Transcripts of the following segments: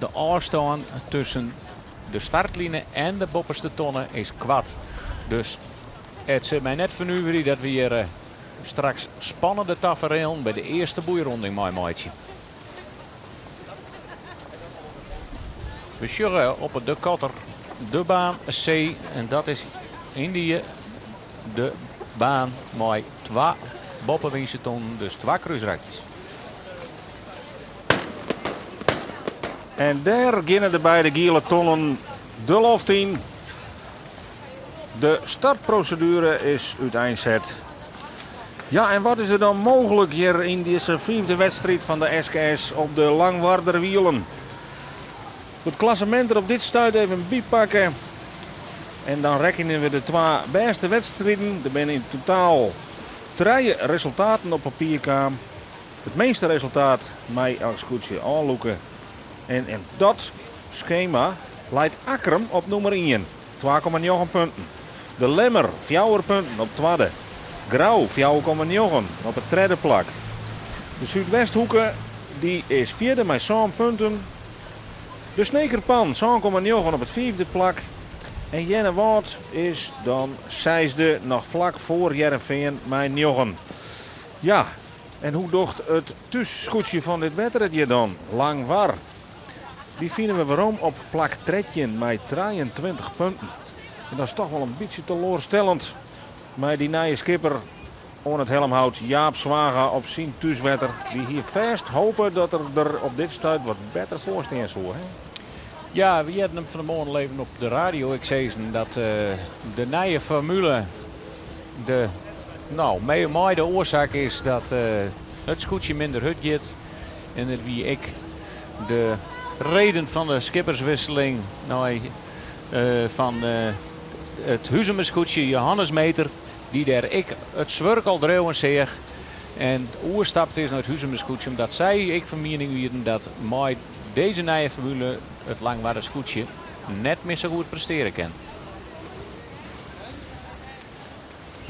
De ôfstân tusken de startline en de boppeste tonne is koart. Dus it sil my net fernuverje dat we hjir eh, straks spannende taferelen by de earste boeironding meimeitsje. We sjogge op de kotter de baan C en dat is yndie de baan mei twa boppewynse tonnen, dus twa krúsrakjes. En dêr geane de beide giele tonnen de loft yn. De startproseduere is úteinset. Ja, en wat is der dan mooglik hjir yn dizze fiifde wedstriid fan de SKS op de Langwarder Wielen? Het klassemint der op dit stuit even bypakke. En dan rekkenje we de twa bêste wedstriden. Der binne yn totaal trije resultaten op papier kaam. It minste resultaat mei elk skûtsje ôflûke. En yn dat skema leit Akkrum op nûmer ien, 2,9 punten. De Lemmer fjouwer punten op twadde. Grou 4,9 op it tredde plak. De Súdwesthoeke dy is fjirde mei sân punten. De Snekerpan 7,9 op it fiifde plak. En Earnewâld is dan seisde, noch flak foar Hearrenfean mei njoggen. Ja, en hoe docht it thússkûtsje fan dit wetter it hjir dan? Langwar. Dy fine we werom op plak 13 mei 23 punten. En dat is toch wol in bytsje teloarstellend mei dy nije skipper oan it helmhout Jaap Zwaga op syn thúswetter. Dy hie fêst hope dat er der op dit stuit wat better foar stean soe. Hè? Ja, we hearden him fan 'e moarn al even op de radio ek sizzen dat eh, de nije formule de, no, mei de oarsaak is dat eh, it skûtsje minder hurd giet. En it wie ek de reden fan de skipperswisseling nei eh, fan it Huzumer skûtsje Johannes Meter, dy't dêr ek it swurk al driuwen seach en oerstapt is nei it Huzumer skûtsje, omdat sy ek fan miening wienen dat mei dizze nije formule it Langwarder skûtsje net mear sa goed prestearje kin.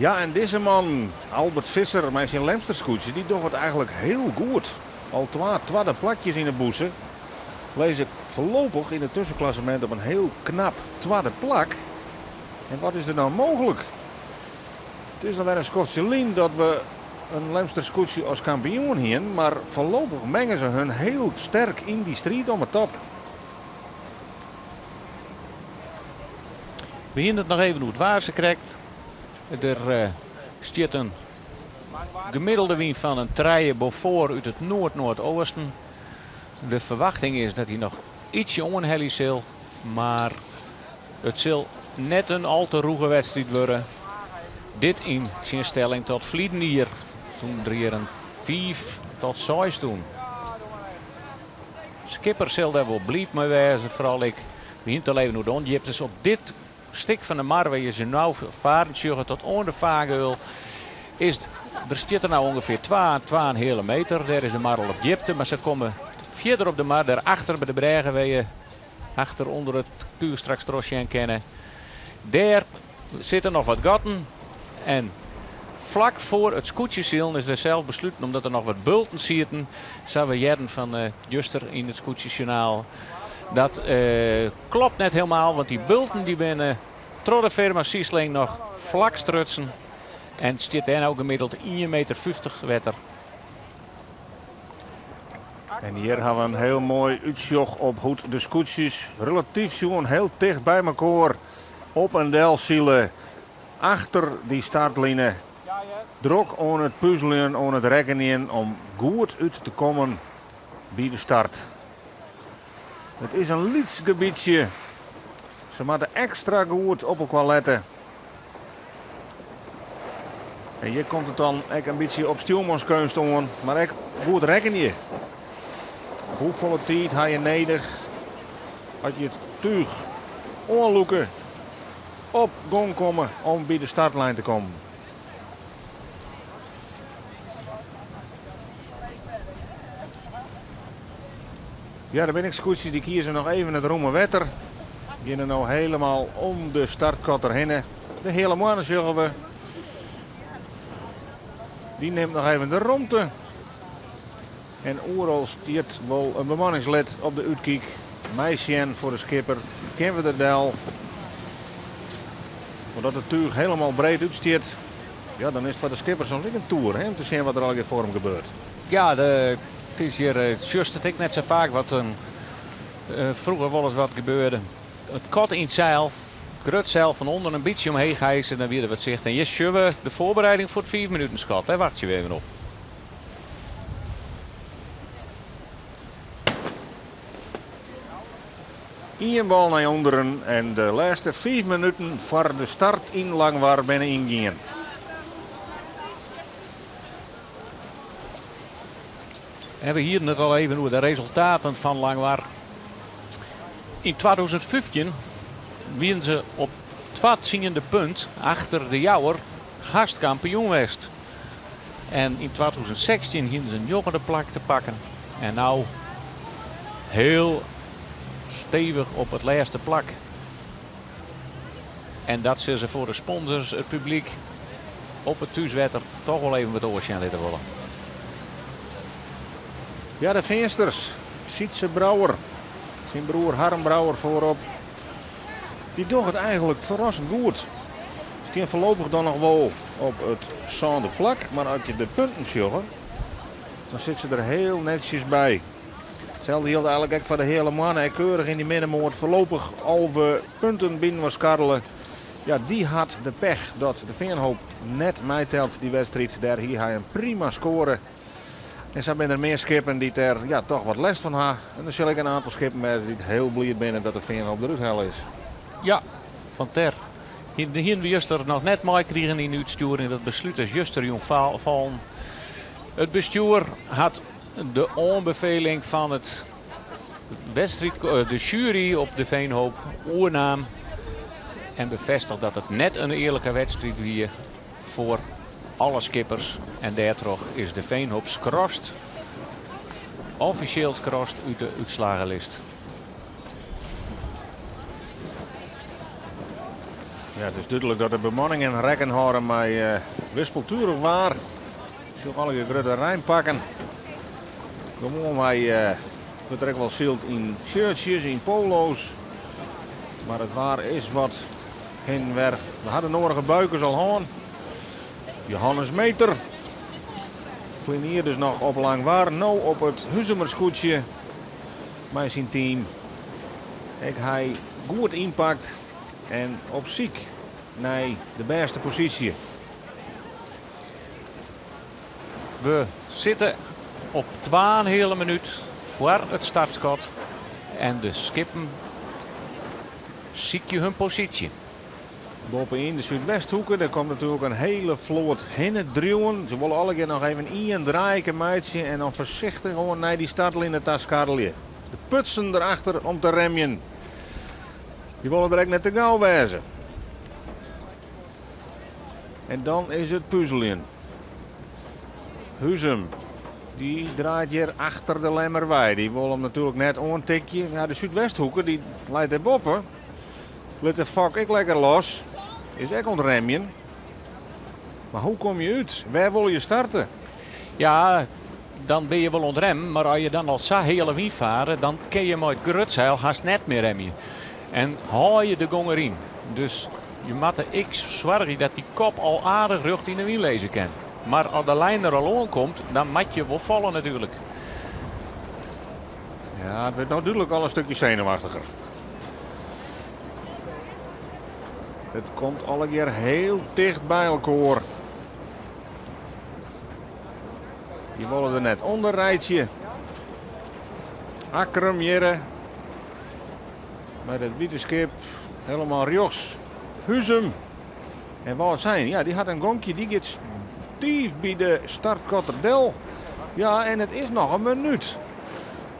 Ja, en dizze man, Albert Visser, mei syn Lemster skûtsje, dy docht it eigenlik hiel goed. Al twa twadde plakjes yn 'e bûse. Lizze foarlopich yn it tuskenklassemint op in hiel knap twadde plak. En wat is der dan mooglik? It is alwer in skoftsje lyn dat we in Lemster skûtsje as kampioen hienen, mar foarlopich menge se hun hiel sterk yn dy striid om 'e top. We hienen it noch even oer it waar sakrekt. Der eh, stiet in gemiddelde wyn fan in trije Beaufort út it noard-noardeasten. De ferwachting is dat hy noch ytsje oanhelje sil, mar it sil net in al te rûge wedstriid wurde. Dit yn tsjinstelling tot ferleden jier, toen der hjir in 5 tot 6 toen. Skipper sil dêr wol bliid mei wêze, foaral ek we hiene it al even oer de ûndjiptes. Op dit stik fan de mar wêr je se no faren sjogge tot oan de fargeul is der stiet der no ûngefear 2, 2,5 meter. Dêr is de mar al op djipte, mar se komme fierder op de mar, dêr achter by de brêge wêr je achter ûnder it túch straks troch sjen kinne. Dêr sitte noch wat gatten en flak foar it skûtsjesilen is der sels besluten omdat der noch wat bulten sieten, sa we hearden fan eh, juster yn it skûtsjesjoernaal. Dat eh, klopt net helemaal, want dy bulten dy binne troch de firma Siesling noch flak strutsen en stiet dêr no gemiddeld 1,50 meter wetter. En hjir ha we in hiel moai útsjoch op hoe't de skûtsjes relatyf sjoen hiel ticht by mekoar op en del sile. Achter dy startline drok oan it puzeljen, oan it rekkenjen om goed út te kommen by de start. It is in lyts gebietsje. Se moatte ekstra goed op elkoar lette. En hjir komt it dan ek in bytsje op stjoermanskeunst oan, mar ek goed rekkenje. Hoefolle tiid ha je nedich as je it túch oanlûke, op gong komme om by de startlijn te kommen? Ja, der binne ek skûtsjes dy kieze noch even it rûme wetter. Geane no helemaal om de startkotter hinne. De Heale Moanne sjogge we. Dy nimt noch even de romte. En oeral stiet wol in bemanningslid op de útkyk. Meisjen foar de skipper, kinne we der del? Want as it túch hielendal breed útstiet, ja, dan is it foar de skipper soms ek in toer hè, om te sjen wat der allegear foar him gebeurt. Ja, de, it is hjir, eh, sjochst it ek net sa faak wat in, eh, froeger wolris wat gebeurde. It gat yn it seil, grut seil fan ûnder in bytsje omheech hijsen, dan wie der wat sicht. En hjir sjogge we de foarbereiding foar it fiif minuten skot. Dêr wachtsje we even op. Ien bal nei ûnderen en de lêste fiif minuten foar de start yn Langwar binne yngien. En we hienen it al even oer de resultaten fan Langwar. Yn 2015 wienen se op twa tsiende punt achter de Jouwer hast kampioen west. En yn 2016 hienen se in njoggende plak te pakken. En no hiel stevich op it lêste plak. En dat sille se foar de sponsors, it publyk op it thúswetter toch wol even wat oars sjen litte wolle. Ja, de Feansters. Sytze Brouwer, syn broer Harm Brouwer foarop. Dy dogge it eigenlik ferrassend goed. Stean foarlopich dan noch wol op it sânde plak, mar as je de punten sjogge, dan sitte se der hiel netsjes by. Itselde jildt eigenlik ek foar de Heale Moanne. Ek keurich yn dy middenmoat foarlopich 11 punten byinoar skarrele. Ja, dy hat de pech dat de Feanhoop net meitelt dy wedstriid. Dêr hie hy in prima skoare. En sa binne der mear skippen dy't dêr ja, toch wat lêst fan ha. En der sil ek in oantal skippen wêze dy't hiel bliid binne dat de Feanhoop derút helle is. Ja, fan ter. Hienen we juster noch net meikrigen yn de útstjoering. Dat beslút is justerjûn fallen. It bestjoer hat de oanbefeling fan it wedstriid, eh, de sjuery op de Veenhoop oernaam en befêstige dat it net in earlike wedstriid wie foar alle skippers. En dêrtroch is de Veenhoop skrast, offisjeel skrast út de útslaggelist. Ja, it is dúdlik dat de bemanningen rekken hâlde mei uh, wispelturich waar. Sjoch allegear grutte reinpakken. Gewoanwei uh, wurdt der ek wol syld yn shirtsjes, yn polo's. Mar it waar is wat hin en wer. We ha de nedige buikes al hân. Johannes Meter. Ferline jier dus noch op Langwar. No op it Huzumer skûtsje mei syn team. Ek hy goed ynpakt en op syk nei de bêste posysje. We sitte op twaenheale minút foar it startskot en de skippen sykje hun posysje. Boppe-yn de Súdwesthoeke, dêr komt natuerlik in hiele float hinne driuwen. Se wolle allegear noch even ien draaike meitsje en dan foarsichtich oan nei dy startline ta skarrelje. De putsen derachter om te remjen. Dy wolle der ek net te gau wêze. En dan is it puzeljen. Huzum, dy draait hjir achter de Lemmer wei. Dy wol him natuerlik net oantikje. Ja, de Súdwesthoeke dy leit dêr boppe. Lit de fok ek lekker los. Is ek oan it remjen. Mar hoe komme je út? Wêr wolle je starte? Ja, dan binne je wol oan it remmen, mar as je dan al sa heale wyn fare, dan kinne je mei it grutseil hast net mear remje. En hâld je de gong deryn. Dus je moatte ek soargje dat dy kop al aardich rjocht yn de wyn lizze kin. Mar as de lijn der al oankomt, dan moat je wol falle natuerlik. Ja, it wurdt no dúdlik al in stikje senuwachtiger. It komt allegear hiel ticht by elkoar. Je wolle der net ûnder reitsje. Akkrum hjirre. Mei dat wite skip helemaal rjochts. Huzum. En Wâldsein, ja, dy hat in gonkje. Dy giet stiif by de startkotter del. Ja, en it is noch in minút.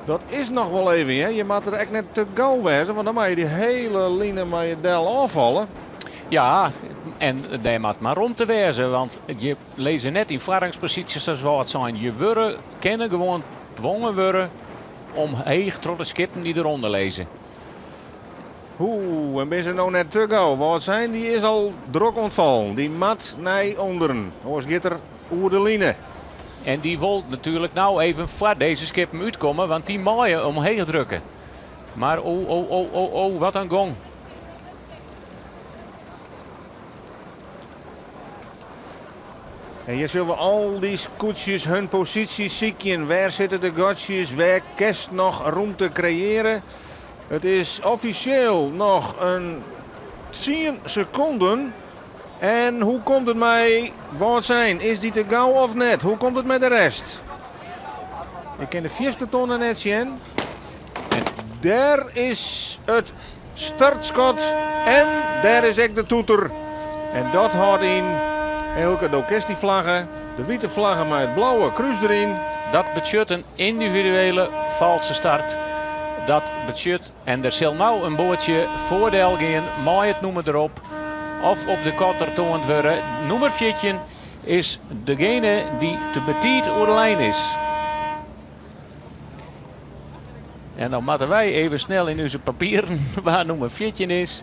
Dat is noch wol even, hè. Je moatte der ek net te gau wêze, want dan moatte je dy hiele line mei je del ôffalle. Ja, en dêr moat mar romte wêze, want je lizze net yn foarrangsposysjes as Wâldsein. Je wurde, kinne gewoan twongen wurde om heech troch de skippen dy't derûnder lizze. Oeh, en binne se no net te gau? Wâldsein dy is al drok oan it fallen. Dy moat nei ûnderen, oars giet er oer de line. En dy wol natuerlik no even foar dizze skippen útkomme, want dy meie omheech drukke. Mar o, o, o, o, o, wat in gong. En hjir sjogge we al dy skûtsjes hun posysje sykjen. Wêr sitte de gatsjes? Wêr kinst noch rûmte kreëarje? It is offisjeel noch in tsien sekonden. En hoe komt it mei Wâldsein? Is dy te gau of net? Hoe komt it mei de rest? Ik kin de fierste tonne net sjen. En dêr is it startskot en dêr is ek de toeter. En dat hâldt yn, Eelke, do kenst dy flagge, de wite flagge mei it blauwe krús deryn. Dat betsjut in yndividuele falske start. Dat betsjut, en der sil no in boatsje foardel gean mei it nûmer derop of op de kotter toand wurde. Nûmer 14 is degene dy't te betiid oer de lijn is. En dan moatte wy even snel yn ús papieren wa nûmer 14 is.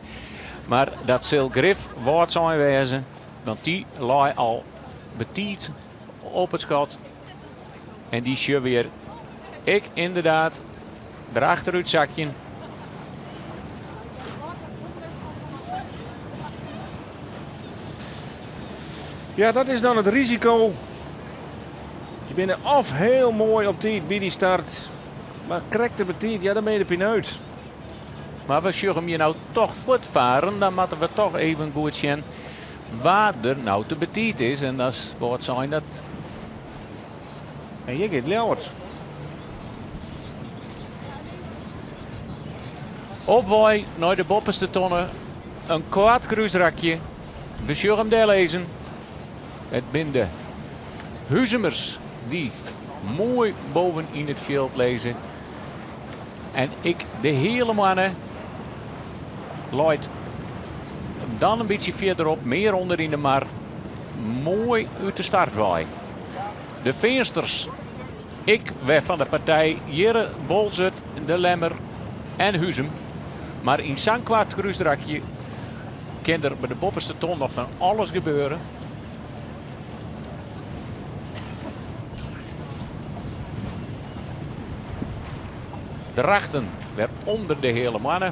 Mar dat sil grif Wâldsein wêze, want dy lei al betiid op it skot. En dy sjogge we hjir ek ynderdaad derachterút sakjen. Ja, dat is dan it risiko. Je binne of hiel moai op tiid by dy start, mar krekt te betiid, ja, dan binne je de pineut. Mar we sjogge him hjir no toch fuortfaren, dan moatte we toch even goed sjen wa der no te betiid is. En dat is Wâldsein dat. En hjir giet Ljouwert. Op wei nei de boppeste tonne, in koart krúsrakje. We sjogge him dêr lizzen. It binne de Huzumers dy't moai boven yn it fjild lizze. En ek de Heale Moanne leit dan in bytsje fierderop, mear ûnder yn de mar, moai út de start wei. De Feansters, ek wer fan de partij, hjirre Boalsert, De Lemmer en Huzum. Mar yn sa'n koart krúsrakje kin der by de boppeste ton noch fan alles gebeure. Drachten wer ûnder de Heale Moanne.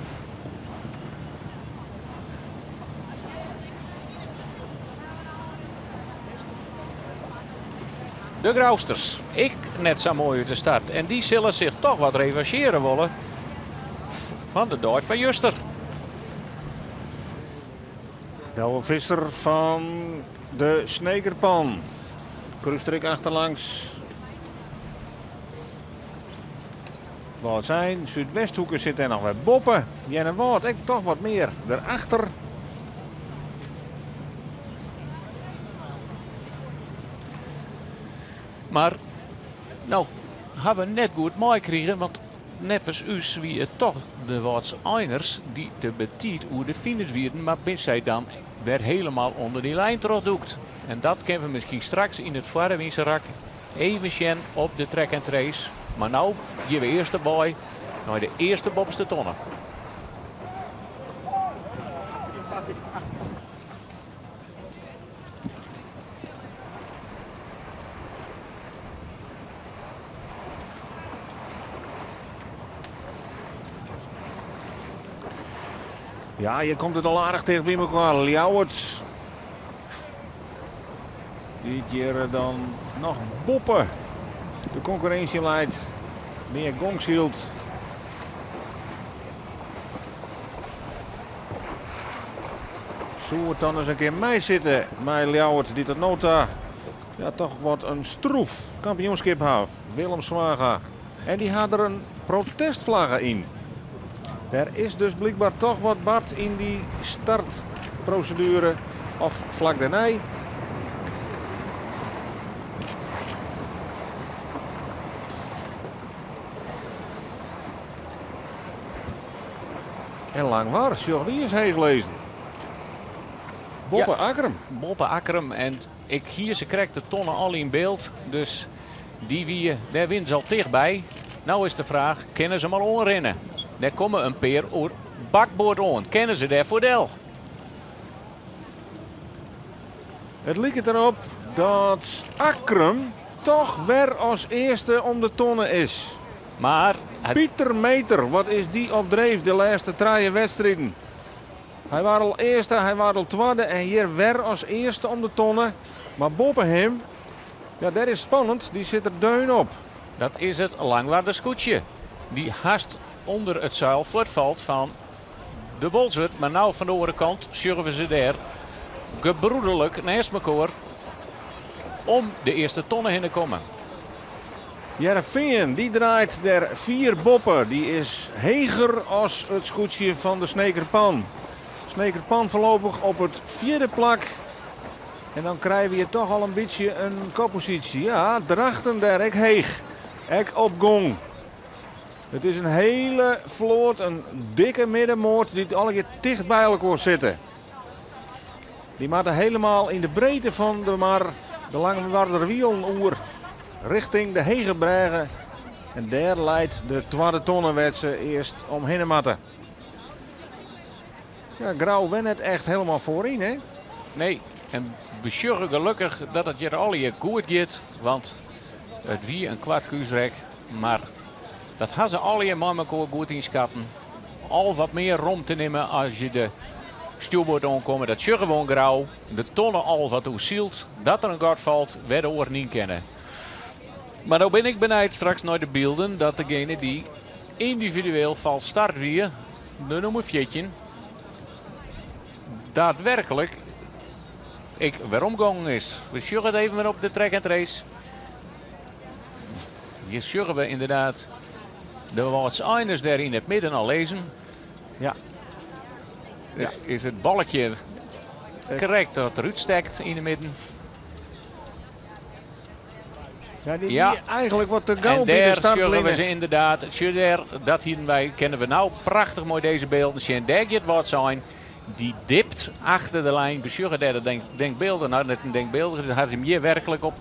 De Grousters, ek net sa moai út de start. En dy sille sich toch wat revanchearje wolle fan de dei fan juster. Douwe Visser fan de Snekerpan. Krússtrik achterlangs. Wâldsein, Súdwesthoeke sit dêr noch wer boppe. Earnewâld ek toch wat mear derachter. Mar no ha we net goed meikrigen, want neffens ús wie it toch de Wâldseiners dy't te betiid oer de finish wienen, mar binne sy dan wer helemaal ûnder dy lijn trochdûkt. En dat kinne we miskien straks yn it foarewynse rak even sjen op de track and trace. Mar no gean we earst derby nei de earste boppeste tonne. Ja, hjir komt it al aardich ticht by mekoar. Ljouwert. Dy't hjir dan noch boppe de konkurrinsje leit. Mear gong syld. Soe it dan ris in kear meisitte mei Ljouwert dy't tot no ta ja, toch wat in stroef kampioenskip hat. Willem Zwaga. En dy hat der in protestflagge yn. Der is dus blykber toch wat bard yn dy startproseduere of flak dêrnei. En Langwar, sjoch dy is heech lizzen. Boppe Ja. Akkrum. Boppe Akkrum en ik hie se krekt de tonne al yn byld. Dus dy wie, dêr wiene se al tichtby. No is de fraach, kinne se mar oanrinne? Dêr komme in pear oer bakboard oan. Kinne se dêr foardel? It liket derop dat Akkrum toch wer as earste om de tonne is. Mar Pieter Meeter, wat is dy op dreef de lêste trije wedstriden. Hy waard al earste, hy waard al twadde en hjir wer as earste om de tonne. Mar boppe him, ja dêr is spannend, dy sit der deun op. Dat is it Langwarder skûtsje. Dy hast ûnder it seil fuortfalt fan de Bolswert. Mar no fan de oare kant sjogge we se dêr gebroederlik neist mekoar om de earste tonne hinne kommen. Hearrenfean dy draait der fier boppe. Dy is heger as it skûtsje fan de Sneker Pan. Sneker Pan foarlopich op it fjirde plak. En dan krije we hjir toch al in bytsje in kopposysje. Ja, Drachten dêr ek heech. Ek op gong. It is in hiele float, in dikke middenmoat dy't allegear ticht by elkoar sitte. Dy moatte helemaal yn de breedte fan de mar de Langwarder Wielen oer richting de Hege Brêge. En dêr leit de twadde tonne wêr't se earst omhinne moatte. Ja, Grou wennet echt helemaal foaryn, hè? Nee, en we sjogge gelokkich dat it hjir allegear goed giet, want it wie in koart kúsrek, mar dat ha se allegear mei mekoar goed ynskatten. Al wat mear romte nimme as je de stjoerboard oankomme, dat sjogge we oan Grou. De tonne al wat oersyld, dat der in gat falt wêr de oaren yn kinne. Mar no bin ik benijd straks nei de bylden dat degene dy't yndividueel falsk start wie, de nûmer 14, daadwerklik ek weromgongen is. We sjogge it even wer op de track and trace. Hjir sjogge we ynderdaad de Wâldseiners dêr yn it midden al lizzen. Ja. It is it balkje krekt dat derút stekt yn de midden. Ja, dy wie eigenlik wat te gau En by de dêr sjogge we startline. se ynderdaad. Sjoch dêr, dat hienen wy, kinne we no prachtich moai dizze bylden sjen. Dêr giet Wâldsein. Dy dipt achter de lijn. We sjogge dêr de denk, denkbeelden, no net in denkbeeldige, ha se him hjir werklik op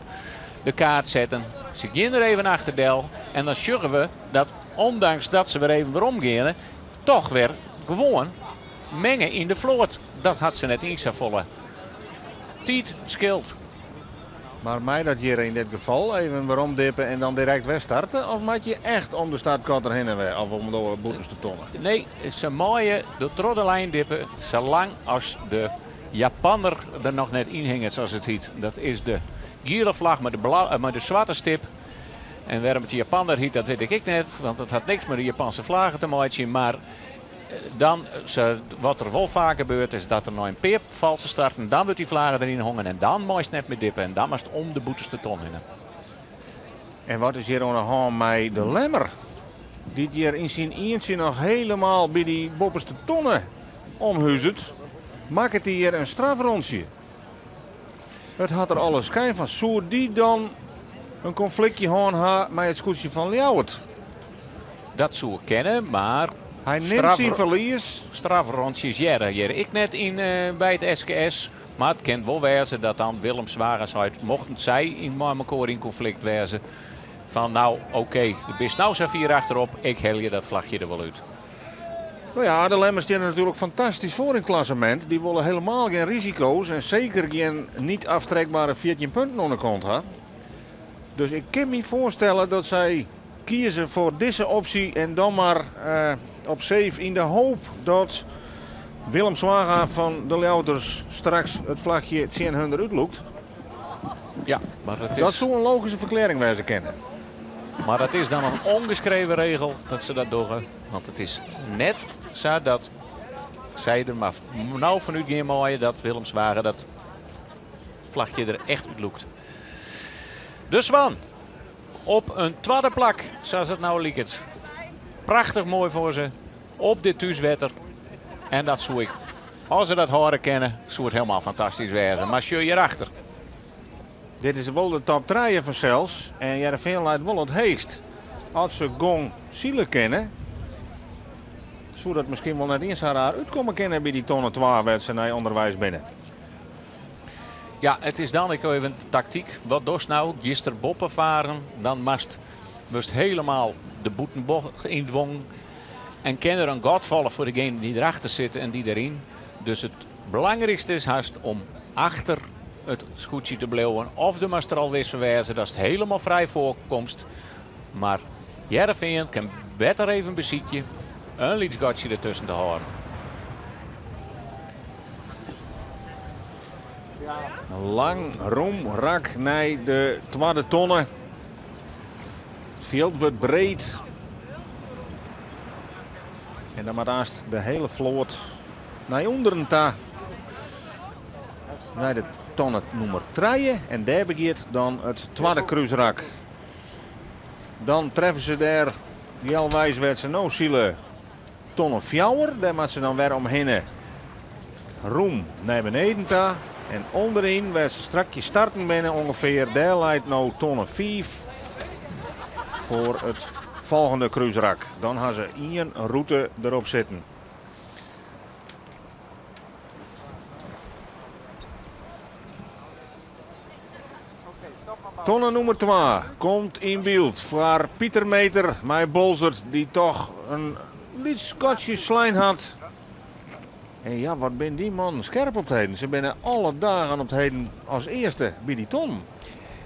de kaart setten. Se gean der even achter del en dan sjogge we dat ondanks dat se wer even werom geane, toch wer gewoan menge yn de float. Dat hat se net yn safolle tiid skeeld. Mar mei dat hjir yn dit gefal even weromdippe en dan direkt wer starte? Of moat je echt om de startkotter hinne wer of om de bûtenste tonne? Nee, se meie der troch de lijn dippe salang as de Japanner der noch net yn hinget, sa't it hyt. Dat is de giele flagge mei de swarte stip. En wêrom't it de Japanner hyt, dat wit ik ek net, want dat hat niks mei de Japanske flagge te meitsjen. Mar dan, wat der wol faak gebeurt, is dat der nei in pear falske starten, dan wurdt dy flagge deryn hongen en dan meist net mear dippe en dan moatst om de bûtenste ton hinne. En wat is hjir oan de hân mei de Lemmer? Dy't hjir yn syn ientsje noch helemaal by dy boppeste tonne omhuzet, makket hy hjir in strafrûntsje. It hat der alle skyn fan. Soe dy dan in konfliktje hân ha mei it skûtsje fan Ljouwert? Dat soe kinne, mar Hy nimt syn ferlies. Strafrûntsjes hearre hjir ek net yn by it SKS. Mar it kin wol wêze dat dan Willem Zwaga seit, mochten sy yn mei mekoar yn konflikt wêze, fan no oké, do bist no sa fier achterop, ik helje dat flachje der wol út. No ja, de Lemmers steane natuerlik fantastysk foar yn it klassemint. Dy wolle helemaal gjin risiko's en seker gjin niet aftrekbare 14 punten oan de kant ha. Dus ik kin my foarstelle dat sy kieze foar dizze opsje en dan mar op safe yn de hoop dat Willem Zwaga fan de Ljouwerters straks it flachje tsjin hun derút lûkt. Ja, mar it Dat is soe in logyske ferklearring wêze kinne. Mar dat is dan in ûnbeskreaun regel dat se dat dogge. Want it is net sa dat sy der mar no fan útgean meie dat Willem Zwaga dat flachje der echt útlûkt. De Swan op in twadde plak, sa't it no liket. Prachtich moai foar se op dit thúswetter. En dat soe ik, as se dat hâlde kinne, soe it helemaal fantastysk wêze. Mar sjoch hjirachter. Dit is wol de top trije fansels en Hearrenfean leit wol it heechst. As se gong sile kinne, soe dat miskien wol net iens sa raar útkomme kinne by dy tonne twa wêr't se nei ûnderweis binne. Ja, it is dan ek even taktyk. Wat dochst no? Giest der boppe faren, dan moatst wurdst helemaal de bûtenbocht yndwongen. En kin der in gat falle foar degene dy't derachter sitte en dy deryn. Dus it belangrykste is hast om achter it skûtsje te bliuwen. Of der moatst der al wis fan wêze datst helemaal frij foarkomst. Mar Hearrenfean kin better even besykje in lyts gatsje dertusken te hâlden. Lang rûm rak nei de twadde tonne. It fjild wurdt breed. En dan moat aanst de hiele float nei ûnderen ta. Nei de tonne nûmer trije en dêr begjint dan it twadde krúsrak. Dan treffe se dêr healweis wêr't se no sile tonne fjouwer. Dêr moat se dan wer omhinne rûm nei beneden ta. En ûnderyn, wêr't se strakjes starten binne ûngefear, dêr leit no tonne fiif foar it folgjende krúsrak. Dan ha se ien rûte derop sitten. Tonne nûmer twa komt yn byld foar Pieter Meeter mei Bolsert dy't toch in lyts gatsje slein hat. En ja, wat binne dy mannen skerp op 't heden. Se binne alle dagen op 't heden as earste by dy tonnen.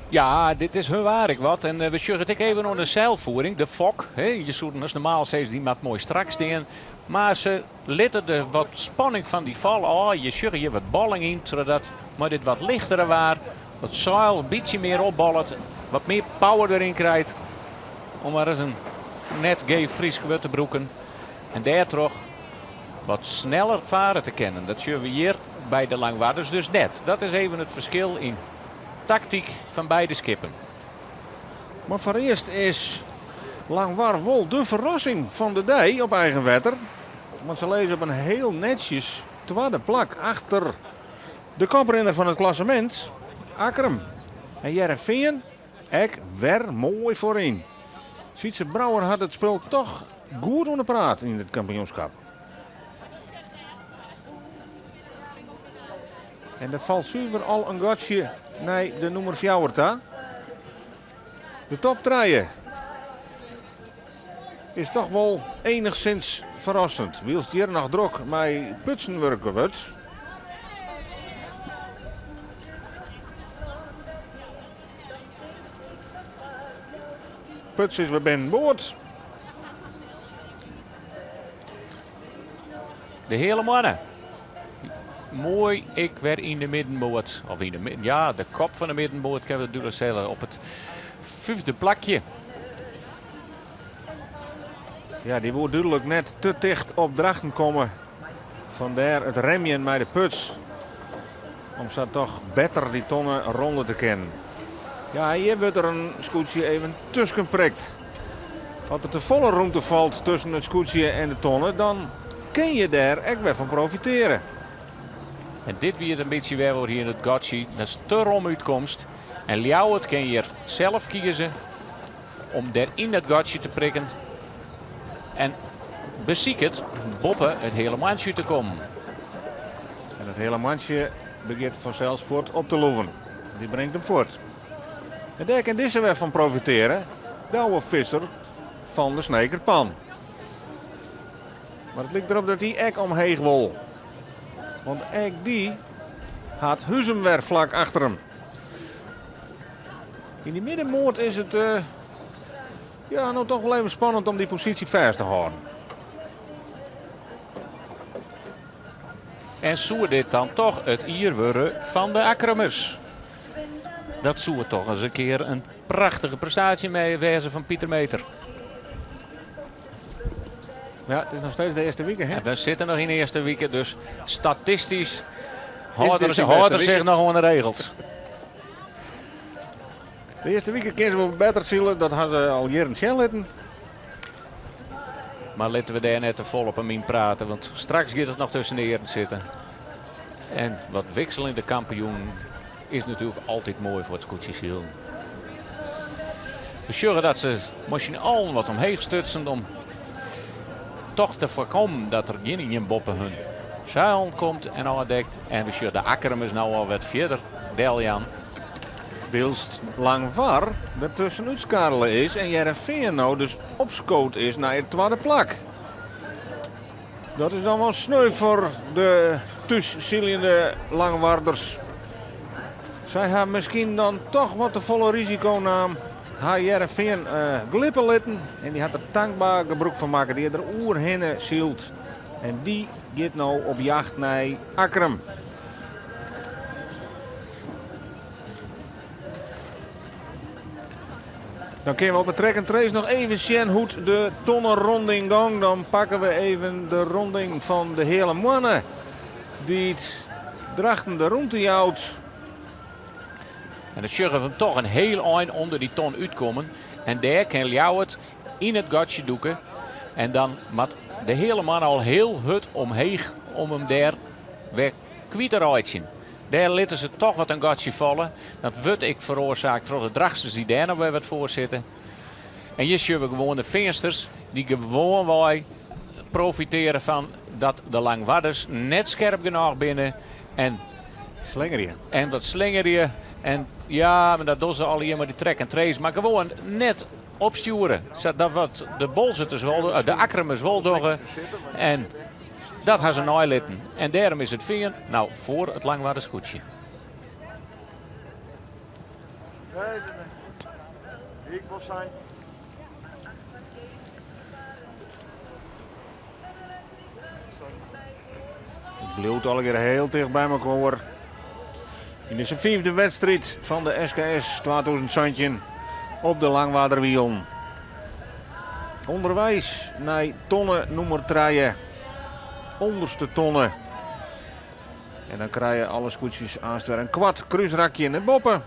Ja, dit is hun waark wat. En we sjogge it ek even oan de seilvoering, de fok. Je soenen as normaal sizze, dy moat moai strak stean. Mar se litte de wat spanning fan dy fal ôf. Je sjogge hjir wat bolling yn, sadat mei dit wat lichtere waar it seil in bytsje mear opbollet, wat mear power deryn krijt, om mar ris in net geef Frysk wurd te brûken. En dêrtroch wat sneller fare te kinnen. Dat sjogge we hjir by de Langwarders dus net. Dat is even it ferskil yn taktyk fan beide skippen. Mar foarearst is Langwar wol de ferrassing fan de dei op eigen wetter. Want se lizze op in hiel netsjes twadde plak achter de koprinner fan it klassemint, Akkrum. En Hearrenfean ek wer moai foaryn. Sytze Brouwer hat it spul toch goed oan de praat yn it kampioenskap. En der falt suver al in gatsje nei de nûmer fjouwer ta. De top trije is toch wol enigsins ferrassend. Wylst hjir noch drok mei putsen wurke wurdt. Puts is wer binnenboard. De Heale Moanne. Moai ek wer yn de middenboat. Of yn de midden, ja, de kop fan de middenboat kinne we dúdlik sizze. Op it fyfde plakje. Ja, dy woe dúdlik net te ticht op Drachten komme. Fandêr it remjen mei de puts. Om sa toch better dy tonne ronde te kinnen. Ja, hjir wurdt der in skûtsje even tusken prikt. As der te folle rûmte falt tusken it skûtsje en de tonne, dan kin je dêr ek wer fan profiteare. En dit wie it in bytsje wer oer hier it gatsje. Dat is te rom útkomst. En Ljouwert kin hjir sels kieze om dêr yn dat gatsje te prikken. En besiket boppe it Heale Moantsje te kommen. En it Heale Moantsje begjint fansels fuort op te loeven. Dy bringt him fuort. En dêr kin dizze wer fan profiteare, Douwe Visser fan de Sneker Pan. Mar it liket derop dat dy ek omheech wol. Want ek dy hat Huzum wer flak achter him. Yn dy middenmoat is it ja, no toch wol even spannend om dy posysje fêst te hâlden. En soe dit dan toch it jier wurde fan de Akkrumers? Dat soe toch ris in kear in prachtige prestaasje wêze fan Pieter Meeter. Ja, it is noch steeds de earste wike, hè? En we sitte noch yn de earste wike, dus statistysk hâldt er sich noch oan de regels. De earste wike kinne se wol better sile, dat ha se al jierren sjen litten. Mar litte we dêr net te folle op in prate, want straks giet it noch tusken de earen sitten. En wat wikseljende kampioenen is natuerlik altyd moai foar it skûtsjesilen. We sjogge dat se mei syn allen wat omheech stutsen om toch te foarkommen dat der gjin ien boppe hun seilen komt en ôfdekt. En we sjogge de Akkrumers no al wat fierder deljaan. Wylst Langwar der tuskenút skarrele is en Hearrenfean no dus opskood is nei it twadde plak. Dat is dan wol sneu foar de thússiljende Langwarders. Sy ha miskien dan toch wat te folle risiko naam. Ha Hearrenfean glippe litten en dy hat der tankber gebrûk fan makke. Dy hat der oerhinne syld en dy giet no op jacht nei Akkrum. Dan kinne we op de track and trace noch even sjen hoe't de tonnenronding gong. Dan pakke we even de ronding fan de Heale Moanne dy't Drachten de rûmte jout. En dan sjogge we him toch in heel ein ûnder dy ton útkommen. En dêr kin Ljouwert yn it gatsje dûke. En dan moat de Heale Moanne al heel hurd omheech om him dêr wer kwyt te reitsjen. Dêr litte se toch wat in gatsje falle. Dat wurdt ek feroarsake troch de Drachtsters dy't dêr noch wer wat foar sitte. En hjir sjogge we gewoan de Feansters dy't gewoanwei profiteare fan dat de Langwarders net skerp genôch binne en Slingerje. En wat slingerje. En ja, mar dat dogge se allegear mei dy track and trace. Mar gewoan net opstjoere. Sadat wat de Boalserters wol, de Akkrumers wol dogge. En dat ha se neilitten. En dêrom is it Fean no foar it Langwarder skûtsje. Nee, nee, nee. Ik wol sein. It bliuwt allegear hiel ticht by mekoar. Yn dizze fiifde wedstriid fan de SKS 2017 op de Langwarderwielen. Underweis nei tonne nûmer trije. Ûnderste tonne. En dan krije alle skûtsjes aanst wer in koart krúsrakje nei boppe.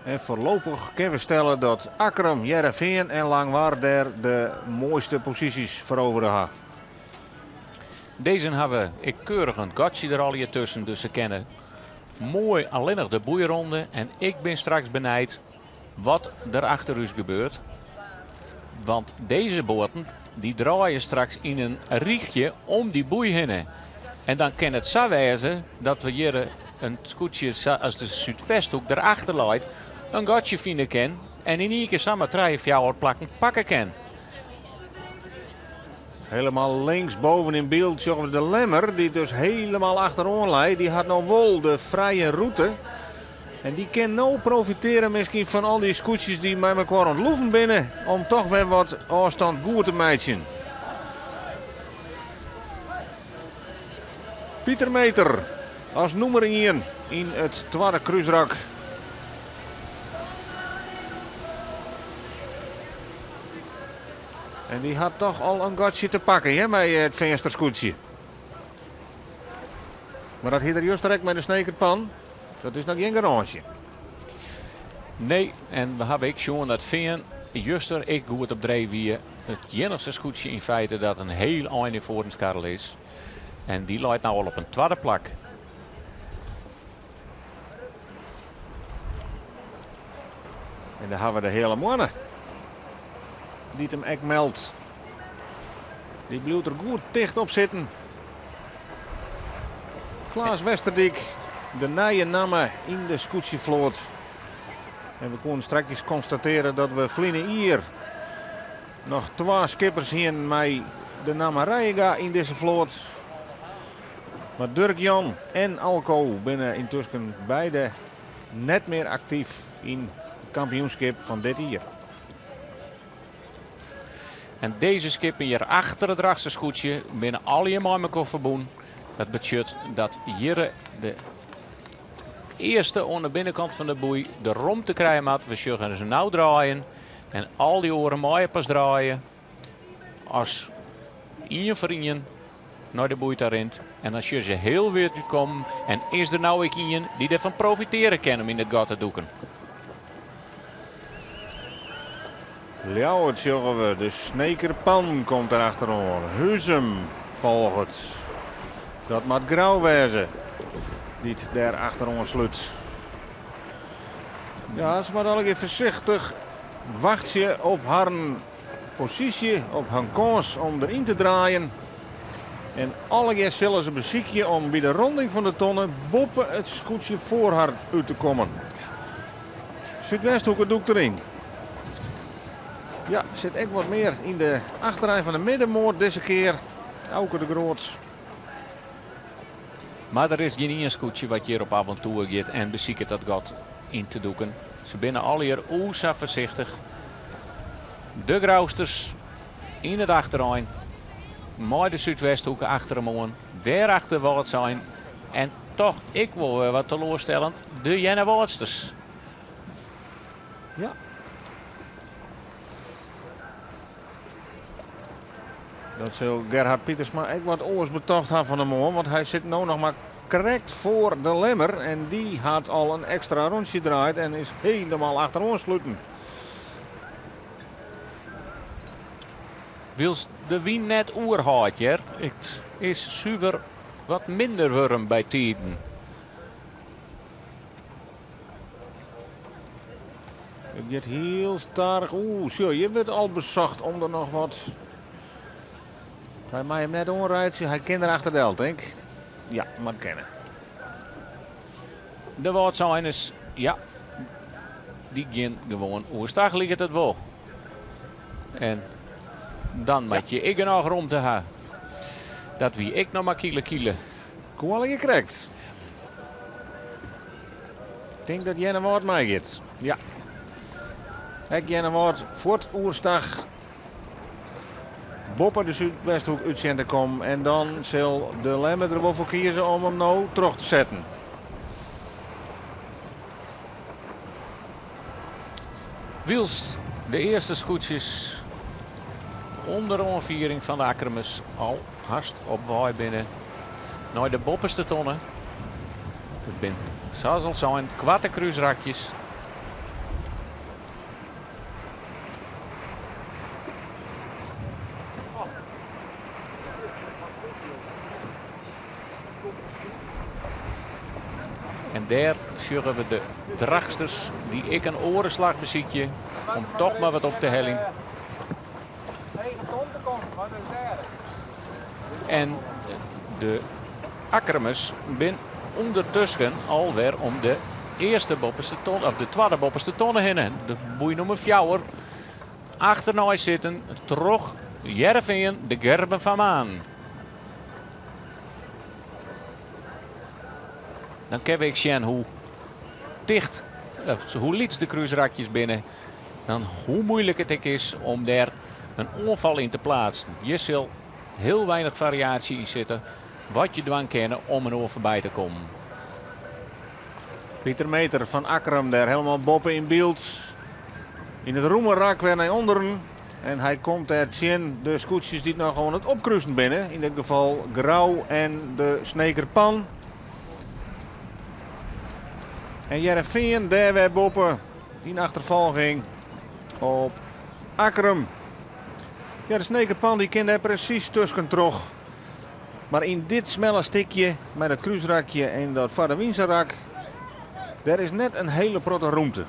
En foarlopich kinne we stelle dat Akkrum, Hearrenfean en Langwar dêr de moaiste posysjes ferovere ha. Dizze hawwe ek keurich in gatsje der allegear tusken, dus se kinne moai allinnich de boeironde. En ik bin straks benijd wat der achter ús gebeurt. Want dizze boaten dy draaie straks yn in rychje om dy boei hinne. En dan kin it sa wêze dat we hjir in skûtsje sa as de Súdwesthoek derachter leit in gatsje fine kin en yn ien kear samar trije, fjouwer plakken pakke kin. Helemaal links boven yn byld sjogge we de Lemmer, dy't dus helemaal achteroan lei. Dy hat no wol de frije rûte. En dy kin no profiteare miskien fan al dy skûtsjes dy't mei mekoar oan it loeven binne om toch wer wat ôfstân goed te meitsjen. Pieter Meeter as nûmer ien yn it twadde krúsrak. En dy hat toch al in gatsje te pakken hear, mei it Feanster skûtsje. Mar dat hie er juster ek mei de Sneker Pan. Dat is noch gjin garânsje. Nee, en we hawwe ek sjoen dat Fean juster ek goed op dreef wie. It iennichste skûtsje yn feite dat in hiel ein yn foaren skarrele is. En dy leit no al op in twadde plak. En dêr hawwe we de Heale Moanne. Dy't him ek meldt. Dy bliuwt der goed ticht op sitten. Klaas Westerdyk, de nije namme yn de skûtsjefloat. En we koene strakjes konstatearje dat we ferline jier noch twa skippers hienen mei de namme Reijenga yn dizze float. Mar Durk Jan en Alco binne yntusken beide net mear aktyf yn it kampioenskip fan dit jier. En dizze skippen hjir achter it Drachtster skûtsje binne allegear mei mekoar ferbûn. Dat betsjut dat hjir de earste oan de binnenkant fan de boei de romte krije moat. We sjogge se no draaien en al dy oaren meie pas draaie as ien foar ien nei de boei ta rint. En dan sjogge se hiel wiid útkommen en is der no ek ien dy't derfan profiteare kin om yn it gat te dûken. Ljouwert sjogge we, de Sneker Pan komt der achteroan. Huzum folget. Dat moat Grou wêze dy't dêr achteroan slút. Ja, se moatte allegear foarsichtich wachtsje op harren posysje, op harren kâns om deryn te draaien. En allegear sille se besykje om by de ronding fan de tonne boppe it skûtsje foar har út te kommen. Súdwesthoeke dûkt deryn. Ja, sit ek wat mear yn de achterein fan de middenmoat dizze kear. Auke de Groot. Mar der is gjin ien skûtsje wat hjir op avontoer giet en besiket dat gat yn te dûken. Se binne allegear oe sa foarsichtich. De Grousters yn it achterein mei de Súdwesthoeke achter him oan. Dêrachter Wâldsein en toch ek wol wer wat teloarstellend de Earnewâldsters. Ja. Dat sil Gerhard Pietersma ek wat oars betocht ha fan 'e moarn, want hy sit no noch mar krekt foar de Lemmer en dy hat al in ekstra rûntsje draaid en is helemaal achteroan sluten. Wylst de wyn net oerhâldt hear. It is suver wat minder wurden by tiden. It giet hiel stadich. Oeh, sjoch, hjir wurdt al besocht om der noch wat. Hy mei him net oanreitsje. Hy kin der achter del, tink. Ja, moat kinne. De Wâldseiners, ja, dy gean gewoan oerstach, liket it wol. En dan moat je ek genôch romte ha. Dat wie ek noch mar kile kile. Koe allegear krekt. Ik tink dat Earnewâld meigiet. Ja. Ek Earnewâld fuort oerstach boppe de Súdwesthoek út sjen te kommen. En dan sil de Lemmer der wol foar kieze om him no troch te setten. Wylst de earste skûtsjes ûnder oanfiering fan de Akkrumers al hast op wei binne nei de boppeste tonne. It binne, sa as al sein, koarte krúsrakjes. En dêr sjogge we de Drachtsters dy't ek in oare slach besykje om toch mar wat op te heljen. En de Akkrumers bin ûndertusken alwer om de earste boppeste tonne, of de twadde boppeste tonne hinne. De boei nûmer fjouwer achternei sitten troch Hearrenfean, de Gerben van Maan. Dan kinne we ek sjen hoe ticht, of hoe lyts de krúsrakjes binne. Dan hoe moeilik it ek is om dêr in oanfal yn te pleatsen. Hjir sil hiel weinich fariaasje yn sitte wat je dwaan kinne om in oar foarby te kommen. Pieter Meter fan Akkrum dêr helemaal boppe yn byld. Yn it rûme rak wer nei ûnderen. En hy komt dêr tsjin de skûtsjes dy't noch oan it opkrusen binne. Yn dit gefal Grou en de Sneker Pan. En Hearrenfean dêr wer boppe yn achterfolging op Akkrum. Ja, de Sneker Pan dy kin dêr presys tusken troch. Mar yn dit smelle stikje mei dat krúsrakje en dat foar de wynserak, dêr is net in hiele protte rûmte.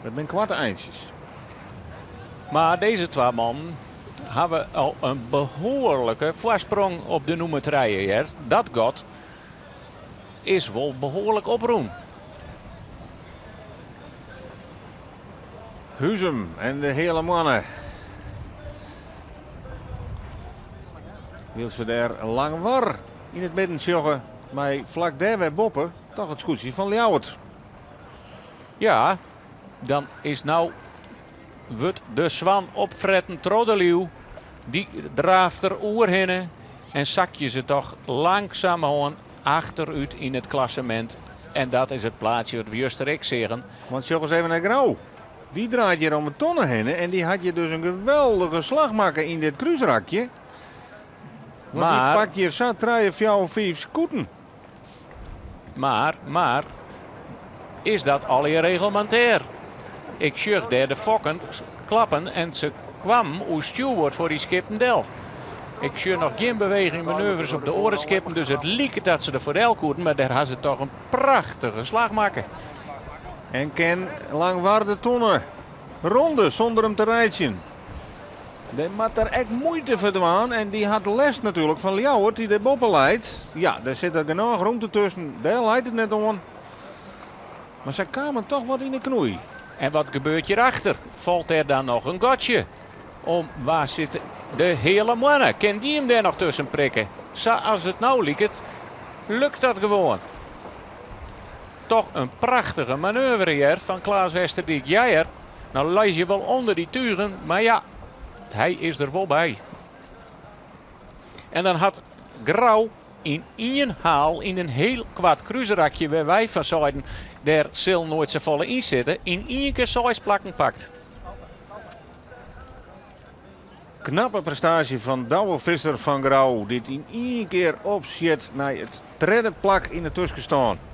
Dat binne koarte eintsjes. Mar dizze twa mannen hawwe al in behoarlike foarsprong op de nûmer trije hear. Dat gat is wol behoarlik oprûn. Huzum en de Heale Moanne. Wylst we dêr Langwar yn it midden sjogge, mei flak dêr wer boppe toch it skûtsje fan Ljouwert. Ja, dan is no wurdt de swan opfretten troch de liuw. Dy draaft der oerhinne en sakje se toch langsumoan achterút yn it klassemint. En dat is it plaatsje wat we juster ek seagen. Want sjoch ris even nei Grou. Dy draait hjir om 'e tonne hinne en dy hat hjir dus in geweldige slach makke yn dit krúsrakje. Want dy Maar pakt hjir sa trije, fjouwer, fiif skûten. Mar, mar, is dat allegear reglemintêr? Ik sjoch dêr de fokken klappen en se kwammen oer stjoerboard foar dy skippen del. Ik sjoch noch gjin beweging manoeuvres op de oare skippen, dus it liket dat se der foar del koenen, mar dêr ha se toch in prachtige slach makke. En kin Langwar de tonne ronde sûnder him te reitsjen. Dy moat der ek muoite foar dwaan en dy hat lêst natuerlik fan Ljouwert dy't dêr boppe leit. Ja, dêr sit der genôch rûmte tusken, dêr leit it net oan. Mar sy kamen toch wat yn 'e knoei. En wat gebeurt hjirachter? Falt der dan noch in gatsje? Om wa sit de Heale Moanne? Kin dy him dêr noch tusken prikke? Sa as it no liket, lukt dat gewoan. Toch in prachtige manoeuvre hear fan Klaas Westerdyk. Ja hear, no leis je wol ûnder dy tugen, mar ja, hy is der wol by. En dan hat Grou yn ien haal yn in hiel koart krúsrakje wêr wy fan seiden dêr sil noait safolle yn sitte, yn ien kear seis plakken pakt. Knappe prestaasje fan Douwe Visser fan Grou, dy't yn ien kear opsjit nei it tredde plak yn de tuskenstân.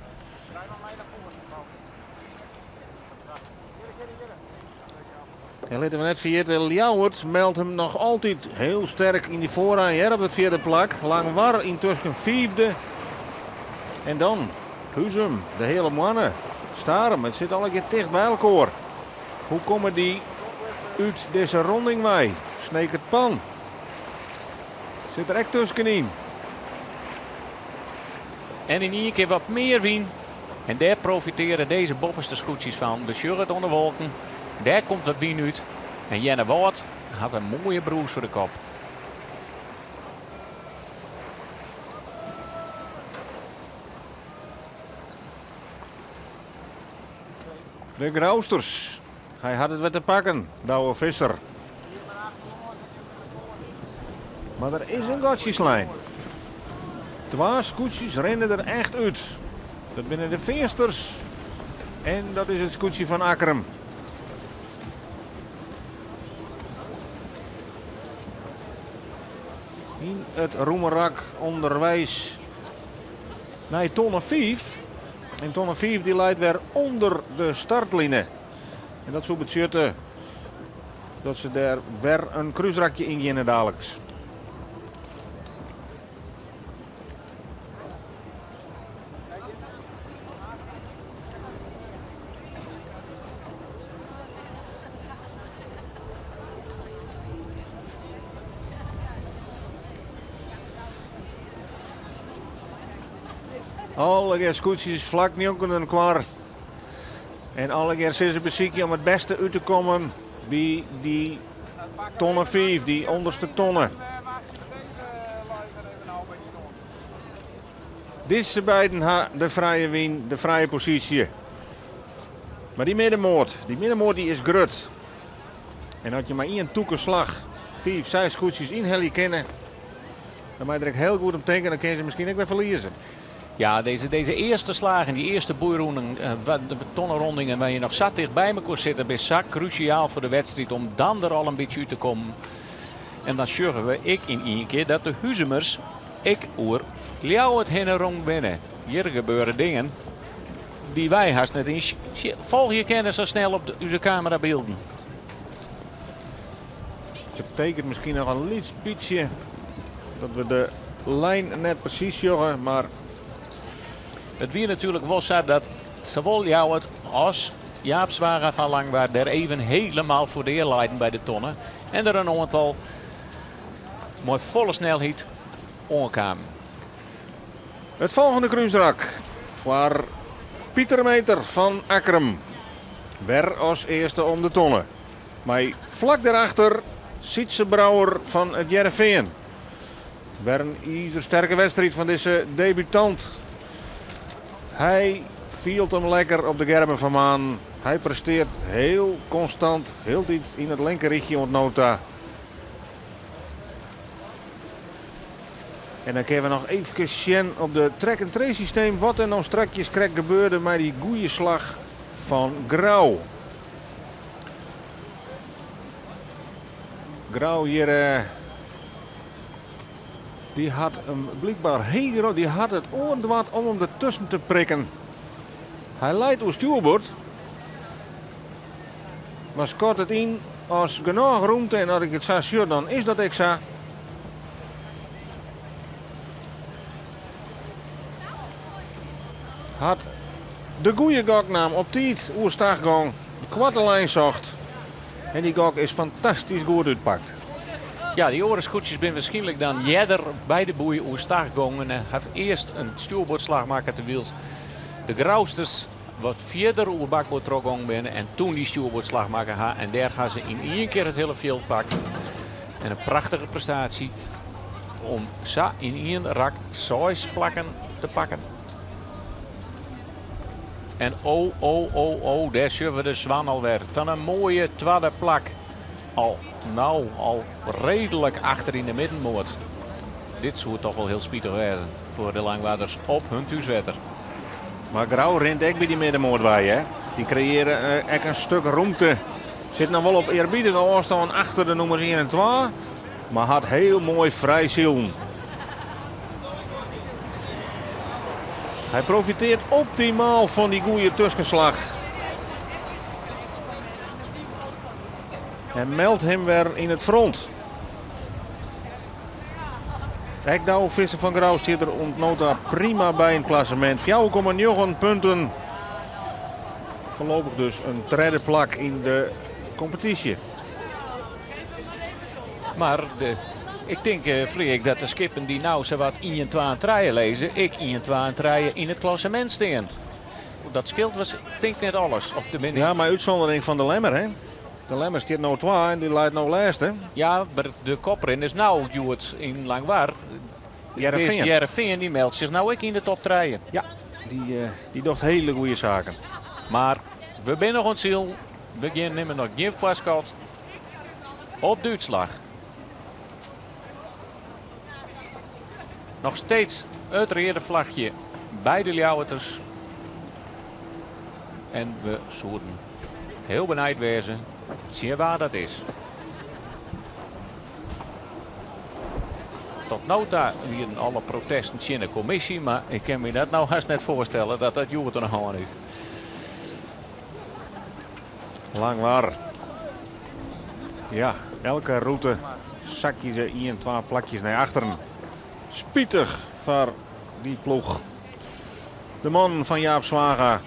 En litte we net ferjitte, Ljouwert meldt him noch altyd hiel sterk yn dy foarein hear op it fjirde plak. Langwar yntusken fiifde. En dan Huzum, de Heale Moanne, Starum. It sit allegear ticht by elkoar. Hoe komme dy út dizze ronding wei? Sneker Pan sit der ek tuskenyn. En yn ien kear wat mear wyn. En dêr profiteare dizze boppeste skûtsjes fan. We sjogge it oan de wolken. Dêr komt wat wyn út. En Earnewâld hat in moaie brûs foar de kop. De Grousters. Hy hat it wer te pakken, Douwe Visser. Mar der is in gatsje slein. Twa skûtsjes rinne der echt út. Dat binne de Feansters en dat is it skûtsje fan Akkrum. Yn it rûme rak ûnderweis nei tonne 5. En tonne 5 dy leit wer ûnder de startline. En dat soe betsjutte dat se dêr wer in krúsrakje yn geane daliks. Allegear skûtsjes flak njonken inoar. En allegear sille se besykje om it bêste út te kommen by dy tonne 5, dy ûnderste tonne. Dizze beiden ha de frije wyn, de frije posysje. Mar dy middenmoat, dy middenmoat dy is grut. En as je mei ien tûke slach 5, 6 skûtsjes ynhelje kinne, dan mei der ek hiel goed om tinke, dan kinne se miskien ek wer ferlieze. Ja, deze eerste slagen, die eerste boeironding, de tonnenrondingen waar je nog sa ticht by mekoar sitte, is sa krusiaal foar de wedstriid om dan der al in bytsje út te kommen. En dan sjogge we ek yn ien kear dat de Huzumers ek oer Ljouwert hinne rûn binne. Hjir gebeure dingen dy't wy hast net yn folgje kinne sa snel op ús kamerabylden. Dat betekent miskien noch in lyts bytsje dat we de lijn net presys sjogge, mar It wie natuerlik wol sa dat sawol Ljouwert as Jaap Zwaga fan Langwar der even hielendal foar de leiden by de tonne en der in oantal mei folle snelheid oankamen. It folgjende krúsrak foar Pieter Meeter fan Akkrum. Wer as earste om de tonne. Mei flak dêrachter Sytse Brouwer fan It Hearrenfean. Wer in izersterke wedstriid fan dizze debutant. Hy fielt him lekker op de Gerben van Manen. Hy prestearret hiel konstant, hieltyd yn it linkerrychje oant no ta. En dan kinne we noch efkes sjen op de track-and-trace systeem wat der no strakjes krekt gebeurde mei dy goede slach fan Grou. Grou hjir, dy hat him blykber heger, dy hat it oandoard om him dertusken te prikken. Hy leit oer stjoerboard, mar skat it yn as genôch rûmte en as ik it sa sjoch, dan is dat ek sa. Hat de goede gok naam op tiid oerstach gong, de koarte lijn socht. En dy gok is fantastysk goed útpakt. Ja, dy oare skûtsjes binne wierskynlik dan earder by de boei oerstach gongen en hawwe earst in stjoerboardslach makke terwylst de Grousters wat fierder oer bakboard trochgongen binne en toen dy stjoerboardslach makke ha. En dêr ha se yn ien kear it hiele fjild pakt. En in prachtige prestaasje om sa yn ien rak seis plakken te pakken. En o, o, o, o, dêr sjogge we de Swan alwer. Fan in moaie twadde plak. Al, no, al reedlik achter yn de middenmoat. Dit soe toch wol hiel spitich wêze foar de Langwarders op hun thúswetter. Mar Grou rint ek by dy middenmoat wei, hè? Dy kreëarje ek in stik rûmte. Sit noch wol op earbiedige ôfstân achter de nûmers ien en twa, mar hat hiel moai frij silen. Hy profiteart optimaal fan dy goede tuskenslach. En meldt him wer yn it front. Ek Douwe Visser fan Grou stiet der oant no ta prima by yn it klassemint. 4,9 punten. Foarlopich dus in tredde plak yn de kompetysje. Mar de, ik tink, eh, Freek, dat de skippen dy't no sawat 1, 2 en 3 lizze, ek 1, 2 en 3 yn it klassemint stean. Dat skeelt was, tink net alles. Of tenminste... Ja, mei útsûndering fan de Lemmer, hè? De Lemmer stiet no twa en dy leit no lêste. Ja, mar de koprin is no hjoed yn Langwar. Hearrenfean. Hearrenfean dy meldt sich no ek yn de top trije. Ja, dy, eh, dy docht hiele goede saken. Mar we binne noch oan it silen. We gean nimme noch gjin foarskot op de útslach. Noch steeds it reade flachje by de Ljouwerters. En we soenen hiel benijd wêze tsjin wa dat is. Tot no ta wienen alle protesten tsjin de kommisje, mar ik kin my dat no hast net foarstelle dat dat hjoed oan de hân is. Langwar. Ja, elke rûte sakje se ien, twa plakjes nei achteren. Spitich foar dy ploech. De mannen fan Jaap Zwaga.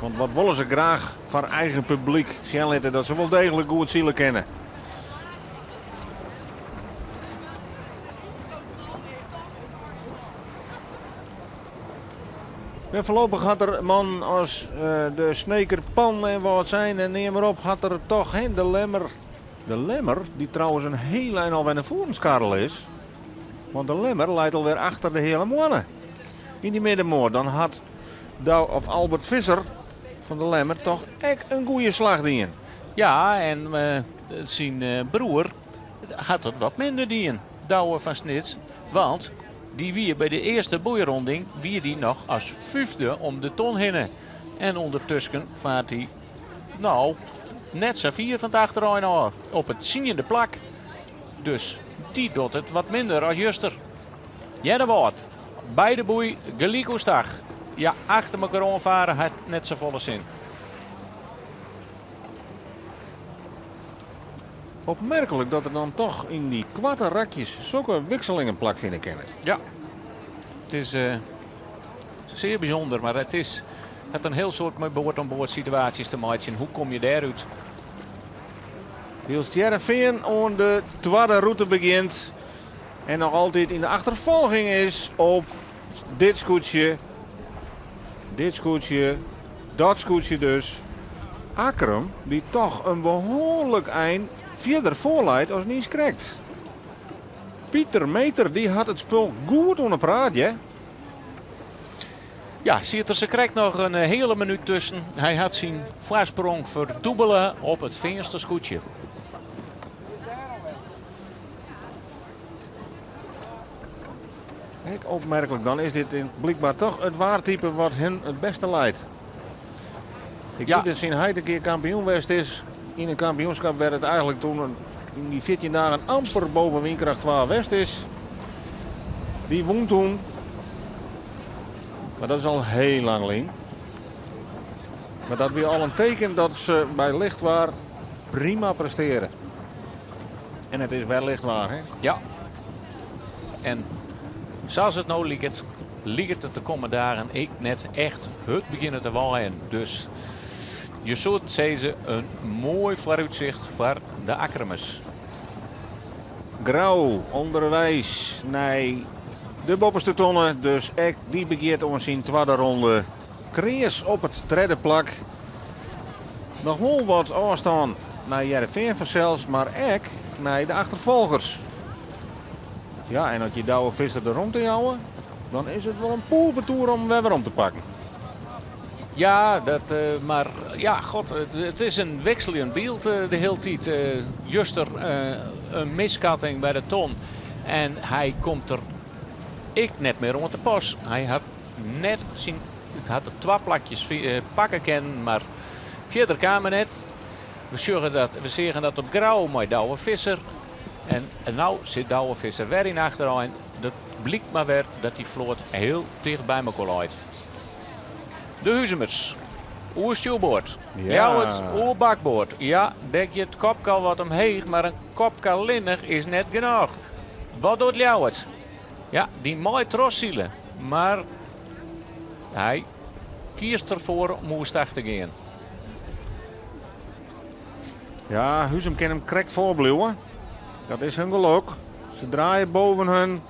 Want wat wolle se graach foar eigen publyk sjen litte dat se wol deeglik goed sile kinne. En foarlopich hat er mannen as de Sneker Pan en Wâldsein en neam mar op, hat er toch hè, de Lemmer. De Lemmer, dy't trouwens in hiel ein alwer nei foaren skarrele is. Want de Lemmer leit alwer achter de Heale Moanne. Yn dy middenmoat, dan hat Dou of Albert Visser fan de Lemmer toch ek in goede slach dien. Ja, en syn broer hat it wat minder dien, Douwe fan Snits. Want dy wie by de earste boeironding wie dy noch as fyfde om de ton hinne. En ûndertusken faart hy no net sa fier fan it achterein ôf, op it tsiende plak. Dus dy docht it wat minder as juster. Earnewâld, by de boei gelyk oerstach. Ja, achter mekoar oanfare hat net safolle sin. Opmerklik dat der dan toch yn dy koarte rakjes sokke wikselingen plakfine kinne. Ja, it is sear bysûnder, mar it is, hat in hiel soad mei board-oan-board situaasjes te meitsjen. Hoe komme je dêrút? Wylst Hearrenfean oan de twadde rûte begjint en noch altyd yn de achterfolging is op dit skûtsje, dit skûtsje, dat skûtsje dus. Akkrum, dy't toch in behoarlik ein fierder foarleit as niiskrekt. Pieter Meeter dy hat it spul goed oan 'e praat, hear. Ja, siet der sakrekt noch in heale minút tusken. Hy hat syn foarsprong ferdûbele op it Feanster skûtsje. Ek opmerklik, dan is dit blykber toch it waartype wat him it bêste leit. Ik Ja. wit dat syn heit in kear kampioen west is yn in kampioenskip wêr't it eigentlik toen yn dy 14 dagen amper boppe wynkracht 2 west is. Dy wûn toen. Mar dat is al hiel lang lyn. Mar dat wie al in teken dat se by licht waar prima prestearje. En it is wer licht waar, hè? Ja. En sa as it no liket, liket it de kommende dagen ek net echt hurd begjinne te waaien. Dus je soenen sizze in moai foarútsicht foar de Akkrumers. Grou ûnderweis nei de boppeste tonne, dus ek dy begjint oan syn twadde ronde. Kreas op it tredde plak. Noch wol wat ôfstân nei Hearrenfean fansels, mar ek nei de achterfolgers. Ja, en as je Douwe Visser de romte jouwe, dan is it wol in poerbetoer om wer werom te pakken. Ja, dat, mar ja, god, it is in wikseljend byld de hiele tiid. Juster in misskatting by de ton en hy komt der ek net mear oan te pas. Hy hat net syn, hat er twa plakjes pakke kinnen, mar fierder kaam er net. We sjogge dat, we seagen dat op Grou mei Douwe Visser. En no sit Douwe Visser wer yn achterein. Dat blykt mar wer dat dy float hiel ticht by mekoar leit. De Huzumers. Oer stjoerboard. Ja. Ljouwert oer bakboard. Ja, dêr giet it kopke al wat omheech, mar in kopke allinnich is net genôch. Wat docht Ljouwert? Ja, dy mei trochsile, mar hy kiest derfoar om oerstach te gean. Ja, Huzum kin him krekt foarbliuwe. Dat is hun gelok. Se draaie boven hun.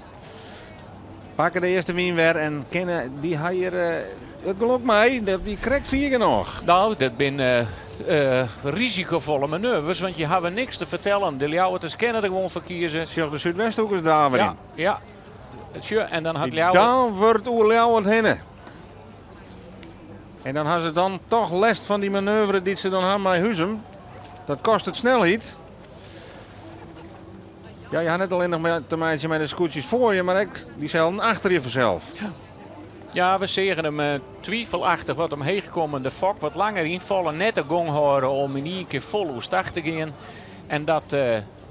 Pakke de earste wyn wer en kinne dy ha hjir it gelok mei. Dat wie krekt fier genôch. No, dat binne risikofolle manoeuvres, want je hawwe niks te fertellen. De Ljouwerters kinne der gewoan foar kieze. Sjoch de Súdwesthoekers draven Ja, yn. ja. Sjoch, en dan hat Dy Ljouwert... Dan wurdt oer Ljouwert hinne. En dan ha se dan toch lêst fan dy manoeuvre dy't se dan ha mei Huzum. Dat kostet snelheid. Ja, je ha net allinnich mar te meitsjen mei de skûtsjes foar je, mar ek dyselden achter je fansels. Ja. Ja, we seagen him twivelachtich wat omheech kommen. De fok wat langer ynfalle, net de gong hâlde om yn ien kear fol oerstach te gean. En dat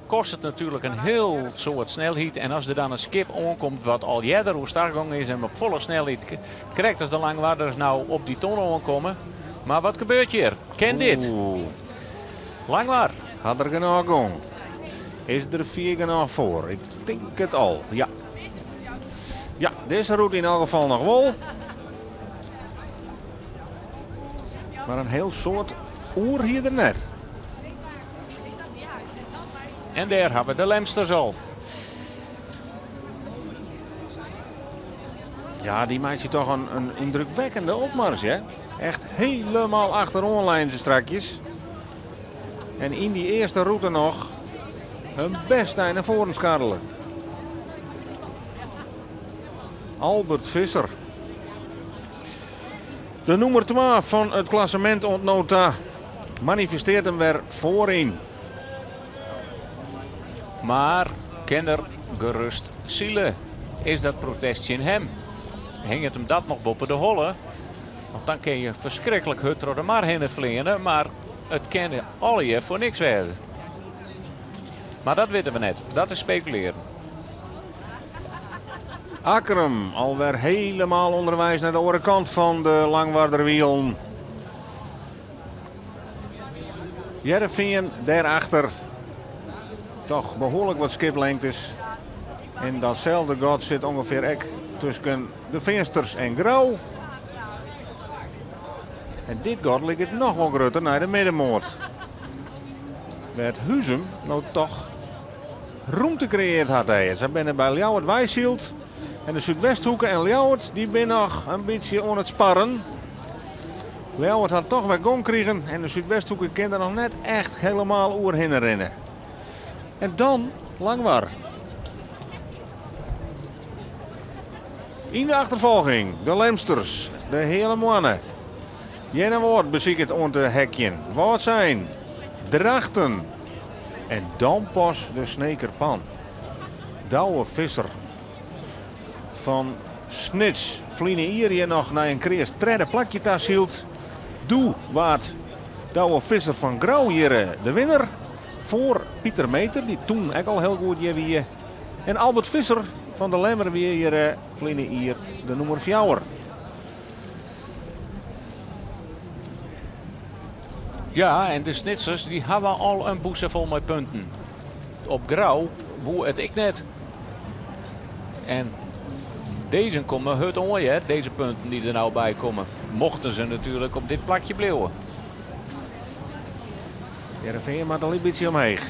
kostet natuerlik in hiel soad snelheid. En as der dan in skip oankomt wat al earder oerstach gong is en op folle snelheid, krekt as de Langwarders no op dy ton oankomme. Mar wat gebeurt hjir? Ken dit? Oeh. Langwar. Hat er genôch gong? Is der fier genôch foar? Ik tink it al, ja. Ja, dizze rûte yn elk gefal noch wol. Mar in hiel soad oer hie er net. En dêr hawwe we de Lemsters al. Ja, dy meitsje toch in yndrukwekkende opmars, hè? Echt helemaal achteroan leinen se strakjes. En yn dy earste rûte noch in bêst ein nei foaren skarrele. Albert Visser. De nûmer 2 fan it klassemint oant no ta manifesteart him wer foaryn. Mar kin er gerust sile? Is dat protest tsjin him? Hinget him dat noch boppe de holle? Want dan kin je ferskriklik hurd troch de mar hinne fleane, mar it kin allegear foar niks wêze. Mar dat witte we net. Dat is spekulearen. Akkrum alwer helemaal ûnderweis nei de oare kant fan de Langwarderwielen. Hearrenfean dêrachter toch behoarlik wat skiplengtes. En datselde gat sit ûngefear ek tusken de Feansters en Grou. En dit gat liket noch wol grutter nei de middenmoat. Wêr't Huzum no toch rûmte kreëard hat. Se binne by Ljouwert weisyld. En de Súdwesthoeke en Ljouwert dy binne noch in bytsje oan it sparren. Ljouwert hat toch wer gong krigen en de Súdwesthoeke kin der noch net echt helemaal oerhinne rinne. En dan Langwar. Yn de achterfolging de Lemsters, de Heale Moanne. Earnewâld besiket oan te heakjen. Wâldsein, Drachten en dan pas de Sneker Pan. Douwe Visser fan Snits. Ferline jier hjir noch nei in kreas tredde plakje ta syld. Doe waard Douwe Visser fan Grou hjir de winner. Foar Pieter Meeter, dy't toen ek al hiel goed hjir wie. En Albert Visser fan de Lemmer wie hjir ferline jier de nûmer fjouwer. Ja, en de Snitsers dy hawwe al in bûse fol mei punten. Op Grou woe it ek net. En dizze komme hurd oan, hear, dizze punten dy't der no by komme. Mochten se natuerlik op dit plakje bliuwe. Hearrenfean moat al in bytsje omheech.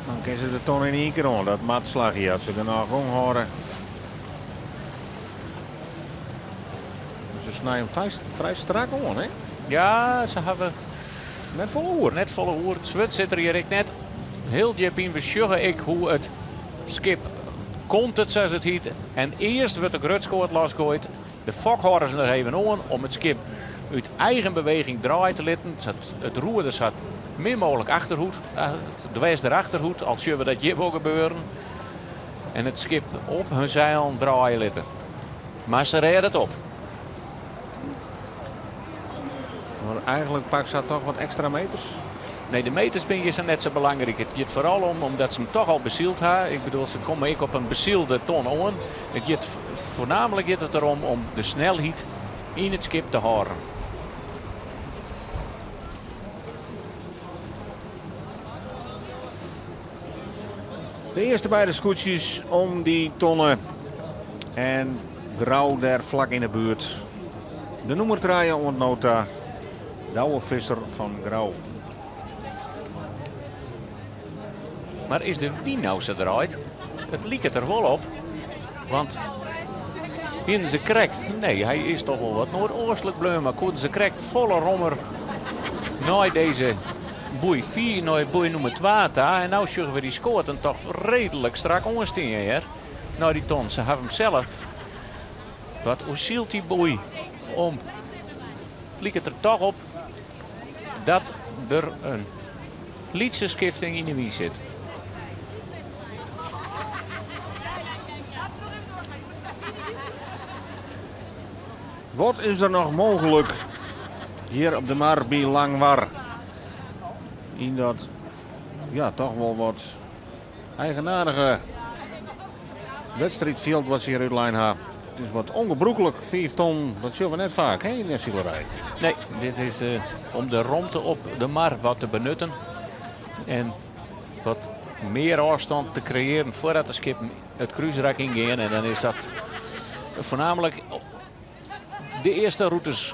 Dan kinne se de ton yn ien kear oan. Dat moat slagje as se genôch gong hâlde. Se snije him frij strak oan, hè? Ja, se hawwe Net folle oer. Net folle oer. It swurd sit der hjir ek net hiel djip yn. We sjogge ek hoe it skip komt, it sa as it hyt. En earst wurdt de grutskoat losgoaid. De fok hâlde se noch even oan om it skip út eigen beweging draaie te litten, sa't it roer der sa min mooglik achterhoedt, dwers der achterhoedt, al sjogge we dat hjir wol gebeuren. En it skip op hun zeilen draaie litte. Mar se rêde it op. Mar eigenlik pakke se toch wat ekstra meters? Nee, de meters binne hjir sa net sa belangryk. It giet foaral om omdat se him toch al besyld ha. Ik bedoel, se komme ek op in besylde ton oan. It giet, foarnaamlik giet it derom om de snelheid yn it skip te hâlden. De earste beide skûtsjes om dy tonne. En Grou dêr flak yn 'e buert. De nûmer trije oant no ta, Douwe Visser fan Grou. Mar is de wyn no sa draaid? It liket der wol op. Want hienen se krekt, nee, hy is toch wol wat noardeastlik bleaun, mar koenen se krekt folle rommer nei dizze boei 4, nei boei nûmer 2 ta. En no sjogge we dy skoaten toch reedlik strak oanstean hear. Nei dy ton, se hawwe him sels wat oersyld dy boei om. It liket der toch op dat der in lytse skifting yn de wyn sit. Wat is der noch mooglik hjir op de mar by Langwar? Yn dat ja, toch wol wat eigenaardige wedstriidfjild wat se hjir útlein ha. It is wat ûngebrûklik, 5 ton, dat sjogge we net faak hè, yn de silerij. Nee, dit is eh, om de romte op de mar wat te benutten. En wat mear ôfstân te kreëaren foardat de skippen it krúsrak yngean. En dan is dat foarnaamlik de earste rûtes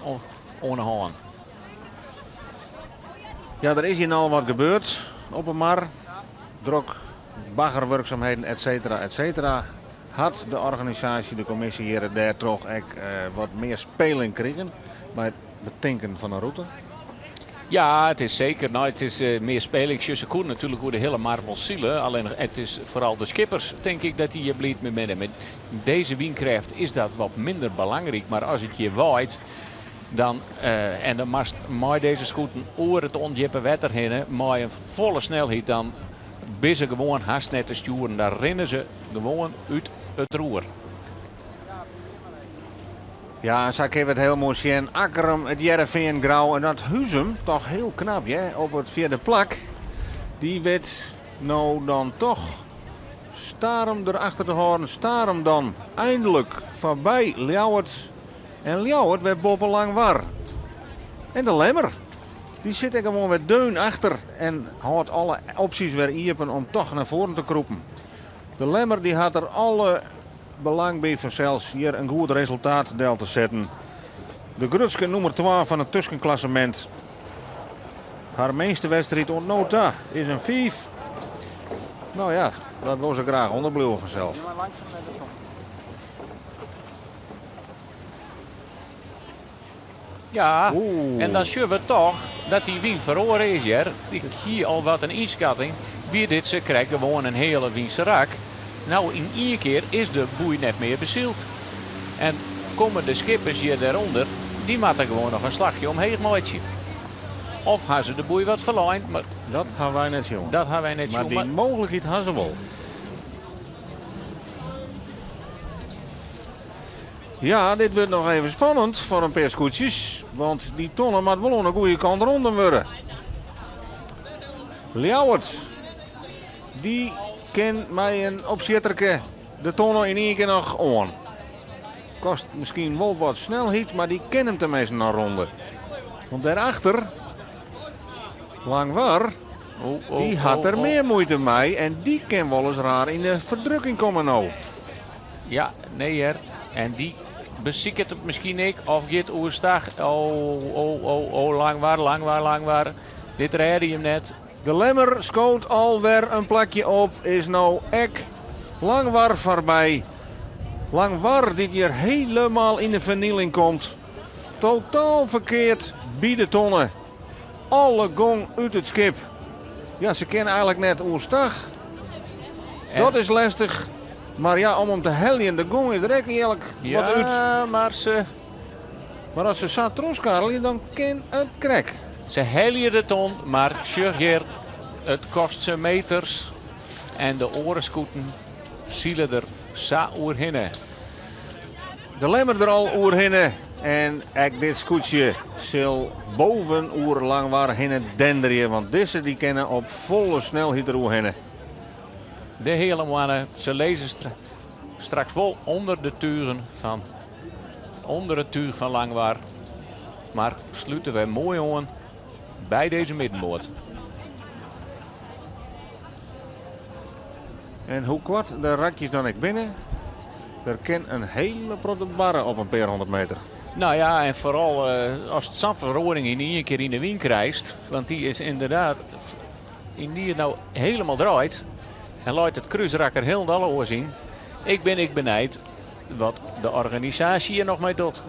oan de hân. Ja, der is hjir no wat gebeurd op 'e mar. Drok baggerwurksumheden, et cetera, et cetera. Hat de organisaasje, de kommisje hjir dêrtroch ek wat mear speling krigen by it betinken fan 'e rûte? Ja, it is seker. No, it is mear speling. Sjoch, se koenen natuerlik oer de hiele mar wol sile. Allinnich it is foaral de skippers, tink ik, dat dy hjir bliid mei binne. Met dizze wynkrêft is dat wat minder belangryk. Mar as it hjir waait, dan, en dan moatst mei dizze skûten oer it ûndjippe wetter hinne mei in folle snelheid, dan binne se gewoan hast net te stjoeren. Dan rinne se gewoan út it roer. Ja, en sa kinne we it hiel moai sjen. Akkrum, it Hearrenfean, Grou en dat Huzum, toch hiel knap hear, op it fjirde plak. Dy wit no dan toch Starum derachter te hâlden. Starum dan einlik foarby Ljouwert. En Ljouwert wer boppe Langwar. En de Lemmer, dy sit ek gewoan wer deun achter en hâldt alle opsjes wer iepen om toch nei foaren te krûpen. De Lemmer dy hat der alle belang by fansels hjir in goed resultaat del te setten. De grutske nûmer 2 fan it tuskenklassemint. Har minste wedstriid oant no ta is in 5. No ja, dat wol se graach ûnder bliuwe fansels. Ja, en dan sjogge we toch dat dy wyn feroare is hear. Ik hie al wat in ynskatting, wie dit se krekt gewoan in heale wynserak. No yn ien kear is de boei net mear besyld. En komme de skippers hjir dêrûnder, dy moatte gewoan noch in slachje omheech meitsje. Of ha se de boei wat ferlein, mar Dat ha wy net sjoen. Dat ha wy net Mar sjoen. dy Mar mooglikheid ha se wol. Ja, dit wurdt noch even spannend foar in pear skûtsjes, want dy tonne moat wol oan de goede kant rûnden wurde. Ljouwert, dy kin mei in opsjitterke de tonne yn ien kear noch oan. Kost miskien wol wat snelheid, mar dy kin him teminsten noch ronde. Want dêrachter, Langwar, dy hat der mear muoite mei en dy kin wolris raar yn de ferdrukking komme no. Ja, nee hear. En dy besiket it miskien ek of giet oerstach. Oh, oh, oh, oh, Langwar, Langwar, Langwar. Dit rêde jim net. De Lemmer skoot alwer in plakje op, is no ek Langwar foarby. Langwar dy't hjir helemaal yn de fernieling komt. Totaal ferkeard by de tonne. Alle gong út it skip. Ja, se kinne eigenlik net oerstach. Dat is lestich. Mar ja, om him te heljen, de gong is der ek earlik wat út. Ja, mar se... Mar as se sa trochskarrelje, dan kin it krekt. Se helje de ton, mar sjoch hjir, it kost se meters. En de oare skûten sile der sa oerhinne. De Lemmer der al oerhinne en ek dit skûtsje sil boven oer Langwar hinne denderje, want dizze dy kinne op folle snelheid der oerhinne. De Heale Moanne, se lizze straks wol ûnder de tugen fan, ûnder it túch fan Langwar, mar slute wer moai oan by dizze middenboat. En hoe koart de rakjes dan ek binne, der kin in hele protte barre op in pear hûndert meter. Nou ja, en foaral ast sa'n feroaring yn ien kear yn de wyn krijst, want dy is ynderdaad yn dy no helemaal draait en leit it krúsrak der hielendal oars yn. Ik bin ek benijd wat de organisaasje hjir noch mei docht.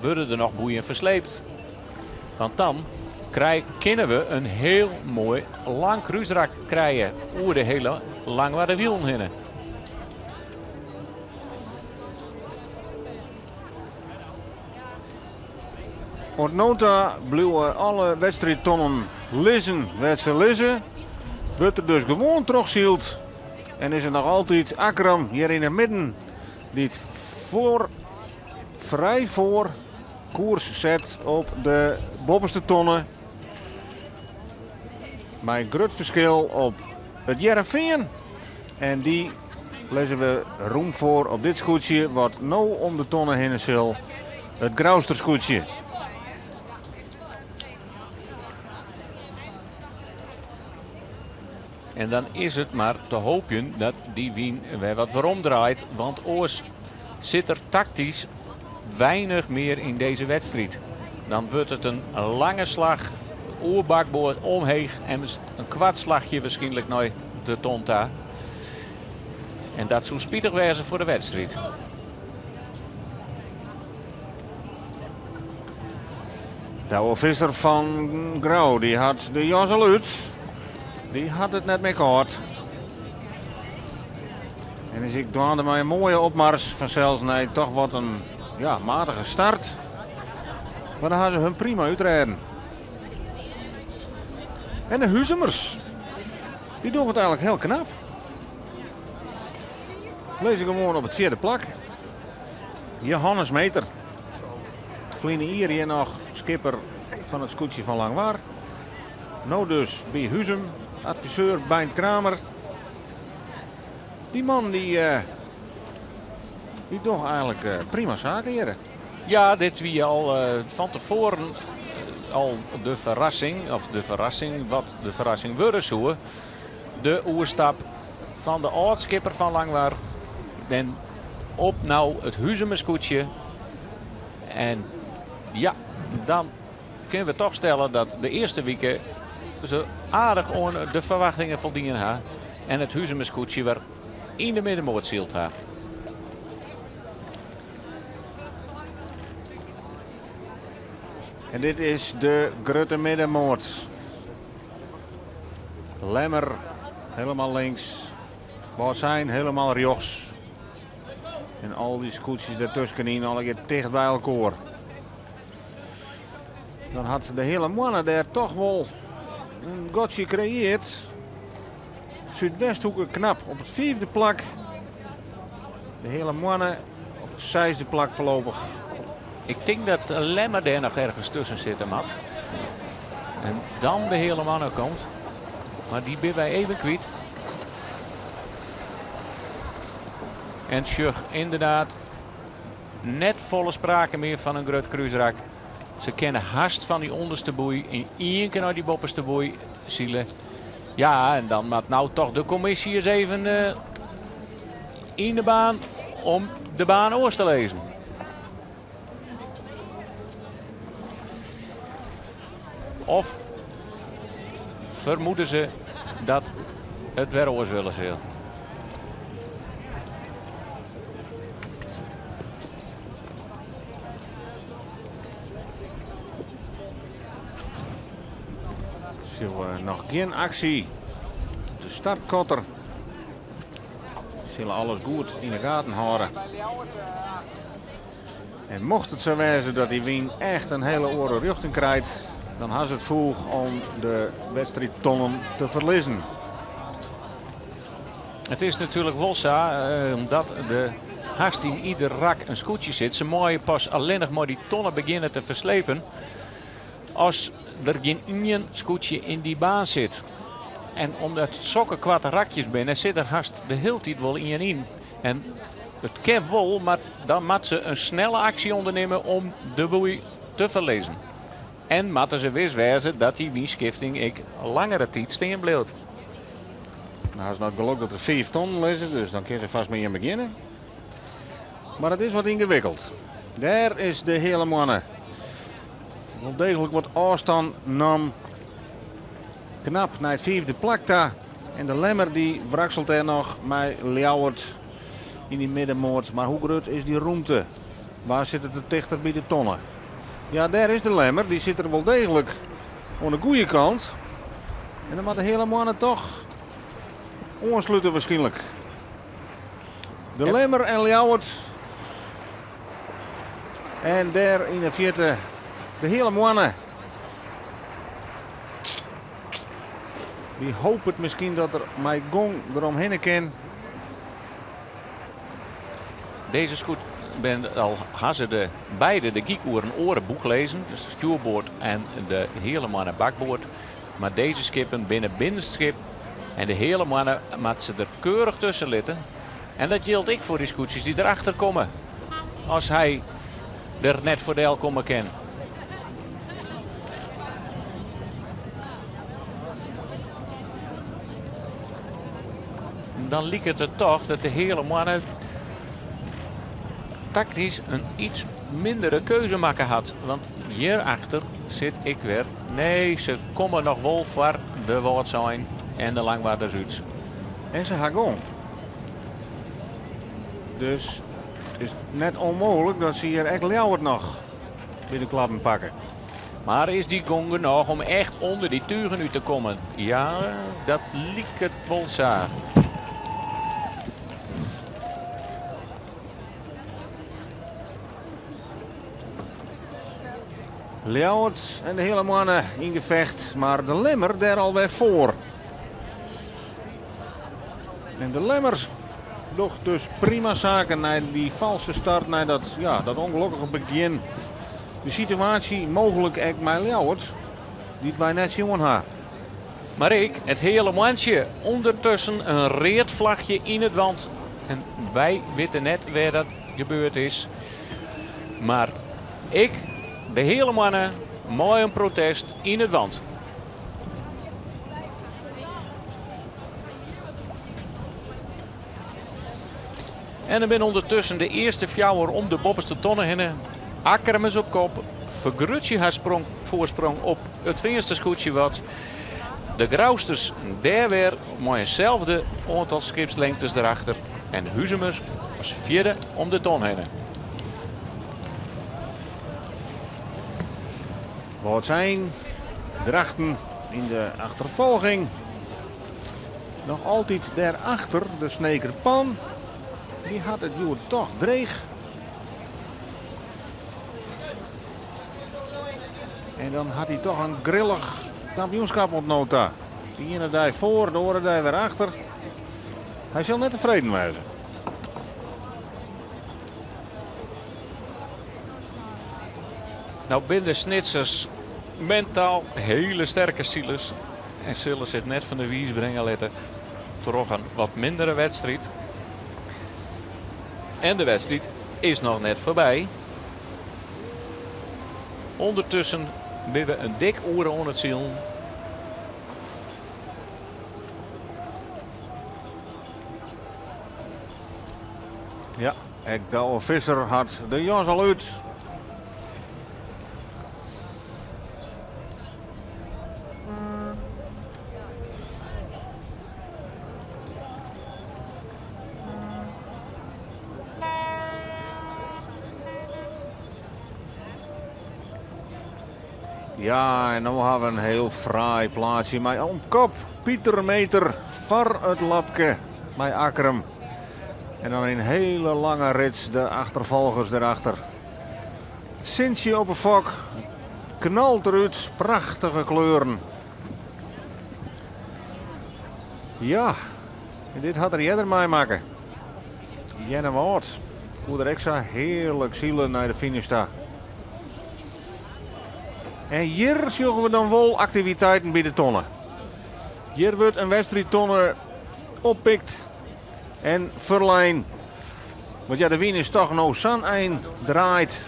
Wurde der noch boeien fersleept? Want dan kinne we in hiel moai lang krúsrak krije oer de hiele Langwarder Wielen hinne. Oant no ta bliuwe alle wedstriidtonnen lizzen wêr't se lizze. Wurdt der dus gewoan trochsyld en is it noch altyd Akkrum hjir yn it midden dy't foar, frij foar koers set op de boppeste tonne. Mei grut ferskil op it Hearrenfean. En dy lizze we rûm foar op dit skûtsje wat no om de tonne hinne sil. It Grouster skûtsje. En dan is it mar te hoopjen dat dy wyn wer wat werom draait, want oars sit der taktysk weinich mear yn dizze wedstriid. Dan wurdt it in lange slach oer bakboard omheech en in koart slachje wierskynlik nei de ton ta. En dat soe spitich wêze foar de wedstriid. Douwe Visser fan Grou dy hat de jas al út. Dy hat it net mear kâld. En is ek dwaande mei in moaie opmars fansels nei toch wat in ja, matige start. Mar dan ha se hun prima útrêden. En de Huzumers, dy dogge it eigenlik hiel knap. Lizze gewoan op it fjirde plak. Johannes Meter. Ferline jier hjir noch skipper fan it skûtsje fan Langwar. No dus by Huzum, adviseur Beint Kramer. Dy man dy, dy docht eigenlik prima saken hjir. Ja, dit wie al fan tefoaren al de ferrassing, of de ferrassing wat de ferrassing wurde soe. De oerstap fan de âld-skipper fan Langwar en op no it Huzumer skûtsje. En ja, dan kinne we toch stelle dat de earste wike se aardich oan de ferwachtingen foldien ha en it Huzumer skûtsje wer yn de middenmoat syld ha. En dit is de grutte middenmoat. Lemmer helemaal links. Wâldsein helemaal rjochts. En al dy skûtsjes dertuskenyn allegear ticht by elkoar. Dan hat de Heale Moanne dêr toch wol in gatsje kreëard. Súdwesthoeke knap op it fiifde plak. De Heale Moanne op it seisde plak foarlopich. Ik tink dat Lemmer dêr noch ergens tusken sitte moat. En dan de Heale Moanne komt. Mar dy binne wy even kwyt. En sjoch, ynderdaad, net folle sprake mear fan in grut krúsrak. Se kinne hast fan dy ûnderste boei yn ien kear nei dy boppeste boei sile. Ja, en dan moat no toch de kommisje ris even yn de baan om de baan oars te lizzen. Of fermoede se dat it wer oars wurde sil. Sil noch gjin aksje. De startkotter. Sille alles goed yn 'e gaten hâlde. En mocht it sa wêze dat dy wyn echt in hiele oare rjochting krijt, dan ha se it foech om de wedstriidtonnen te ferlizzen. It is natuerlik wol sa, omdat der hast yn ieder rak in skûtsje sit. Se meie pas allinnich mei dy tonne begjinne te ferslepen as der gjin ien skûtsje yn dy baan sit. En omdat it sokke koarte rakjes binne, sit der hast de hiele tiid wol ien yn. En it kin wol, mar dan moatte se in snelle aksje ûndernimme om de boei te ferlizzen. En moatte se wis wêze dat dy wynskifting ek langere tiid stean bliuwt. No ha se noch it gelok dat der fiif tonnen lizze, dus dan kinne se fêst mei ien begjinne. Mar it is wat yngewikkeld. Dêr is de Heale Moanne. Wol deeglik wat ôfstân nam. Knap nei it fiifde plak ta. En de Lemmer dy wrakselt dêr noch mei Ljouwert yn dy middenmoat. Mar hoe grut is dy rûmte? Wa sit der tichter by de tonne? Ja, dêr is de Lemmer. Dy sit der wol deeglik oan de goede kant. En dan moat de Heale Moanne toch oanslute waarskynlik. De Lemmer en Ljouwert. En dêr yn de fierte de Heale Moanne. Dy hopet miskien dat er mei gong deromhinne kin. Dizze skût ben al ha se de beide de gyk oer in oare boech lizzen, dus de stjoerboard en de Heale Moanne bakboard. Mar dizze skippen binne binnenstskip en de Heale Moanne moat se der keurich tusken litte. En dat jildt ek foar dy skûtsjes dy't derachter komme as hy der net foar del komme kin. Dan liket it toch dat de Heale Moanne taktysk in iets mindere keuze makke hat. Want hjirachter sit ek wer. Nee, se komme noch wol foar de Wâldsein en de Langwarders út. En se ha gong. Dus it is net ûnmooglik dat se hjir ek Ljouwert noch by de klappen pakke. Mar is dy gong genôch om echt ûnder dy tugen út te kommen? Ja, dat liket wol sa. Ljouwert en de Heale Moanne yn gefecht, mar de Lemmer dêr alwer foar. En de Lemmer docht dus prima saken nei dy falske start, nei dat, ja, dat ûngelokkige begjin. De situaasje mooglik ek mei Ljouwert, dy't wy net sjoen ha. Mar ek it Heale Moantsje, ûndertusken in read flachje yn it want. En wy witte net wêr dat gebeurd is. Mar ek de Heale Moanne mei in protest yn it want. En der binne ûndertusken de earste fjouwer om de boppeste tonne hinne. Akkrum is op kop, fergrutsje har sprong, foarsprong op it Feanster skûtsje wat. De Grousters dêr wer mei inselde oantal skipslengtes derachter. En Huzumers as fjirde om de ton hinne. Wâldsein, Drachten yn de achterfolging. Noch altyd dêrachter de Sneker Pan. Dy hat it hjoed toch dreech. En dan hat hy toch in grillich kampioenskap oant no ta. De iene dei foar, de oare dei wer achter. Hy sil net tefreden wêze. No binne de Snitsers mentaal hiele sterke silers en sille sich net fan de wiis bringe litte troch in wat mindere wedstriid. En de wedstriid is noch net foarby. Undertusken binne we in dik oere oan it silen. Ja, ek Douwe Visser hat de jas al út. Ja, en no ha we in hiel fraai plaatsje mei om kop Pieter Meter foar it lapke mei Akkrum. En dan in hele lange rits de achterfolgers derachter. It sintsje op 'e fok knalt derút, prachtige kleuren. Ja, en dit hat er earder meimakke. Earnewâld koe der ek sa hearlik sile nei de finish ta. En hjir sjogge we dan wol aktiviteiten by de tonne. Hjir wurdt in wedstriidtonne oppikt en ferlein. Want ja, de wyn is toch no sa'n ein draaid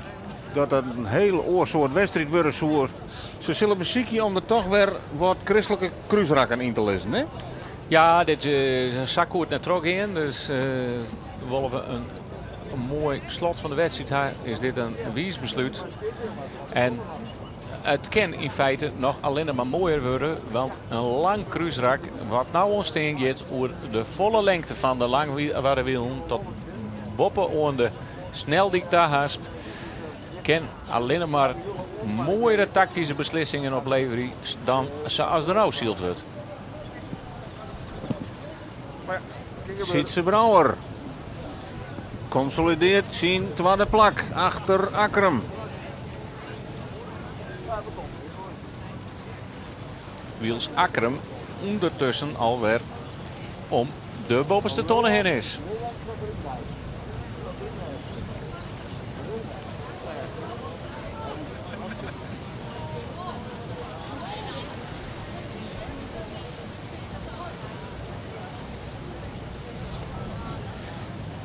dat dat in heel oar soart wedstriid wurde soe. Se sille besykje om der toch wer wat kristlike krúsrakken yn te lizzen, hè? Ja, dit uh, sa koe it net trochgean. Dus uh, wolle we in, in moai slot fan de wedstriid ha, is dit in wiis beslút. En it kin yn feite noch allinne mar moaier wurde, want in lang krúsrak wat no ûntstean giet oer de folle lengte fan de Langwarderwielen tot boppe oan de sneldyk ta hast, kin allinne mar moaiere taktyske beslissingen opleverje dan sa as der no syld wurdt. Sytze Brouwer konsolidearret syn twadde plak achter Akkrum. Wylst Akkrum ûndertusken alwer om de boppeste tonne hinne is.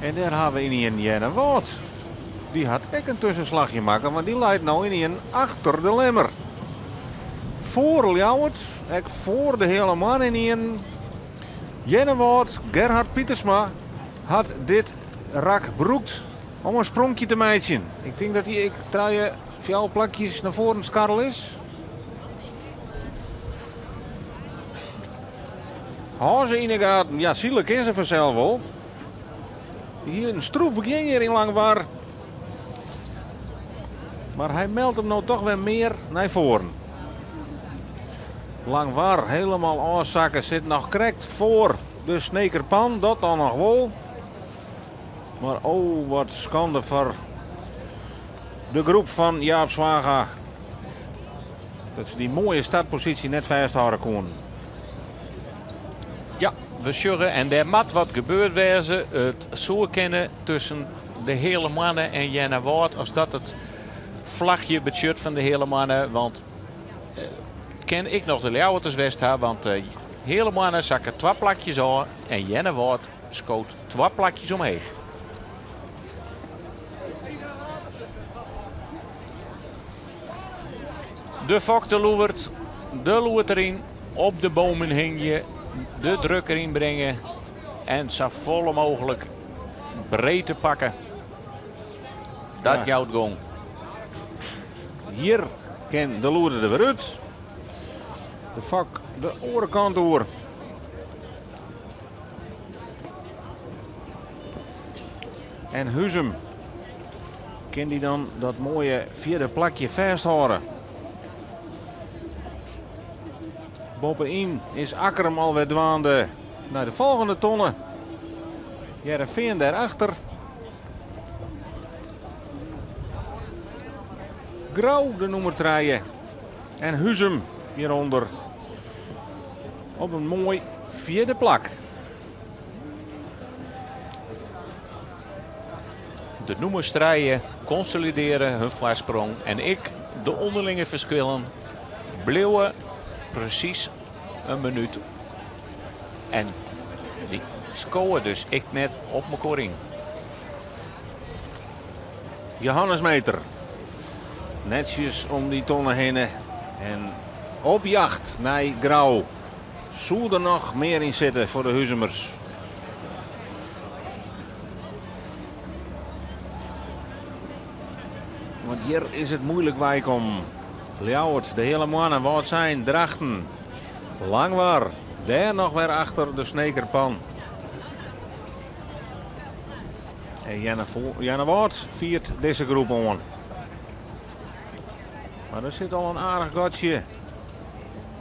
En dêr ha we ynienen Earnewâld. Dy hat ek in tuskenslachje makke, want dy leit no ynienen achter de Lemmer. Foar Ljouwert, ek foar de Heale Moanne ynienen. Earnewâld, Gerhard Pietersma hat dit rak brûkt om in spronkje te meitsjen. Ik tink dat hy ek trije, fjouwer plakjes nei foaren skarrele is. Hâld se yn de gaten. Ja, sile kin se fansels wol. Hie in stroef begjin hjir yn Langwar. Mar hy meldt him no toch wer mear nei foaren. Langwar helemaal ôfsakke, sit noch krekt foar de Snekerpan. Dat dan noch wol. Mar oh, wat skande foar de groep fan Jaap Zwaga. Dat se dy moaie startposysje net fêsthâlde koenen. Ja, we sjogge en dêr moat wat gebeurd wêze. It soe kinne tusken de Heale Moanne en Earnewâld as dat it flachje betsjut fan de Heale Moanne. Want eh, kin ek noch de Ljouwerters west ha, want de Heale Moanne sakke twa plakjes ôf en Earnewâld skoot twa plakjes omheech. De fok de loert, de loert deryn, op de bomen hingje, de druk deryn bringe en sa folle mooglik breedte pakke. Dat Ja. jout gong. Hjir kin de loerde der wer út. De fok de oare kant oer. En Huzum, kin dy dan dat moaie fjirde plakje fêsthâlde? Boppe-yn is Akkrum alwer dwaande nei de folgjende tonne. Hearrenfean dêrachter. Grou de nûmer trije. En Huzum hjirûnder op in moai fjirde plak. De nûmers trije konsolidearje hun foarsprong en ek de ûnderlinge ferskillen bliuwe presys in minút. En dy skowe dus ek net op mekoar yn. Johannes Meter. Netsjes om dy tonne hinne en op jacht nei Grou. Soe der noch mear yn sitte foar de Huzumers? Want hjir is it muoilik weikommen. Ljouwert, de Heale Moanne, Wâldsein, Drachten, Langwar, dêr noch wer achter de Snekerpan. En Earnewâld fiert dizze groep oan. Mar der sit al in aardich gatsje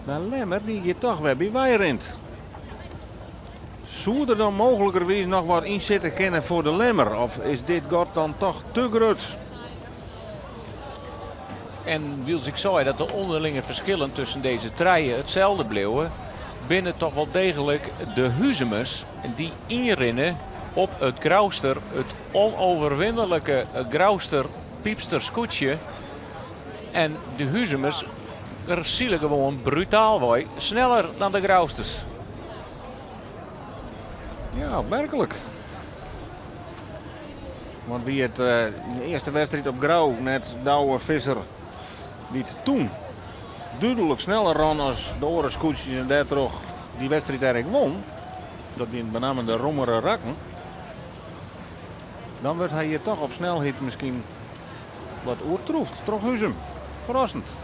nei Lemmer, dy't hjir toch wer by wei rint. Soe. Soe der dan mooglikerwiis noch wat yn sitte kinne foar de Lemmer of is dit gat dan toch te grut? En wylst ik sei dat de ûnderlinge ferskillen tusken dizze trije itselde bliuwe, binne toch wol deeglik de Huzumers dy't ynrinne op it Grouster, it ûnoverwinnelike Grouster Pypster skûtsje. En de Huzumers sile gewoan brutaalwei sneller dan de Grousters. Ja, opmerklik. Want wie it yn de earste wedstriid op Grou net Douwe Visser dy't toen dúdlik sneller rûn as de oare skûtsjes en dêrtroch dy wedstriid dêr ek wûn. Dat wienen benammen de rommere rakken. Dan wurdt hy hjir toch op snelheid miskien wat oertroefd troch Huzum. Ferrassend.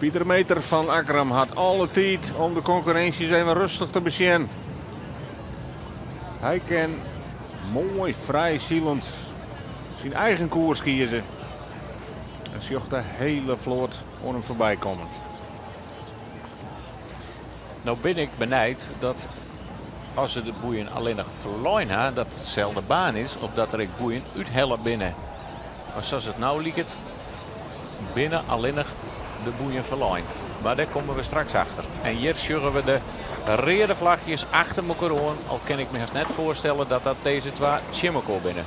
Pieter Meeter fan Akkrum hat alle tiid om de konkurrinsjes even rêstich te besjen. Hy kin moai frij silend syn eigen koers kieze. En sjocht de hiele float oan him foarby kommen. No bin ik benijd dat as se de boeien allinnich ferlein ha, dat it deselde baan is of dat der ek boeien úthelle binne. Mar sa't it no liket, binne allinnich de boeien ferlein. Mar dêr komme we straks achter. En hjir sjogge we de reade flachjes achter mekoar oan, al kin ik my hast net foarstelle dat dat dizze twa tsjin mekoar binne.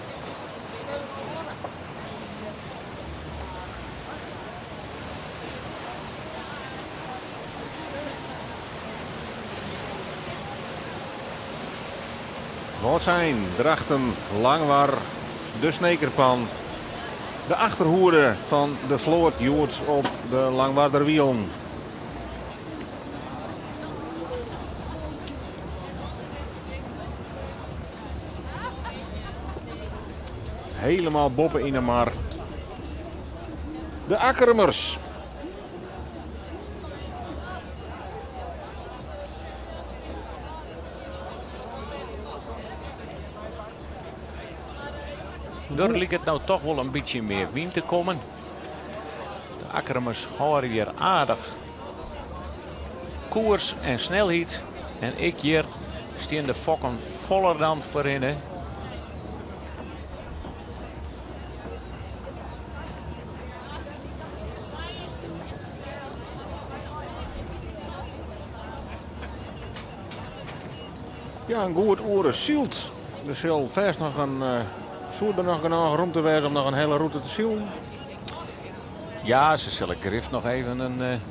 Wâldsein, Drachten, Langwar, de Snekerpan, de achterhoede fan de float hjoed op de Langwarder Wielen. Helemaal boppe yn 'e mar. De Akkermers. Der liket no toch wol in bytsje mear wyn te kommen. De Akkermers hâlde hjir aardich koers en snelheid. En ek hjir stean de fokken foller dan foarhinne. Ja, in goed oere syld. Der sil fêst noch in, soe der noch genôch romte wêze om noch in hiele rûte te silen? Ja, se sille grif noch even in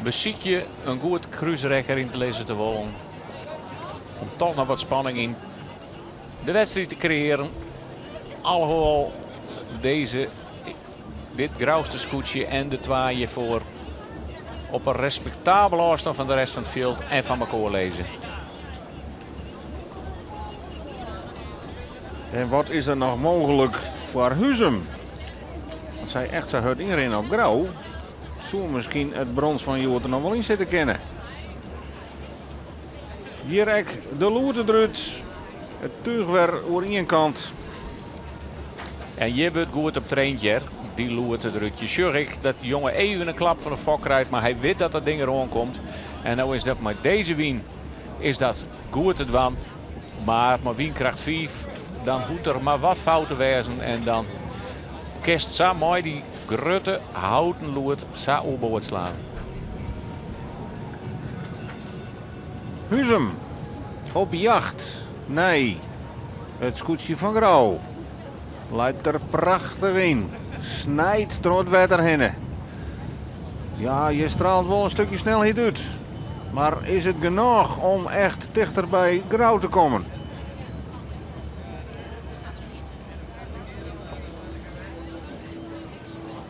besykje in goed krúsrek deryn te lizze te wollen. Om toch noch wat spanning yn de wedstriid te kreëaren. Alhoewol dizze, dit Grouster skûtsje en de twa hjirfoar op in respektabele ôfstân fan de rest fan it fjild en fan mekoar lizze. En wat is der noch mooglik foar Huzum? As sy echt sa hurd ynrinne op Grou, soe miskien it brons fan hjoed der noch wol yn sitte kinne. Hjir ek de loerte derút. It túch wer oer ien kant. En hjir wurdt goed op traind hear, dy loerte derút. Je sjogge ek dat de jonge even in klap fan de fok krijt, mar hy wit dat dat ding deroan komt. En no is dat mei dizze wyn is dat goed te dwaan. Mar mei wynkracht 5, dan hoecht der mar wat fout te wêzen en dan kinst sa mei dy grutte houten loert sa oerboard slaan. Huzum op jacht nei it skûtsje fan Grou. Leit der prachtich yn. Snijt troch it wetter hinne. Ja, hjir straalt wol in stikje snelheid út. Mar is it genôch om echt tichter by Grou te kommen?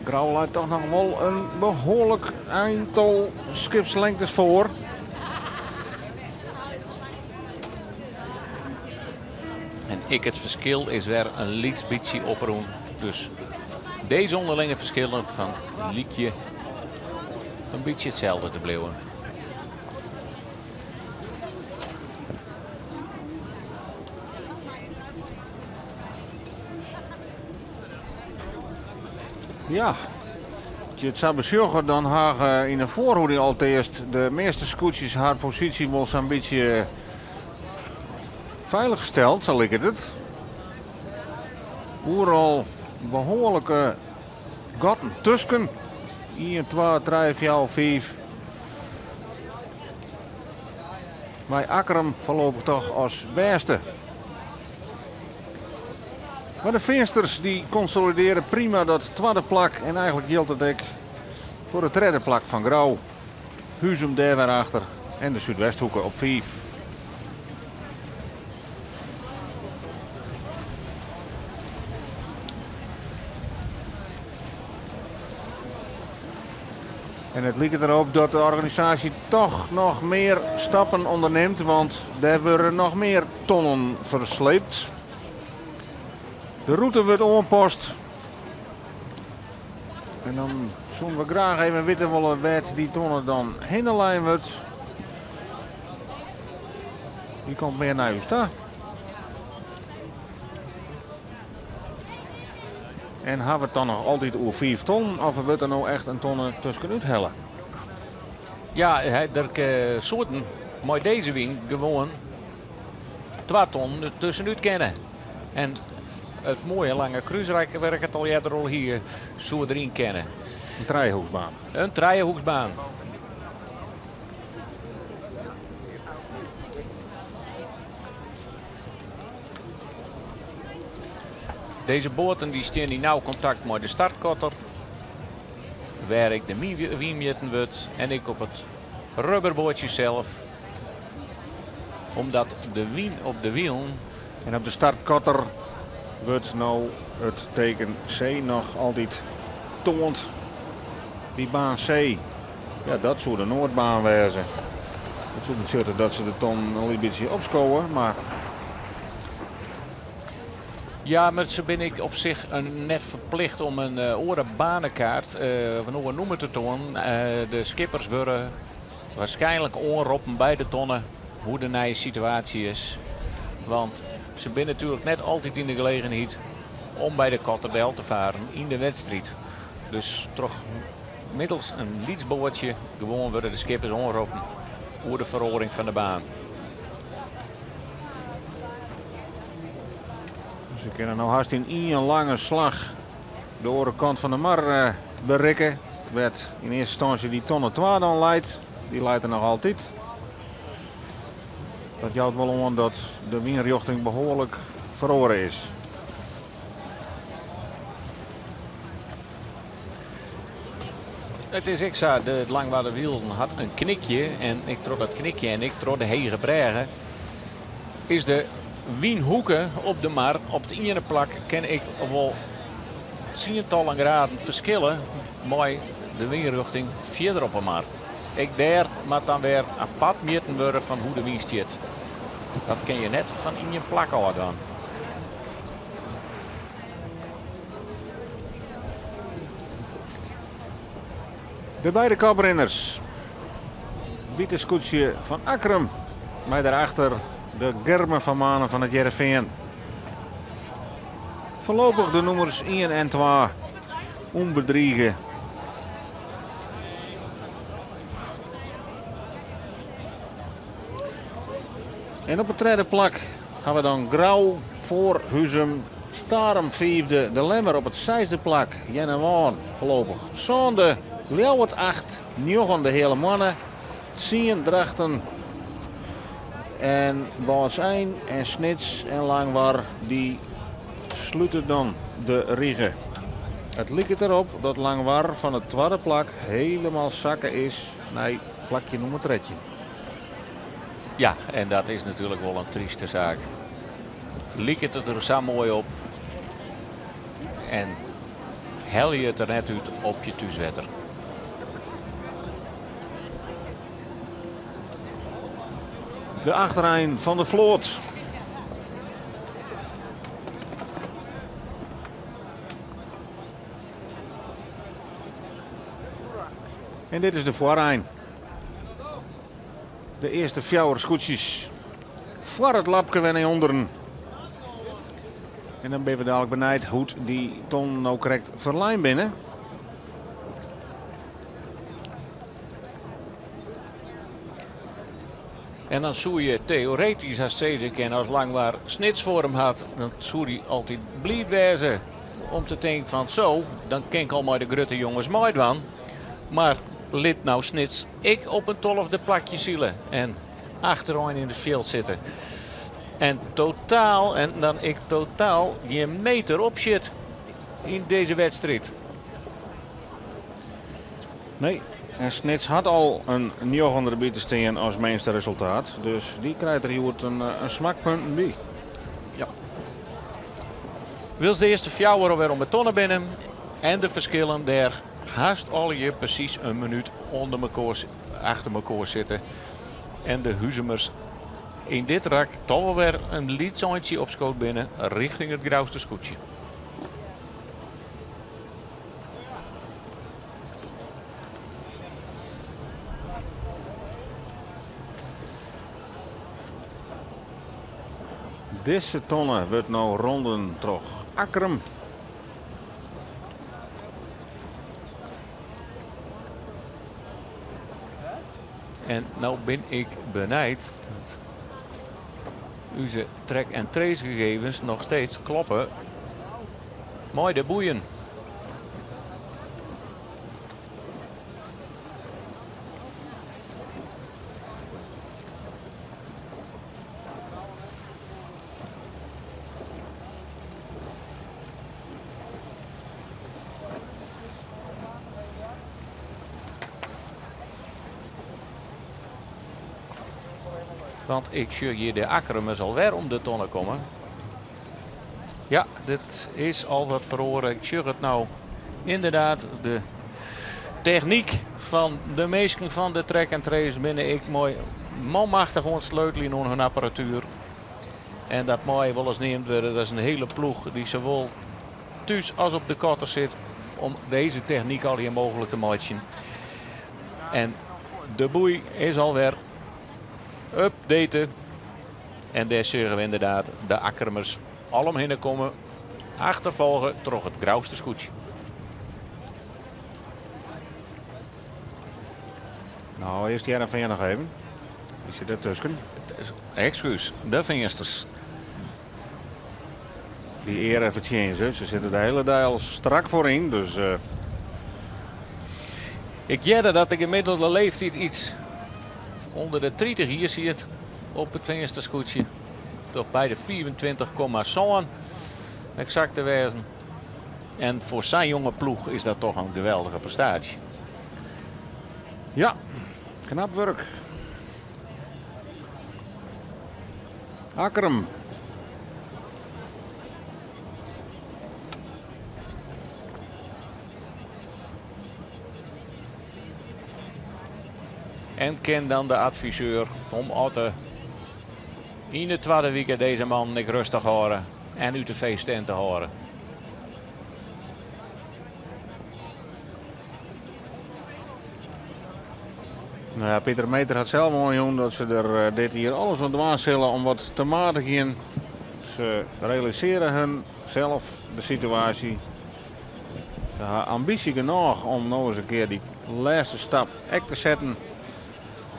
Grou leit toch noch wol in behoarlik oantal skipslengtes foar. En ek it ferskil is wer in lyts bytsje oprûn. Dus dizze ûnderlinge ferskillen fan lykje in bytsje itselde te bliuwen. Ja, as je it sa besjogge, dan ha yn de foarhoede alteast de measte skûtsjes har posysje wol sa'n bytsje feilich steld, sa liket it. Oeral behoarlike gatten tusken. 1, 2, 3, 4, 5. Mei Akkrum foarlopich toch as bêste. Mar de Feansters dy konsolidearje prima dat twadde plak. En eigenlik jildt it ek foar it tredde plak fan Grou. Huzum dêr wer achter en de Súdwesthoeke op 5. En it liket derop dat de organisaasje toch noch mear stappen ûndernimt, want der wurde noch mear tonnen fersleept. De rûte wurdt oanpast. En dan soene we graach even witte wolle wêr't dy tonne dan hinne lein wurdt. Dy komt mear nei ús ta. En ha we it dan noch altyd oer 5 tonnen of wurdt der no echt in tonne tuskenút helle? Ja, der soarten mei dizze wyn gewoan 2 tonnen tuskenút kinne. En it moaie lange krúsrek wêr't ik it al earder al hie, soe deryn kinne. In trijehoeksbaan. In trijehoeksbaan. Dizze boaten dy stean yn nau kontakt mei de startkotter, wêr ek de wyn mjitten wurdt en ek op it rubberboatsje sels, omdat de wyn op de wielen. En op de startkotter wurdt no it teken C noch altyd toand. By baan C, ja, dat soe de Noardbaan wêze. Dat soe betsjutte dat se de tonnen in lyts bytsje opskowe, mar. Ja, mar se binne ek op sich net ferplicht om in oare banekaart of in oar nûmer te toanen. De skippers wurde waarskynlik oanroppen by de tonne hoe de nije situaasje is. Want se binne natuerlik net altyd yn de gelegenheid om by de kotter del te faren yn de wedstriid. Dus troch middels in lyts boatsje gewoan wurde de skippers oanroppen oer de feroaring fan de baan. Se kinne no hast yn ien lange slach de oare kant fan de mar eh, berikke. Wêr't yn earste ynstânsje dy tonne 2 dan leit. Dy leit der noch altyd. Dat jout wol oan dat de wynrjochting behoarlik feroare is. It is ek sa, de Langwarder Wielen hat in knikje en ek troch dat knikje en ek troch de hege brêge is de wynhoeke op de mar op it iene plak kin ek wol tsientallen graden ferskille mei de wynrjochting fierder op 'e mar. Ek dêr moat dan wer apart mjitten wurde fan hoe de wyn stiet. Dat kin je net fan ien plak ôf dwaan. De beide koprinners. Wite skûtsje fan Akkrum. Mei dêrachter de Gerben van Manen fan it Hearrenfean. Foarlopich de nûmers 1 en 2 ûnbedrige. En op it tredde plak ha we dan Grou foar Huzum, Starum fiifde, De Lemmer op it seisde plak, Earnewâld foarlopich sânde, Ljouwert acht, njoggen de Heale Moanne, tsien Drachten en Wâldsein en Snits en Langwar dy slute dan de rige. It liket derop dat Langwar fan it twadde plak hielendal sakke is nei plakje nûmer 13. Ja, en dat is natuerlik wol in tryste saak. Liket it der sa moai op en helje it der net út op je thúswetter. De achterein fan de float. En dit is de foarein. De earste fjouwer skûtsjes foar it lapke wer nei ûnderen. En dan binne we dadelijk benijd hoe't dy tonnen no krekt ferlein binne. En dan soe je teoretysk hast sizze kinne, as Langwar Snits foar him hat, dan soe hy altyd bliid wêze om te tinken fan zo, dan kin ik al mei de grutte jonges meidwaan. Mar lit nou Snits ek op in 12e plakje sile en achterein yn it fjild sitte. En totaal, en dan ek totaal, gjin meter opsjit yn dizze wedstriid. Nee, en Snits hat al in njoggen derby te stean as minste resultaat. Dus dy krijt der hjoed in smak punten by. Ja. Wylst de earste fjouwer alwer om 'e tonne binne en de ferskillen dêr hast allegear presys in minút ûnder mekoar, achter mekoar sitte. En de Huzumers yn dit rak toch wol wer in lyts eintsje opskood binne rjochting it Grouster skûtsje. Dizze tonne wurdt no ronden troch Akkrum. En no bin ik benijd dat ús track en trace gegevens noch steeds kloppe mei de boeien. Want ik sjoch hjir de Akkrumers alwer om de tonne kommen. Ja, dit is al wat feroare. Ik sjoch it no. Ynderdaad, de technyk fan de minsken fan de track and trace binne ek moai manmachtich oan it sleuteljen oan hun apparatuer. En dat mei wolris neamd wurde. Dat is in hiele ploech dy't sawol thús as op de kotter sit om dizze technyk allegear mooglik te meitsjen. En de boei is alwer updaten. En dêr sjogge we ynderdaad de Akkrumers al omhinne komme, achterfolge troch it Grouster skûtsje. No, earst Hearrenfean noch even. Dy sit dertusken. Ekskús, de Feansters. Dy eare fertsjinje se. Se sitte de hiele dei al strak foaryn. Dus, Ik hearde dat de gemiddelde leeftiid iets ûnder de 30 jier siet op it Feanster skûtsje. Toch by de 25,7 eksakt te wêzen. En foar sa'n jonge ploech is dat toch in geweldige prestaasje. Ja, knap wurk. Akkrum. En kin dan de adviseur Tom Otte yn de twadde wike dizze mannen ek rêstich hâlde en út de feesttinte hâlde. Nou ja, Pieter Meeter hat sels oanjûn dat se der dit jier alles oan dwaan sille om wat te matigjen. Se realisearje hun sels de situaasje. Se ha ambysje genôch om no ris in kear dy lêste stap ek te setten.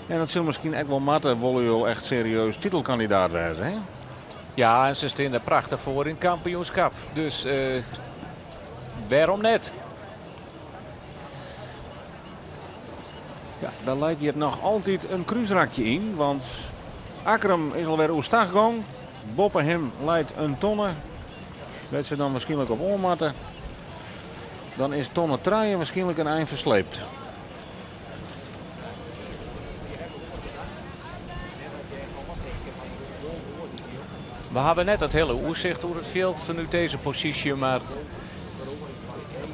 En dat sil miskien ek wol moatte, wolle jo echt serieus titelkandidaat wêze, hè? Ja, en se stean der prachtich foar yn it kampioenskip. Dus wêrom net? Ja, daar leit hjir noch altyd in krúsrakje yn, want Akkrum is alwer oerstach gong. Boppe him leit in tonne, wêr't se dan wierskynlik op oan moatte. Dan is tonne trije wierskynlik in ein fersleept. We hawwe net it hiele oersicht oer it fjild fanút dizze posysje, mar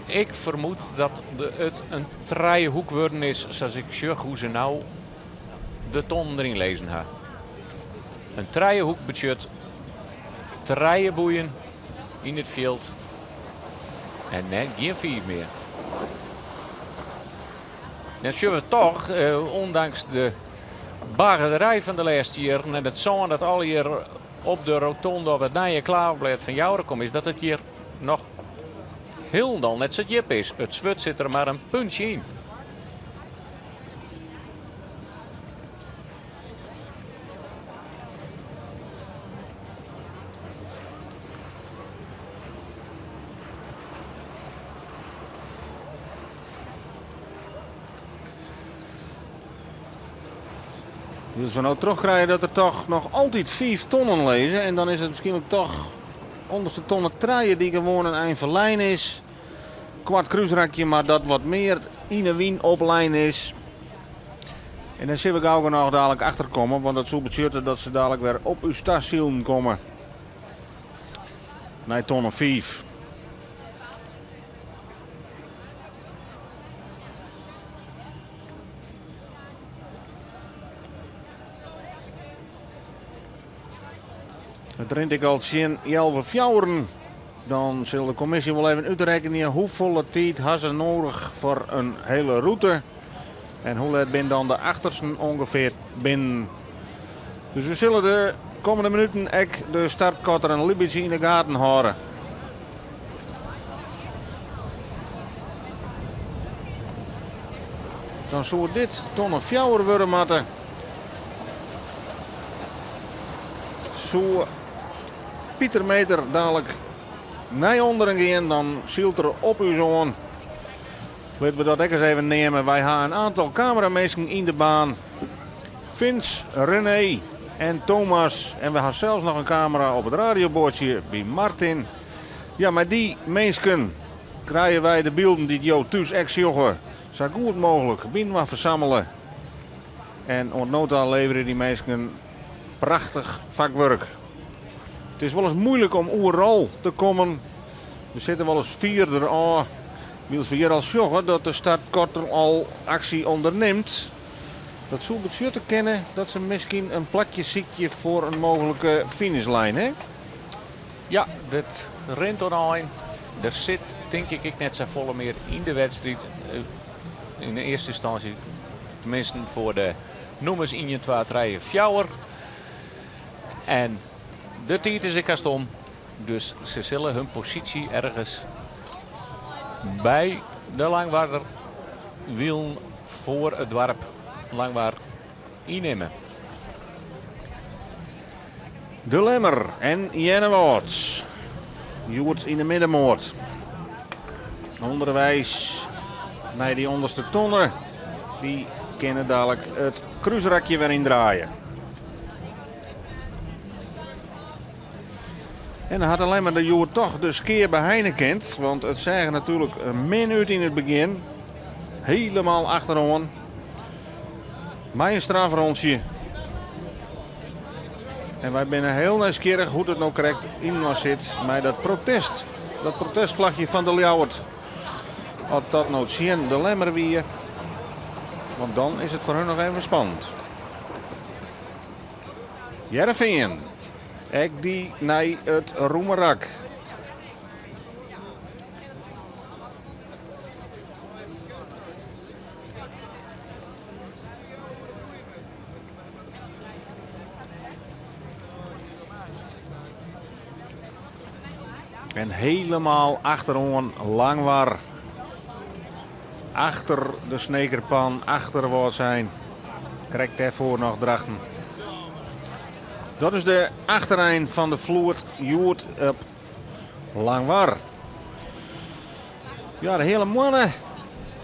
ik fermoed dat it in trijehoek wurden is, sa't ik sjoch hoe't se no de tonnen deryn lizzen ha. In trijehoek betsjut trije boeien yn it fjild en net gjin fiif mear. Dan sjogge we toch, ûndanks de baggerij fan de lêste jierren en it sân dat allegear op de rotonde of it nije klaverblêd fan Joure kommen is, dat it hjir noch hielendal net sa djip is. It swurd sit der mar in puntsje yn. Wylst we no trochkrije dat der toch noch altyd fiif tonnen lizze en dan is it miskien toch ûnderste tonne trije dy't gewoan in ein ferlein is. Koart krúsrakje, mar dat wat mear yn 'e wyn oplein is. En dêr sille we gau genôch dalik achter komme, want dat soe betsjutte dat se dalik wer op ús ta silen komme. Nei tonne fiif. It rint ek al tsjin healwei fjouweren. Dan sil de kommisje wol even útrekkenje hoefolle tiid ha se nedich foar in hele rûte. En hoe let bin dan de achtersten ûngefear binnen. Dus we sille de kommende minuten ek de startkotter in lyts bytsje yn de gaten hâlde. Dan soe dit tonne fjouwer wurde moatte. Soe Pieter Meeter dalik nei ûnderen gean, dan sylt er op ús oan. Litte we dat ek ris even neame. Wy ha in oantal kameraminsken yn de baan. Vince, René en Thomas. En we ha sels noch in kamera op it radioboatsje by Martin. Ja, mei dy minsken krije wy de bylden dy't jo thús ek sjogge sa goed mooglik byinoar fersammele. En oant no ta leverje dy minsken prachtich fakwurk. It is wolris muoilik om oeral te kommen. We sitte wolris fierder ôf. Wylst we hjir al sjogge dat de startkotter al aksje ûndernimt. Dat soe betsjutte kinne dat se miskien in plakje sykje foar in mooglike finishlijn, hè? Ja, dit rint oan ein. Der sit tink ik ek net safolle mear yn de wedstriid. Yn de earste ynstânsje, teminsten foar de nûmers 1, 2, 3, 4. En de tiid is ek hast om. Dus se sille hun posysje ergens by de Langwarder Wielen foar it doarp Langwar ynnimme. De Lemmer en Earnewâld. Hjoed yn de middenmoat. Underweis nei dy ûnderste tonne. Dy kinne dalik it krúsrakje wer yndraaie. En dan hat de Lemmer de hjoed toch de skea beheine kind. Want it seach natuerlik min út yn it begjin. Helemaal achteroan. Mei in strafrûntsje. En wy binne hiel nijsgjirrich hoe't it no krekt yninoar sit mei dat protest. Dat protestflachje fan de Ljouwert. As dat no tsjin de Lemmer wie. Want dan is it foar hun noch even spannend. Hearrenfean, ek dy nei it rûme rak. En helemaal achteroan Langwar. Achter de Snekerpan, achter Wâldsein. Krekt dêrfoar noch Drachten. Dat is de achterein fan de floed hjoed op Langwar. Ja, de Heale Moanne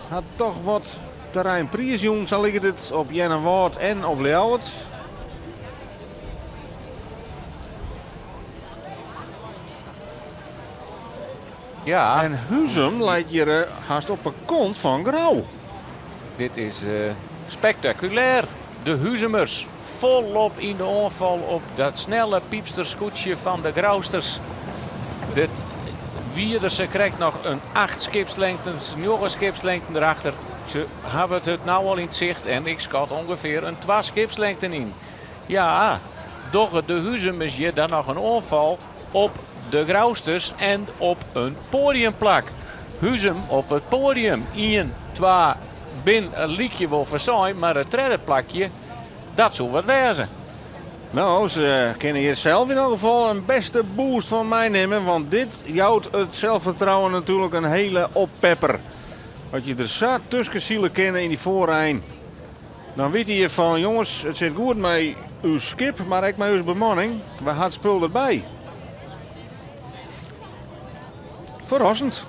hat toch wat terrein priisjûn, sa liket it op Earnewâld en op Ljouwert. Ja. En Huzum leit hjir eh, hast op 'e kont fan Grou. Dit is eh, spektakulêr. De Huzumers folop yn de oanfal op dat snelle piepsterskûtsje fan de Grousters. Dit wie der se krekt noch in 8 skipslengten, 9 skipslengten erachter. Se hawwe it no al yn it sicht en ik skat ûngefear in 2 skipslengten yn. Ja, dogge de Huzumers hjir dan noch in oanfal op de Grousters en op in poadiumplak. Huzum op it poadium. 1, 2 bin lykje wol fersein, mar it tredde plakje, dat soe wat wêze. No, se kinne hjir sels yn elk gefal in bêste boost fan meinimme, want dit jout it selsfertrouwen natuerlik in hele oppepper. As je der sa tusken sile kinne yn dy foarein, dan witte je fan jonges, it sit goed mei ús skip, mar ek mei ús bemanning. We ha it spul derby. Ferrassend.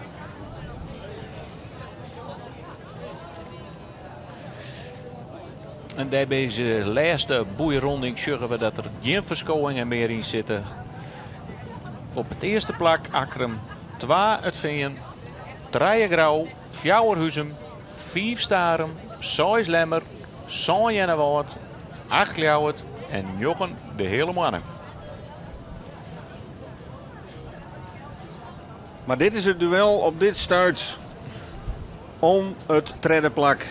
En dêr by dizze lêste boeironding sjogge we dat der gjin ferskowingen mear yn sitte. Op it earste plak Akkrum, twa It Fean, trije Grou, fjouwer Huzum, fiif Starum, seis Lemmer, sân Earnewâld, acht Ljouwert en njoggen de Heale Moanne. Mar dit is it duel op dit stuit om it tredde plak.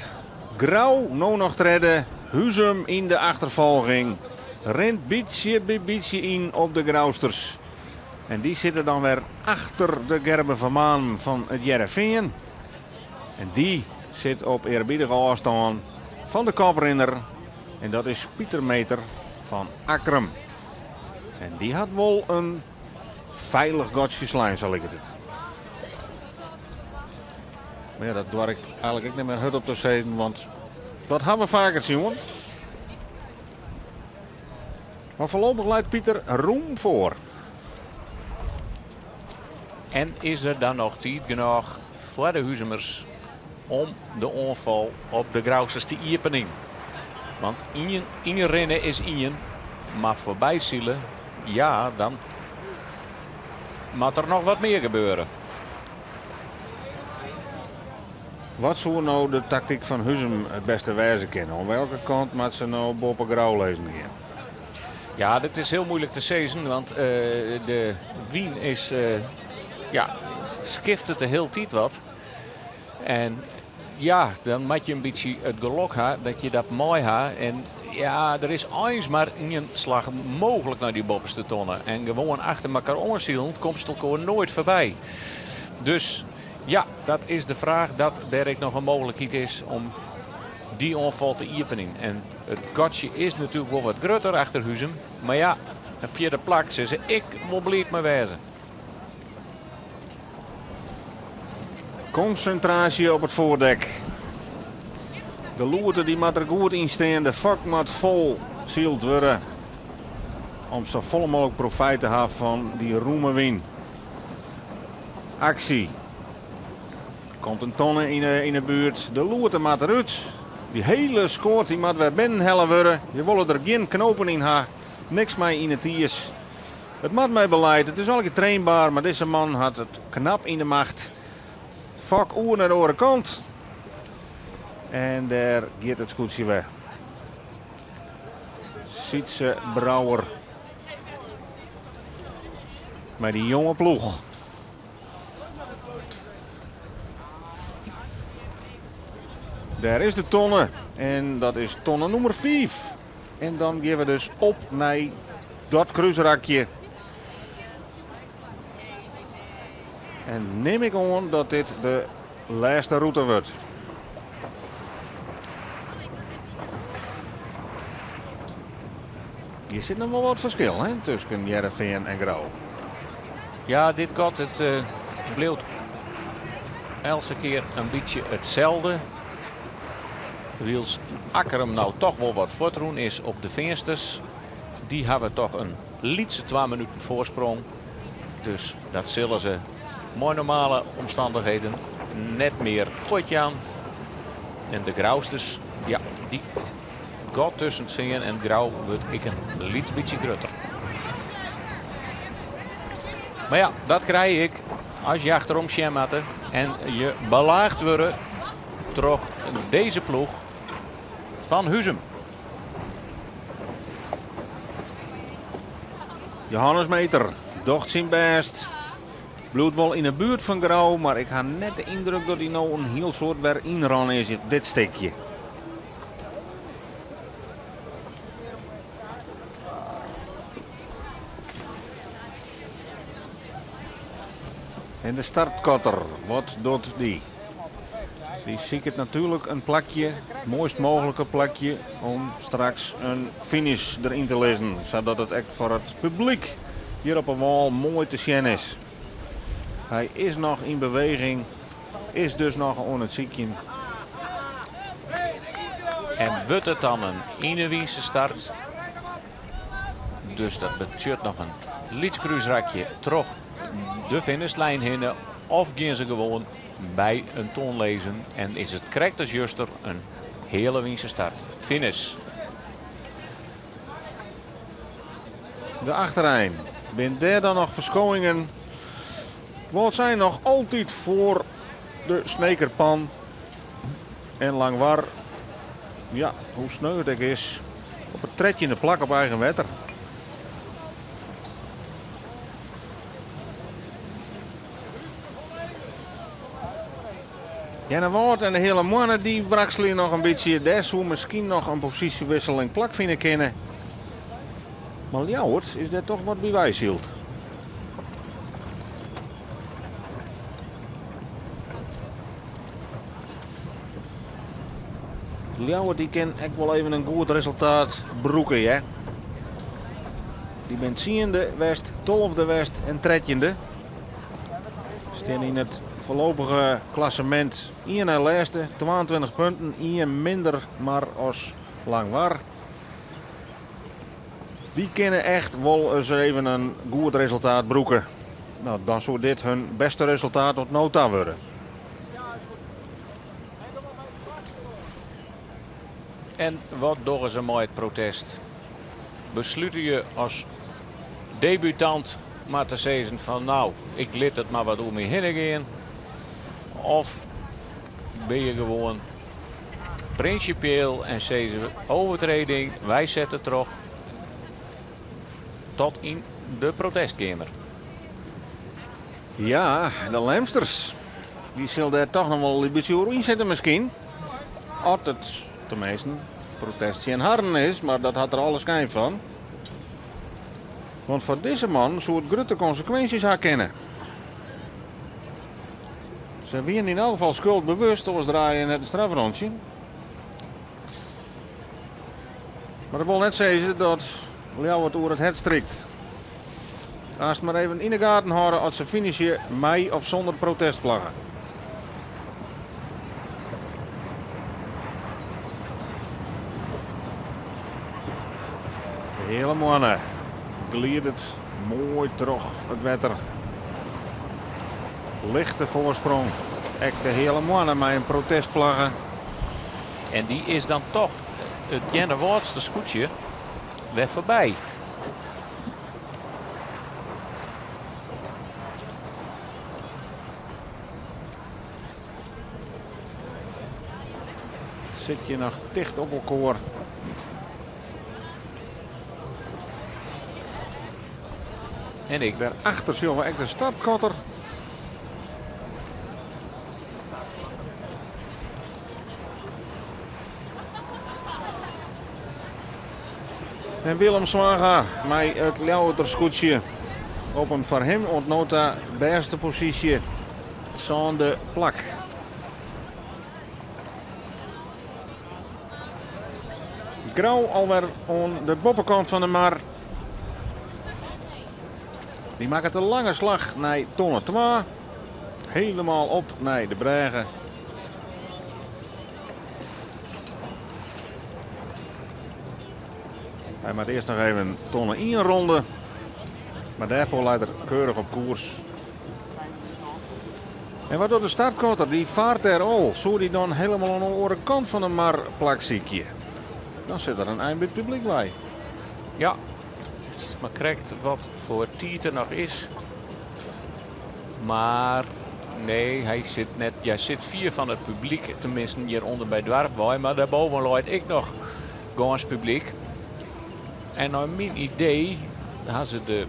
Grou no noch tredde, Huzum yn de achterfolging. Rint bytsje by bytsje yn op de Grousters. En dy sitte dan wer achter de Gerben van Manen fan It Hearrenfean. En dy sit op earbiedige ôfstân fan de koprinner. En dat is Pieter Meter fan Akkrum. En dy hat wol in feilich gatsje slein, sa liket it. Mar ja, dat doar ik eigenlik ek net mear hurdop te sizzen, want dat ha we faker sjoen. Mar foarlopich leit Pieter rûm foar. En is der dan noch tiid genôch foar de Huzumers om de oanfal op de Grousters te iepenjen? Want ien ynrinne is ien, mar foarby sile, ja, dan moat der noch wat mear gebeure. Wat soe no de taktyk fan Huzum it bêste wêze kinne? Oan welke kant moat se no boppe Grou lizzen gean? Ja, dat is hiel muoilik te sizzen, want de wyn is, ja, skiftet de hiele tiid wat. En ja, dan moat je in bytsje it gelok ha dat je dat mei ha. En ja, der is eins mar ien slach mooglik nei dy boppeste tonne. En gewoan achter elkoar oansilen komst elkoar noait foarby. Dus ja, dat is de fraach dat der ek noch in mooglikheid is om dy oanfal te iepenjen. En it gatsje is natuerlik wol wat grutter achter Huzum. Mar ja, in fjirde plak sille se ek wol bliid mei wêze. Konsintraasje op it foardek. De loerte dy moat der goed yn stean. De fok moat fol syld wurde om sa folle mooglik profijt te ha fan dy rûme wyn. Aksje. Komt in tonne yn 'e buert. De loerte moat derút. Dy hiele skoat dy moat wer binnen helle wurde. Je wolle der gjin knopen yn ha. Niks mei yn 'e tiis. It moat mei beleid. It is allegear trainbaar, mar dizze man hat it knap yn de macht. Fok oer nei de oare kant. En dêr giet it skûtsje wer. Sytze Brouwer mei dy jonge ploech. Dêr is de tonne en dat is tonne nûmer 5. En dan gean we dus op nei dat krúsrakje. En nim ik oan dat dit de lêste rûte wurdt. Hjir sit noch wol wat ferskil hè, tusken Hearrenfean en Grou. Ja, dit gat it uh, bliuwt eltse kear in bytsje itselde. Wylst Akkrum no toch wol wat fuortrûn is op de Feansters. Dy hawwe toch in lytse 2 minuten foarsprong. Dus dat sille se mei normale omstannichheden net mear fuortjaan. En de Grousters, ja, dy gat tusken Fean en Grou wurdt ek in lyts bytsje grutter. Mar ja, dat krij ik as je achterom sjen moatte en je belaagd wurde troch dizze ploech fan Huzum. Johannes Meter docht syn bêst. Bliuwt wol yn 'e buert fan Grou, mar ik ha net de yndruk dat hy no in hiel soad wer ynrûn is dit stikje. En de startkotter, wat docht dy? Dy siket natuerlik in plakje, moaist mooglike plakje, om straks in finish deryn te lizzen, sadat it ek foar it publyk hjir op 'e wâl moai te sjen is. Hy is noch yn beweging, is dus noch oan it sykjen. En wurdt it dan in ynewynse start? Dus dat betsjut noch in lyts krúsrakje troch de finishlijn hinne. Of gean se gewoan by in ton lizzen en is it krekt as juster in Heale wynse start. Finish. De achterein. Binne dêr dan noch ferskowingen? Wâldsein noch altyd foar de Snekerpan. En Langwar, ja, hoe sneu it ek is, op it trettjinde plak op eigen wetter. Earnewâld en de Heale Moanne dy wrakselje noch in bytsje. Dêr soe miskien noch in posysjewisseling plakfine kinne. Mar Ljouwert is dêr toch wat by weisyld. Ljouwert dy kin ek wol even in goed resultaat brûke, hear. Dy binne tsiende west, tolfde west en trettjinde. Stean yn it foarlopige klassemint ien nei lêste, 22 punten, ien minder mar as Langwar. Dy kinne echt wol ris even in goed resultaat brûke. No, dan soe dit hun bêste resultaat oant no ta wurde. En wat dogge se mei it protest? Beslute je as debutant mar te sizzen fan nou, ik lit it mar wat oer my hinne gean? Of bin je gewoan prinsipieel en sizze overtreding, wy sette troch tot yn de protestkeamer? Ja, de Lemsters. Dy sil dêr toch noch wol in bytsje oer ynsitte miskien. As it teminsten protest tsjin harren is, mar dat hat der alle skyn fan. Want foar dizze man soe it grutte konsekwinsjes ha kinne. Se wienen yn elk gefal skuldbewust, oars draaie je net in strafrûntsje. Mar dat wol net sizze dat Ljouwert oer it hert strykt. Aanst mar even yn de gaten hâlde oft se finishe mei of sûnder protestflagge. De Heale Moanne glidet moai troch it wetter. Lichte foarsprong. Ek de Heale Moanne mei in protestflagge. En dy is dan toch it Earnewâldster skûtsje wer foarby. Sit je noch ticht op elkoar. En ik. Daarachter sjogge we ek de startkotter. En Willem Zwaga mei it Ljouwerter skûtsje op in foar him oant no ta bêste posysje, sânde plak. Grou alwer oan de boppekant fan de mar. Dy makket in lange slach nei tonne 2. Helemaal op nei de brêge. Hy moat earst noch even tonne 1 ronde. Mar dêrfoar leit er keurich op koers. En wat docht de startkotter? Dy fart dêr al. Soe dy dan helemaal oan de oare kant fan de mar plak sykje? Dan sit der in ein by it publyk wei. Ja, it is mar krekt wat foar tiid der noch is. Mar nee, hy sit net. Hy sit fier fan it publyk, teminsten hjirûnder by doarp wei, mar dêrboven leit ek noch gâns publyk. En nei myn idee ha se de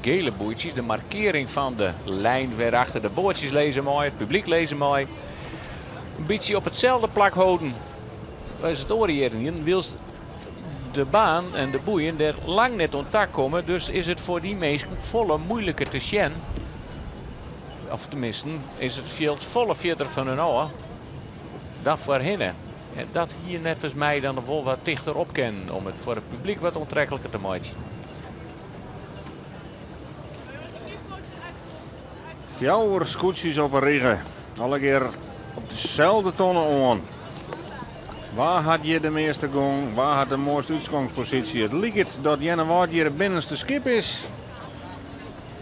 gele boeitsjes, de markearring fan de lijn wer achter de boatsjes lizze mei, it publyk lizze mei, in bytsje op itselde plak holden as it oare jierren hienen, wylst de baan en de boeien der lang net oan ta komme. Dus is it foar dy minsken folle moeiliker te sjen. Of teminsten is it fjild folle fierder fan hun ôf dan foarhinne. En dat hie neffens my dan wol wat tichter op kinnen om it foar it publyk wat oantrekliker te meitsjen. Fjouwer skûtsjes op 'e rige, allegear op deselde tonne oan. Wa hat hjir de measte gong? Wa hat de moaiste útgongsposysje? It liket dat Earnewâld hjir it binnenste skip is.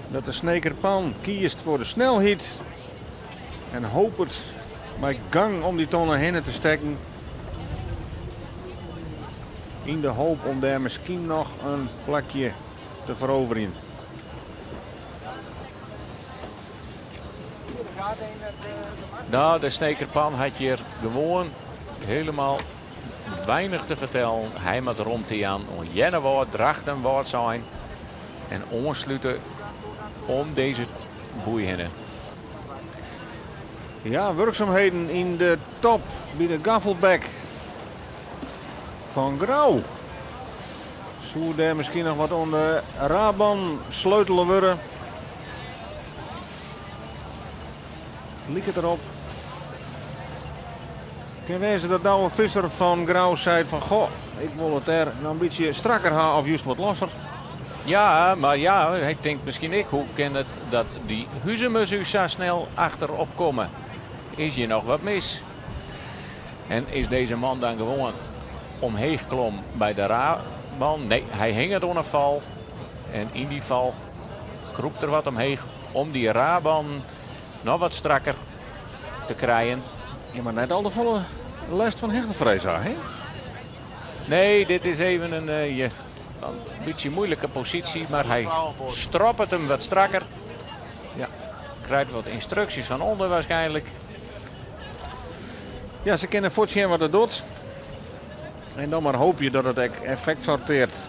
Dat de Sneker Pan kiest foar de snelheid en hopet mei gang om dy tonne hinne te stekken. Yn de hoop om dêr miskien noch in plakje te feroverjen. Nou, de Snekerpan hat hjir gewoan hielendal weinich te fertellen. Hy moat romte jaan oan Earnewâld, Drachten, Wâldsein en oanslute om dizze boei hinne. Ja, wurksumheden yn de top by de gaffelbek fan Grou. Soe dêr miskien noch wat oan de Raban sleutele wurde? Liket derop. Kin wêze dat Douwe Visser fan Grou seit fan goh, ik wol it dêr no in bytsje strakker ha of just wat losser. Ja, mar ja, hy tinkt miskien ek, hoe kin it dat dy Huzumers ús sa snel achterop komme? Is hjir noch wat mis? En is dizze man dan gewoan omheech klom by de Raban? Nee, hy hinget oan in fal. En yn dy fal krûpt er wat omheech om dy Raban noch wat strakker te krijen. Ja, mar net al te folle lêst fan hichtefrees ha, hè? Nee, dit is even in, uh, een bytsje muoilike posysje, mar hy stroppet him wat strakker. Ja. Krijt wat ynstruksjes fan ûnder waarskynlik. Ja, se kinne fuort sjen wat it docht. En dan mar hoopje dat it ek effekt sortearret.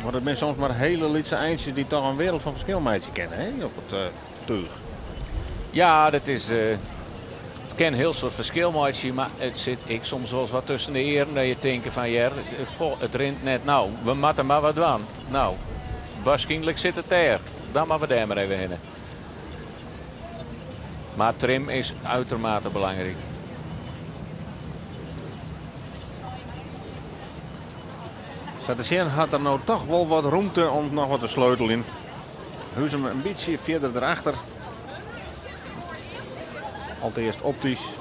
Want it binne soms mar hiele lytse eintsjes dy't toch in wereld fan ferskil meitsje kinne hè, op it túch. Ja, dat is, it kin hiel soad ferskil meitsje, mar it sit ek soms wolris wat tusken de earen dat je tinke fan ja, it rint net no, we moatte mar wat dwaan. No, waarskynlik sit it dêr. Dan moatte we dêr mar even hinne. Mar trim is uitermate belangryk. Sa te sjen hat er no toch wol wat romte om noch wat te sleuteljen. Huzum in bytsje fierder derachter. Alteast optysk.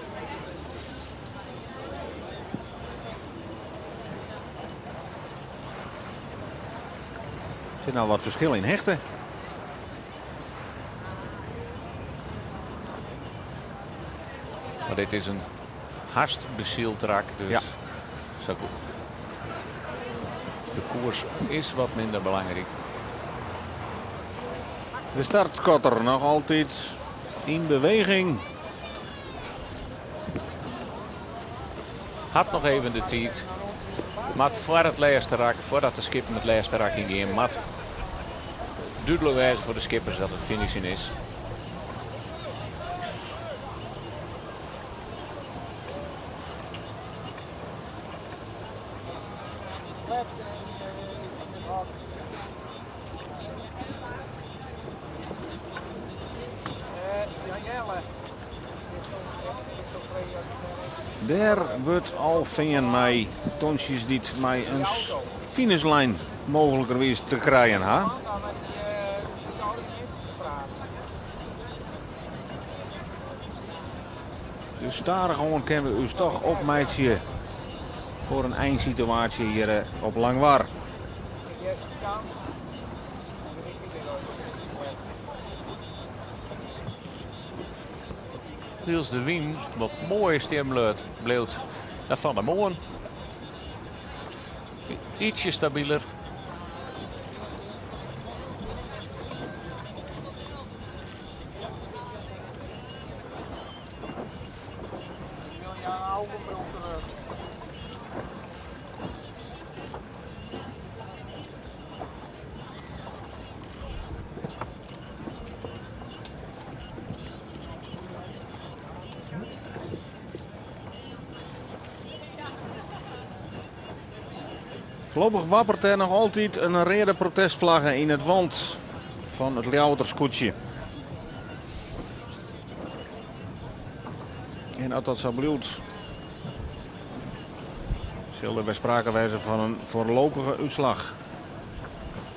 Sit no wat ferskil yn hichte. Mar dit is in hast besyld rak, dus ja. Sa goed. De koers is wat minder belangryk. De startkotter noch altyd yn beweging. Hat noch even de tiid. Moat foar it lêste rak, foardat de skippen it lêste rak yngean, moat dúdlik wêze foar de skippers dat it finishen is. Dêr wurdt al fearn mei tontsjes dy't mei in finishlijn mooglikerwiis te krijen ha. Dus stadichoan kinne we ús toch opmeitsje foar in einsituaasje hjir eh, op Langwar. Wylst de wyn wat moai stean bliuwt, bliuwt dat fan 'e moarn ytsje stabiler. Foarlopich wapperet der noch altyd in reade protestflagge yn it want fan it Ljouwerter skûtsje. En as dat sa bliuwt, sil der wer sprake wêze fan in foarlopige útslach.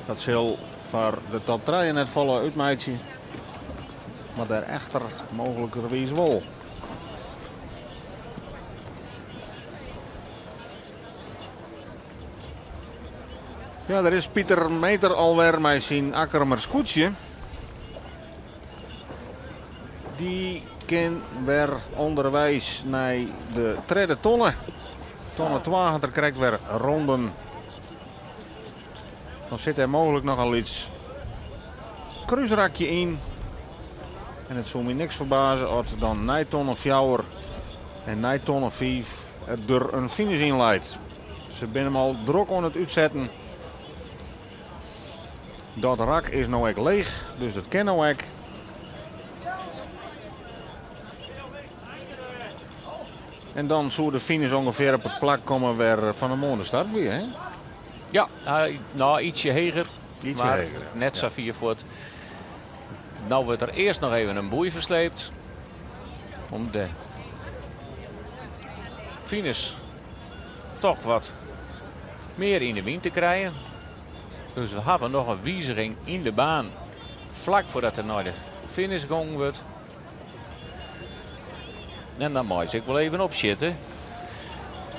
Dat sil foar de top trije net folle útmeitsje, mar dêrefter mooglikerwiis wol. Ja, dêr is Pieter Meeter alwer mei syn Akkrumer skûtsje. Dy kin wer ûnderweis nei de tredde tonne. Tonne 2 hat er krekt wer ronden. Dan sit der mooglik noch in lyts krúsrakje yn. En it soe my niks ferbaze as dan nei tonne 4 en nei tonne 5 der in finish yn leit. Se binne him al drok oan it útsetten. Dat rak is no ek leech, dus dat kin no ek. En dan soe de finish ûngefear op it plak komme wêr fan 'e moarn de start wie, hè? Ja, no ietsje heger, Ietsje mar heger, ja. net sa fier fuort. No wurdt der earst noch even in boei fersleept om de finish toch wat mear yn de wyn te krijen. Dus we hawwe noch in wiziging yn de baan flak foardat der nei de finish gongen wurdt. En dan meie se ek wol even opsjitte.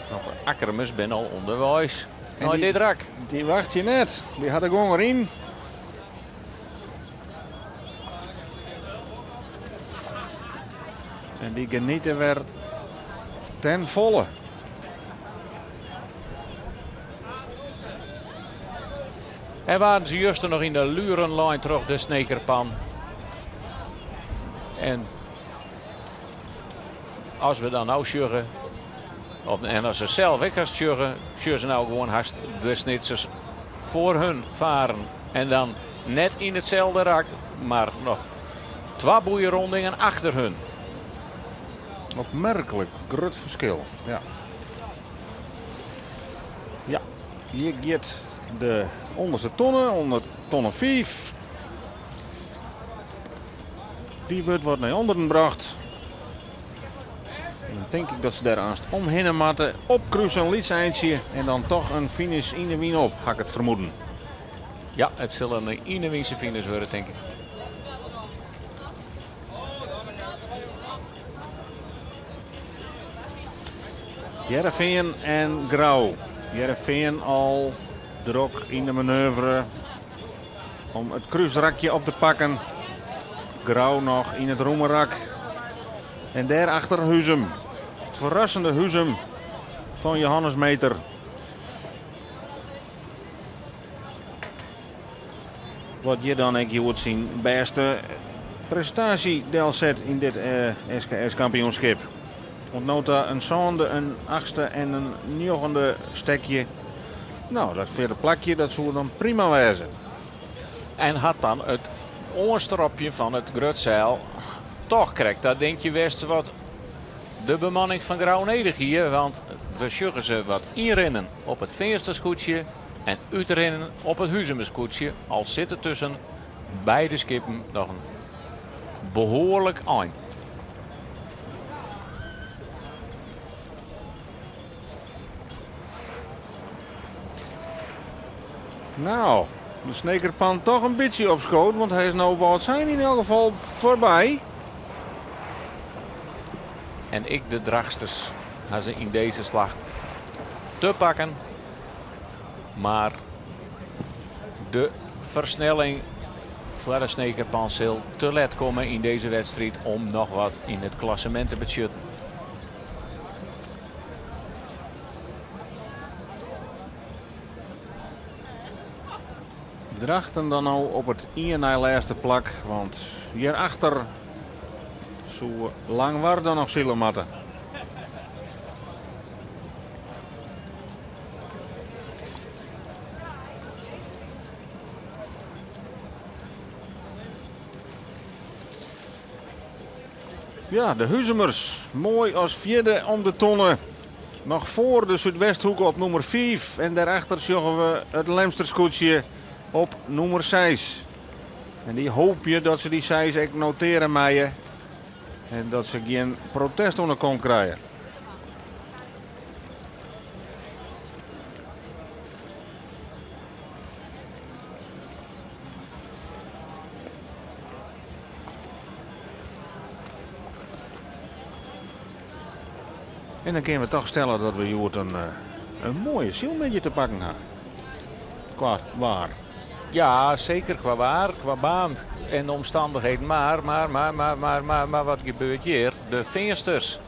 Want de Akkermers binne al ûnderweis nei dit rak. Dy wachtsje net. Dy ha de gong deryn. En dy geniete wer ten volle. En waarden se juster noch yn de luren lein troch de Snekerpan. En as we dan no sjogge, en as se sels ek hast sjogge, sjogge se no gewoan hast de Snitsers foar hun faren. En dan net yn itselde rak, mar noch twa boeierondingen achter hun. Opmerklik grut ferskil, ja. Ja, hjir giet de ûnderste tonne, ûnder tonne 5. Dy wurdt wat nei ûnderen brocht. En dan tink ik dat se dêr aanst omhinne moatte. Opkruse in lyts eintsje en dan toch in finish yn de wyn op, ha ik it fermoeden. Ja, it sil in yn de wynse finish wurde, tink ik. Hearrenfean en Grou. Hearrenfean al drok yn de manoeuvre om it krúsrakje op te pakken. Grou noch yn it rûme rak. En dêrachter Huzum. It ferrassende Huzum fan Johannes Meeter. Wat hjir dan ek hjoed syn bêste prestaasje delset yn dit SKS-kampioenskip. Oant no ta in sânde, in achtste en in njoggende stekje. No, dat fjirde plakje dat soe dan prima wêze. En hat dan it oanstropjen fan it grutseil toch krekt dat dinkje west wat de bemanning fan Grou nedich hie, want we sjogge se wat ynrinnen op it Feansterskûtsje en útrinnen op it Huzumerskûtsje, al sit der tusken beide skippen noch in behoarlik ein. No, de Snekerpan toch in bytsje opskood, want hy is no Wâldsein yn elk gefal foarby. En ek de Drachtsters ha se yn dizze slach te pakken. Mar de fersnelling foar de Snekerpan sil te let komme yn dizze wedstriid om noch wat yn it klassemint te betsjutten. Drachten dan no op it ien nei lêste plak, want hjirachter soe Langwar dan noch sile moatte. Ja, de Huzumers. Moai as fjirde om de tonne. Noch foar de Súdwesthoeke op nûmer 5. En dêrachter sjogge we it Lemsterskûtsje op nûmer 6. En dy hoopje dat se dy 6 ek noteare meie. En dat se gjin protest oan de kont krije. En dan kinne we toch stelle dat we hjoed in, eh, in moaie sylmiddei te pakken ha. Kwa waar. Ja, seker kwa waar, kwa baan en de omstandigheden. Maar, maar, maar, maar, maar, maar, maar wat gebeurt hjir? De Feansters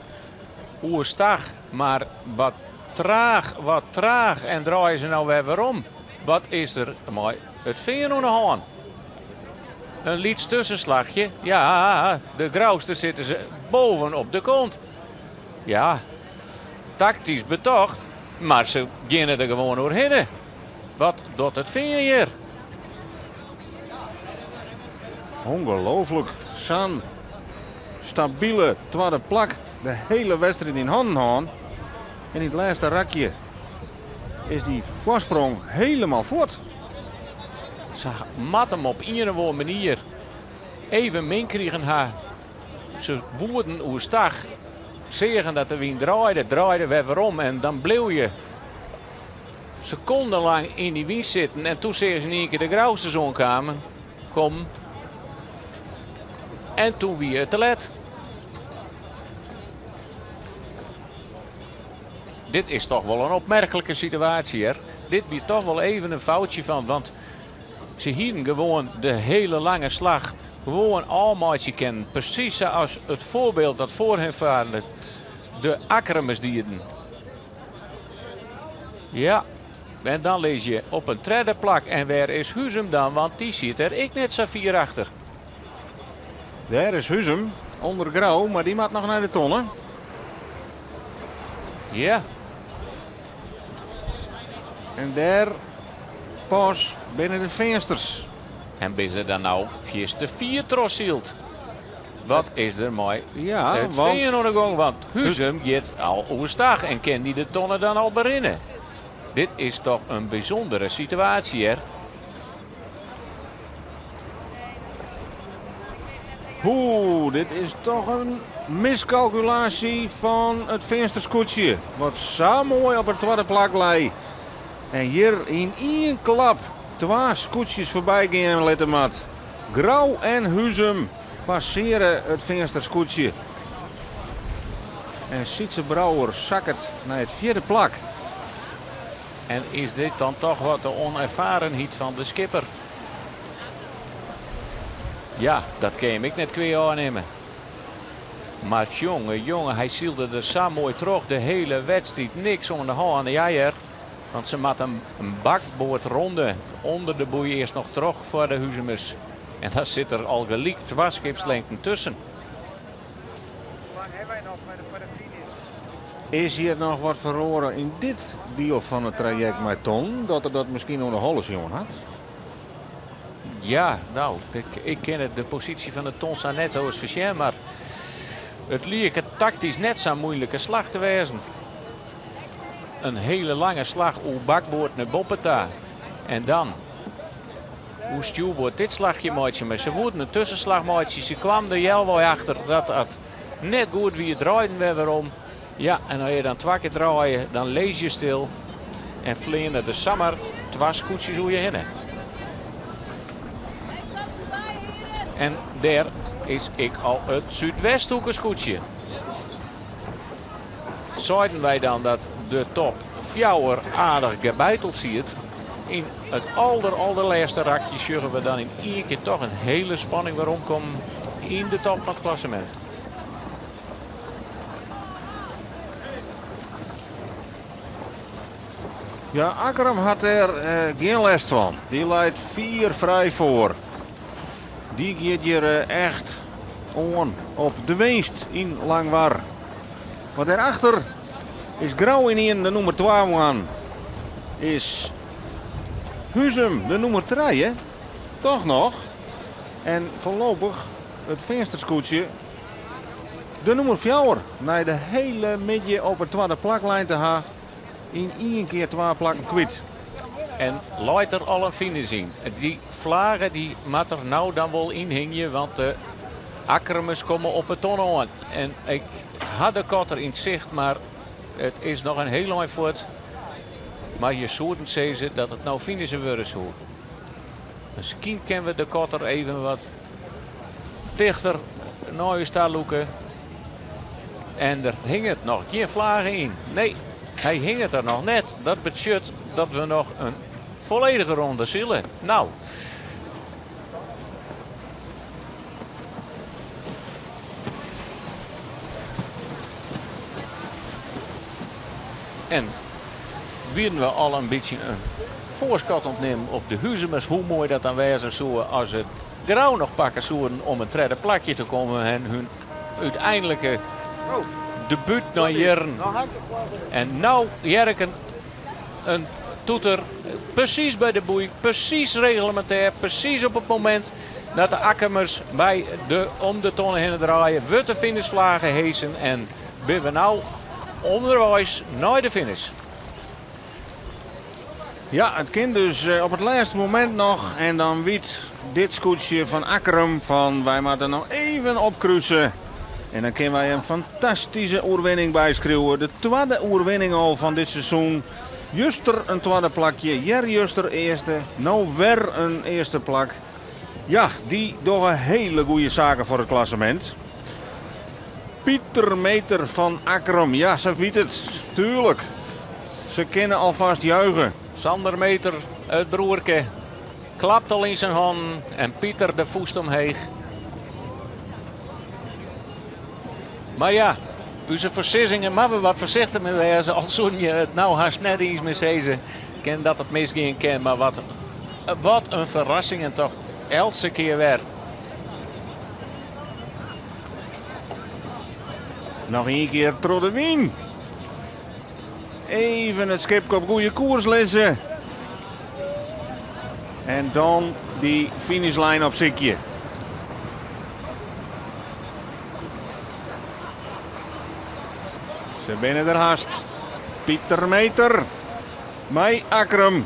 oerstach, mar wat. traach, wat traach en draaie se no wer werom. Wat is der mei It Fean oan de hân? In lyts tuskenslachje, ja, de Grousters sitte se boven op de kont. Ja, taktysk betocht, mar se geane der gewoan oerhinne. Wat docht It Fean hjir? Ongelooflik, sa'n stabile twadde plak, de hiele wedstriid yn hannen hân en yn it lêste rakje is dy foarsprong helemaal fuort. Se moat him op ien of oare manier even min krigen ha. Se woeden oerstach, seagen dat de wyn draaide, draaide wer werom en dan bliuw je sekondenlang yn dy wyn sitten en toen seagen se yn ien kear de Grousters oankamen kommen en toen wie it te let. Dit is toch wol in opmerklike situaasje hear. Dit wie toch wol even in foutsje fan, want se hienen gewoan de hele lange slach gewoan ôfmeitsje kinnen. Presys sa as it foarbyld dat foar him farde, de Akkermers dieden. Ja, en dan lis je op in tredde plak. En wêr is Huzum dan? Want dy siet der ek net sa fier achter. Dêr is Huzum, ûnder Grou, mar dy moat noch nei de tonne. Ja. En dêr pas binne de Feansters. En binne se dan no fierste fier trochsyld? Wat is der mei Ja, it want Fean oan de gong? Want Huzum giet al oerstach en kin dy de tonne dan al berinne. Dit is toch in bysûndere situaasje, hear. Oeh, dit is toch in miskalkulaasje fan it Feanster skûtsje. Wat sa moai op it twadde plak lei. En hjir yn ien klap twa skûtsjes foarby gean litte moat. Grou en Huzum passeare it Feanster skûtsje. En Sytze Brouwer sakket nei it fjirde plak. En is dit dan toch wat de onervarenheid fan de skipper? Ja, dat kin him ek net kwea ôfnimme. Mar jonge, jonge, hy sylde der sa moai troch de hele wedstriid. Niks oan de hân. Ja hear, want se moat in bakboardronde ûnder de boei earst noch troch foar de Huzumers. En dan sit der al gelyk twa skipslengten tusken. Is hjir noch wat feroare yn dit diel fan it trajekt mei tonnen, dat er dat miskien oan de holle sjoen hat? Ja, no, ik kin it de posysje fan de ton sa net oars fersjen, mar it liket taktysk net sa'n moeilike slach te wêzen. In hele lange slach oer bakboard nei boppe ta en dan oer stjoerboard dit slachje meitsje. Mar se woenen in tuskenslach meitsje. Se kwamen der healwei achter dat dat net goed wie, draaiden wer werom. Ja, en as je dan twa kear draaie, dan lis je stil en fleane der samar twa skûtsjes oer je hinne. En dêr is ek al it Súdwesthoekeskûtsje. Seiden wy dan dat de top fjouwer aardich gebeiteld siet. Yn it alder alderlêste rakje sjogge we dan yn ien kear toch in hele spanning weromkommen yn de top fan it klassemint. Ja, Akkrum hat dêr gjin lêst fan. Dy leit fier frij foar. Dy giet hjir echt oan op de winst yn Langwar. Mar dêrachter is Grou ynienen de nûmer twa woarn. Is Huzum de nûmer trije? Toch noch. En foarlopich it Feanster skûtsje de nûmer fjouwer. Nei de hiele middei op it twadde plak lein te ha, yn ien kear twa plakken kwyt. En leit der al in finish yn. Dy flage dy moat der no dan wol yn hingje, want de Akkermers komme op 'e tonne oan. En ik ha de kotter yn 't sicht, mar it is noch in hiel ein fuort. Mar je soenen sizze dat it no finishen wurde soe. Miskien kinne we de kotter even wat tichter nei ús ta lûke. En der hinget noch gjin flage yn. Nee, hy hinget der noch net. Dat betsjut dat we noch in folledige ronde sile. Nou. En wienen we al in bytsje in foarskot oan it nimmen op de Huzumers. Hoe moai dat dan wêze soe as it Grou noch pakke soenen om in tredde plakje te kommen en hun úteinlike debút nei jierren. En no hear ik in toeter presys by de boei, presys reglemintêr, presys op it momint dat de Akkumers by de om de tonne hinne draaie, wurdt de finishflage hesen en binne we no ûnderweis nei de finish. Ja, it kin dus eh, op it lêste momint noch. En dan wit dit skûtsje fan Akkrum fan wy moatte noch even opkruse. En dan kinne wy in fantastyske oerwinning byskriuwe. De twadde oerwinning al fan dit seizoen. Juster in twadde plakje, earjuster earste, no wer in earste plak. Ja, dy dogge hiele goede saken foar it klassemint. Pieter Meter fan Akkrum, ja, se wit it, tuerlik. Se kinne alfêst juiche. Sander Meter, it broerke, klapt al yn syn hannen en Pieter de fûst omheech. Mar ja, ús foarsizzingen moatte we wat foarsichtich mei wêze. Al soene je it no hast net iens mear sizze kin dat it misgean kin. Mar wat, wat in ferrassingen toch eltse kear wer. Noch ien kear troch de wyn. Even it skipke op goede koers lizze. En dan dy finishlijn opsykje. Se binne der hast. Pieter Meter mei Akkrum.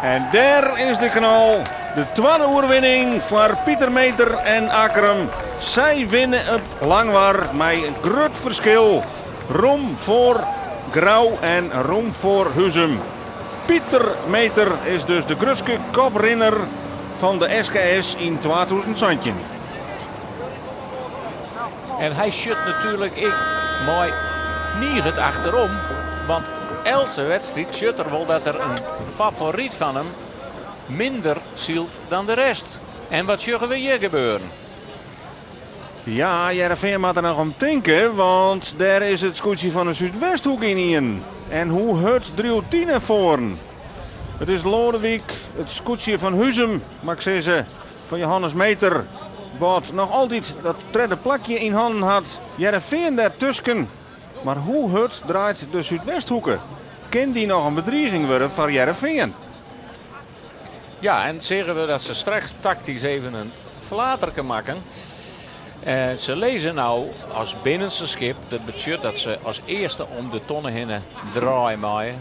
En dêr is de knal. De twadde oerwinning foar Pieter Meter en Akkrum. Sy winne op Langwar mei in grut ferskil. Rom foar Grou en rom foar Huzum. Pieter Meter is dus de grutste koprinner fan de SKS yn 2017. En hy sjocht natuerlik ek mei niget achterom. Want eltse wedstriid sjocht er wol dat der in favoryt fan him minder sylt dan de rest. En wat sjogge we hjir gebeuren? Ja, Hearrenfean moat der noch om tinke, want dêr is it skûtsje fan de Súdwesthoek ynienen. En hoe hurd driuwt dy nei foaren? It is Loadewyk, it skûtsje fan Huzum, moat ik sizze, fan Johannes Meter, wat noch altyd dat tredde plakje yn hannen hat. Hearrenfean dêrtusken. Mar hoe hurd draait de Súdwesthoeke? Kin dy noch in bedriging wurde foar Hearrenfean? Ja, en seagen we dat se straks taktysk even in flaterke makken. En se lizze no as binnenste skip. Dat betsjut dat se as earste om de tonne hinne draaie meie.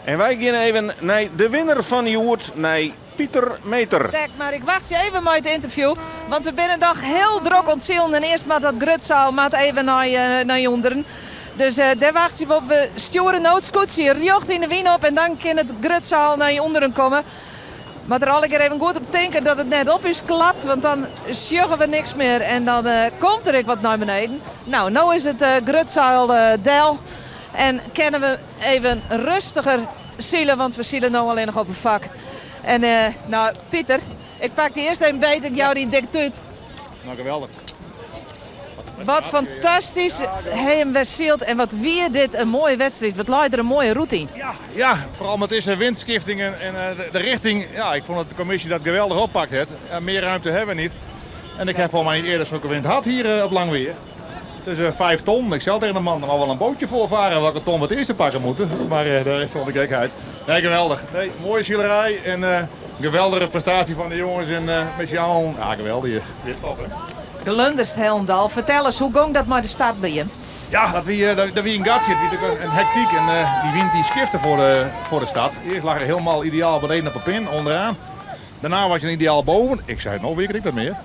En wy geane even nei de winner fan hjoed, nei Pieter Meter. Dek, mar ik wachtsje even mei it ynterview, want we binne noch hiel drok oan it silen en earst moat dat grutseil moat even nei, eh, nei ûnderen. Dus eh, dêr wachtsje we op. We stjoere no it skûtsje rjocht yn de wyn op en dan kin it grutseil nei ûnderen komme. Moat der allegear even goed op tinke dat it net op ús klapt, want dan sjogge we niks mear en dan eh, komt der ek wat nei beneden. Nou, no is it eh, grutseil eh, del en kinne we even rêstiger sile, want we sile no allinnich op in fak. En eh, nou, Pieter, ik pak dy earst even beet, ik jou dy in dikke tút. Nou, geweldich. Wat fantastysk, ha jim wer syld en wat wie dit in moaie wedstriid. Wat lei der in moaie rûte yn. Ja, ja, foaral mei dizze wynskiftingen en eh, de, de richting. Ja, ik fûn dat de kommisje dat geweldich oppakt hat. Ja, mear romte ha we net. En ik ha folgens my net earder sokke wyn hân hjir eh, op Langweer. Dus uh, 5 ton. Ik sei tsjin de man, der moat wol in boatsje foarfarre welke ton we it earste pakke moatte. Mar uh, dêr is de gekheid. Nee, geweldich. Nee, moaie silerij en uh, geweldige prestaasje fan de jonges en uh, met allen. Ja, geweldich. Weer top, hè? Glunderst hielendal. Fertel ris, hoe gong dat mei de start by jim? Ja, dat wie, dat wie in gatsje. It wie natuerlik in hektyk en dy wyn dy skifte foar de start. Earst lei er hielendal ideaal beneden op 'e pin, ûnderoan. Dêrnei wie er ideaal boven. Ik sei, no wit ik dat mear.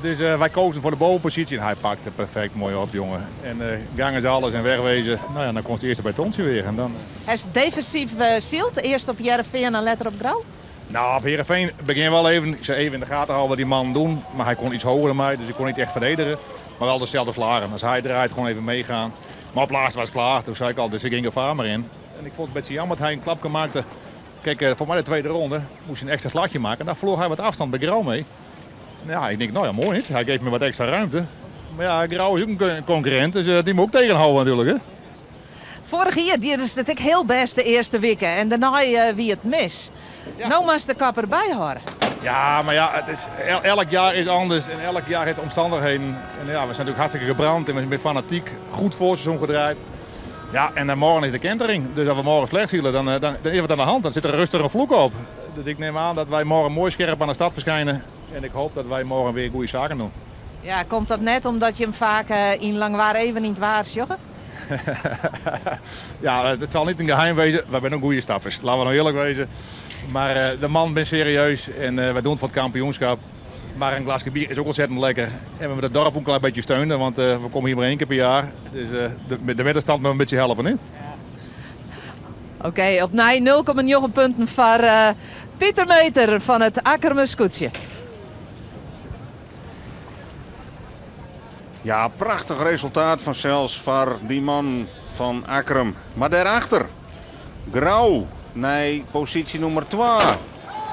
Dus wy keazen foar de bovenposysje en hy pakte perfekt moai op, jonge. En gang is alles en wegwezen. No ja, dan komst earst by it tontsje wer. En dan... Hast defensyf syld, earst op Hearrenfean en letter op Grou? Nou, op Hearrenfean begjin wol even. Ik sei even yn de gaten hâlde wat dy mannen dogge. Mar hy koe yts heger dan my, dus ik koe net echt ferdedigje. Mar wol deselde slagen. As hy draait, gewoan even meegean. Mar op lêst wie it klear. Doe sei ik al, dus ik gjin gefaar mear yn. En ik fûn it in bytsje jammer dat hy in klapke makke. Kijk, foar my de tweede ronde moast hy in ekstra slachje meitsje. En dan ferlear hy wat ôfstân by Grou mei. Ja, ik tink, no ja, moai net. Hy joech my wat ekstra romte. Mar ja, Grou is ek in konkurrint, dus dy moat ek tegenhâlde natuerlik. Hè? Foarich jier dienen se it ek hiel bêst de earste wike en dêrnei wie it mis. No moatst de kop derby hâlde. Ja, maar ja, het is, elk jaar is anders en elk jaar heeft omstandigheden. En ja, we zijn natuurlijk hartstikke gebrand en we zijn fanatiek. Goed voorseizoen gedraaid. Ja, en dan morgen is de kentering. Dus als we morgen slecht zielen, dan is wat aan de hand. Dan zit er rustig een vloek op. Dus ik neem aan dat wij morgen mooi scherp aan de start verschijnen. En ik hoop dat wij morgen weer goede zaken doen. Ja, komt dat net omdat je hem vaak in Langwar even in het waar sjogge? Ja, het zal niet een geheim wezen. Wij zijn ook goede stappers. Laten we nou eerlijk wezen. Maar de man is serieus en wij doen het voor het kampioenschap. Maar een glasje bier is ook ontzettend lekker. En we moeten het dorp ook een klein beetje steunen, want we komen hier maar 1 keer per jaar. Dus de middenstand moet een beetje helpen, hè? Ja. Oké, opnieuw 0,9 punten voor Pieter Meter van het Akkerme Scootje. Ja, prachtig resultaat van zelfs voor die man van Akkrum. Maar daarachter, Grauw, naar positie nummer 2.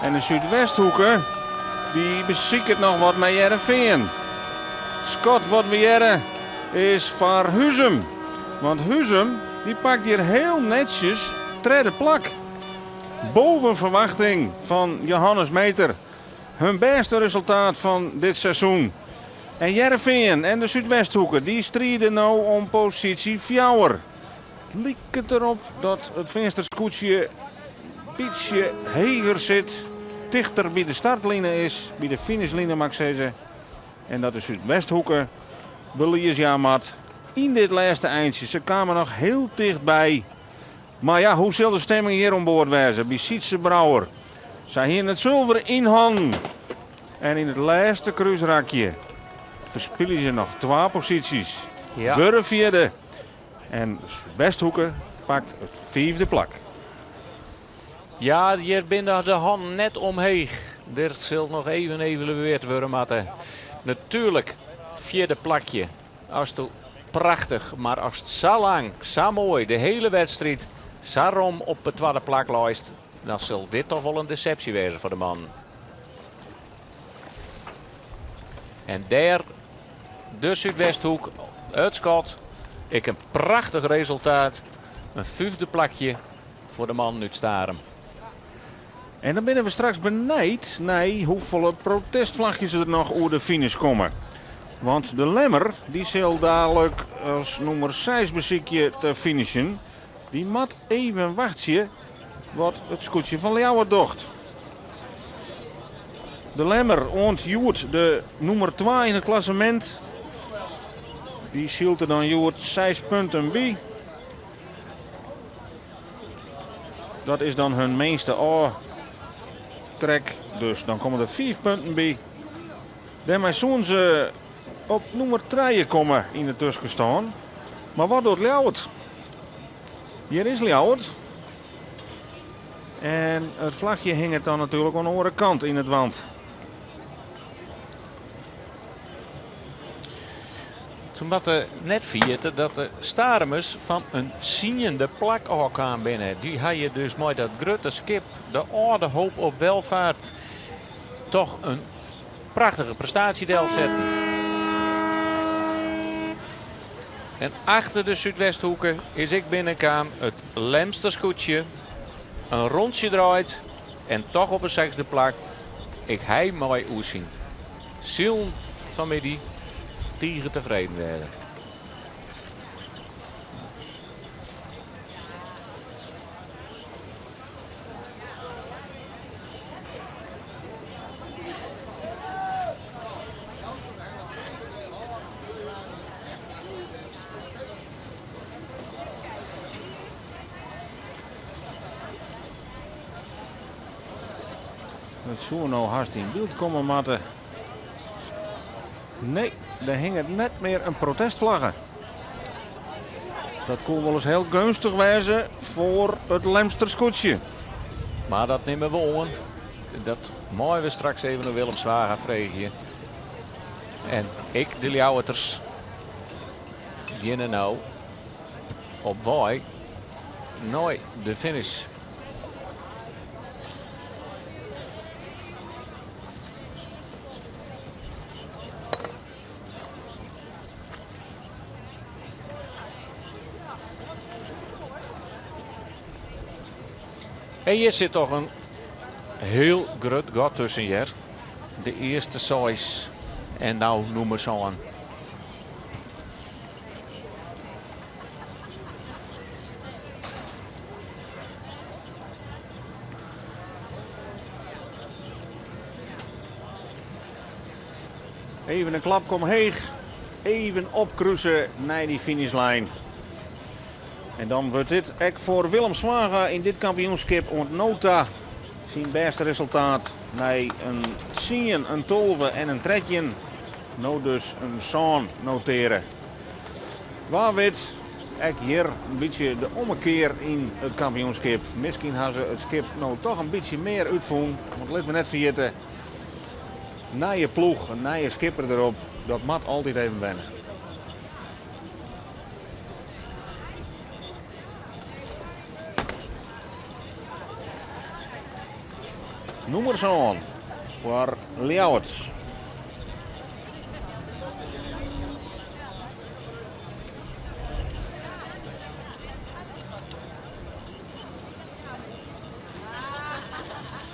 En de Zuidwesthoeken, die beziekt het nog wat met Hearrenfean. Scott wat we jaren is voor Huzum. Want Huzum, die pakt hier heel netjes tweede plak. Boven verwachting van Johannes Meter. Hun beste resultaat van dit seizoen. En Hearrenfean en de Zuidwesthoeken, die strijden nou om positie 4. Het lijkt het erop dat het Finsterskoetsje een beetje heger zit. Dichter bij de startline is, bij de finishlijn mag ik zeggen. En dat de Zuidwesthoeken Belies in dit laatste eindje. Ze kwamen nog heel dichtbij. Maar ja, hoe zal de stemming hier aan boord wezen? Bij Sietse Brouwer. Zij hier het zilver in hand. En in het laatste kruisrakje verspillen ze nog 2 posities. Worden vierde. En Westhoeken pakt het 5e plak. Ja, hier binnen de hand net omheen. Dit zal nog even evalueerd worden, Matte. Natuurlijk, 4e plakje. Als het prachtig, maar als het zo lang, zo mooi, de hele wedstrijd, zo rom op het 2e plak lijst, dan zal dit toch wel een deceptie wezen voor de man. En daar, de Zuidwesthoek, het schot. Ik een prachtig resultaat. Een 5e plakje voor de man uit Starum. En dan binnen we straks benijd naar hoeveel protestvlagjes er nog over de finish komen. Want de Lemmer, die zal dadelijk als nummer 6 beziekje te finishen. Die mat even wachtje wat het scootje van Ljouwert docht. De Lemmer ontjoert de nummer 2 in het klassement. Die zielt er dan Joert 6 punten bij. Dat is dan hun meeste A-trek. Dus dan komen er 4 punten bij. Daarmee zullen ze op nummer 3 komen in de tussenstand. Maar wat doet Ljouwert? Hier is Ljouwert. En het vlagje hing het dan natuurlijk aan de andere kant in het wand. Toen wat we net vierden dat de Starummers van een ziende plak ook aan binnen. Die had je dus mooi dat grote skip, de oude hoop op welvaart, toch een prachtige prestatiedel zetten. En achter de Zuidwesthoeken is ik binnenkwam het Lemsterskoetje. Een rondje draait en toch op een 6e plak. Ik hij mooi oezien. Ziel van middag. Tegen tevreden werden. Het zou nou haast in beeld komen, Matte. Nee, daar hing het net meer een protestvlagge. Dat kon wel eens heel gunstig wezen voor het Lemsterskoetsje. Maar dat nemen we om. Dat mooien we straks even naar Willem Zwaga vregen. En ik, de Ljouwerters, beginnen nou op waai nooit de finish. En hjir sit toch in hiel grut gat tusken hear. De earste seis en no nûmer sân. Even in klap omheech. Even opkruse nei dy finishlijn. En dan wurdt dit ek foar Willem Zwaga yn dit kampioenskip oant no ta syn bêste resultaat. Nei in 10, in 12 en in 13. No dus in sân noteare. Wa wit, ek hjir in bytsje de ommekear yn it kampioenskip. Miskien ha se it skip no toch in bytsje mear útfûn. Want litte we net ferjitte, nije ploech, in nije skipper derop, dat moat altyd even wenne. Nûmer sân foar Ljouwert.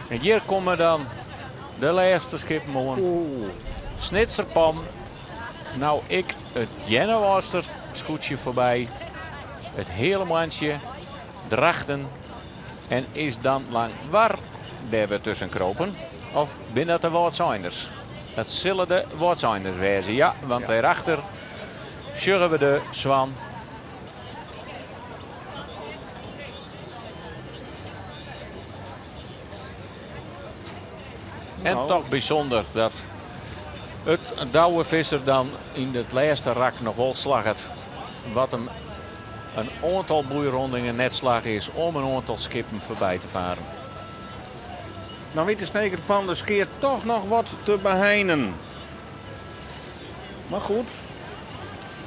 En hjir komme dan de lêste skippen oan. Snitser Pan. No ek it Earnewâldster skûtsje foarby. It Heale Moantsje, Drachten en is dan Langwar dêr wer tusken kropen? Of binne dat de Wâldseiners? Dat sille de Wâldseiners wêze, ja, want dêrachter sjogge we de Swan. En toch bysûnder dat it Douwe Visser dan yn it lêste rak noch wol slagget. Wat him in oantal boeirondingen net slagge is om in oantal skippen foarby te faren. Dan wit de Sneker Pan de skea toch noch wat te beheinen. Mar goed,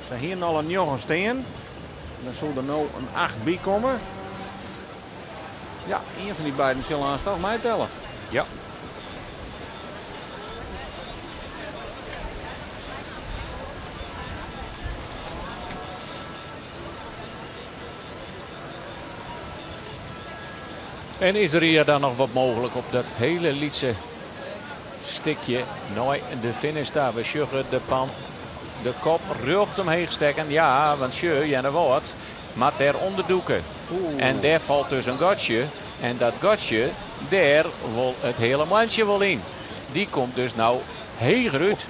se hienen al in njoggen stean. Dan soe der no in acht by komme. Ja, ien fan dy beiden sil aanst toch meitelle. Ja. En is der hjir dan noch wat mooglik op dat hiele lytse stikje nei de finish ta? We sjogge de pan de kop rjocht omheech stekken. Ja, want sjoch, Earnewâld moat dêr ûnderdûke. En dêr falt dus in gatsje. En dat gatsje, dêr wol it Heale Moantsje wol yn. Dy komt dus no heger út.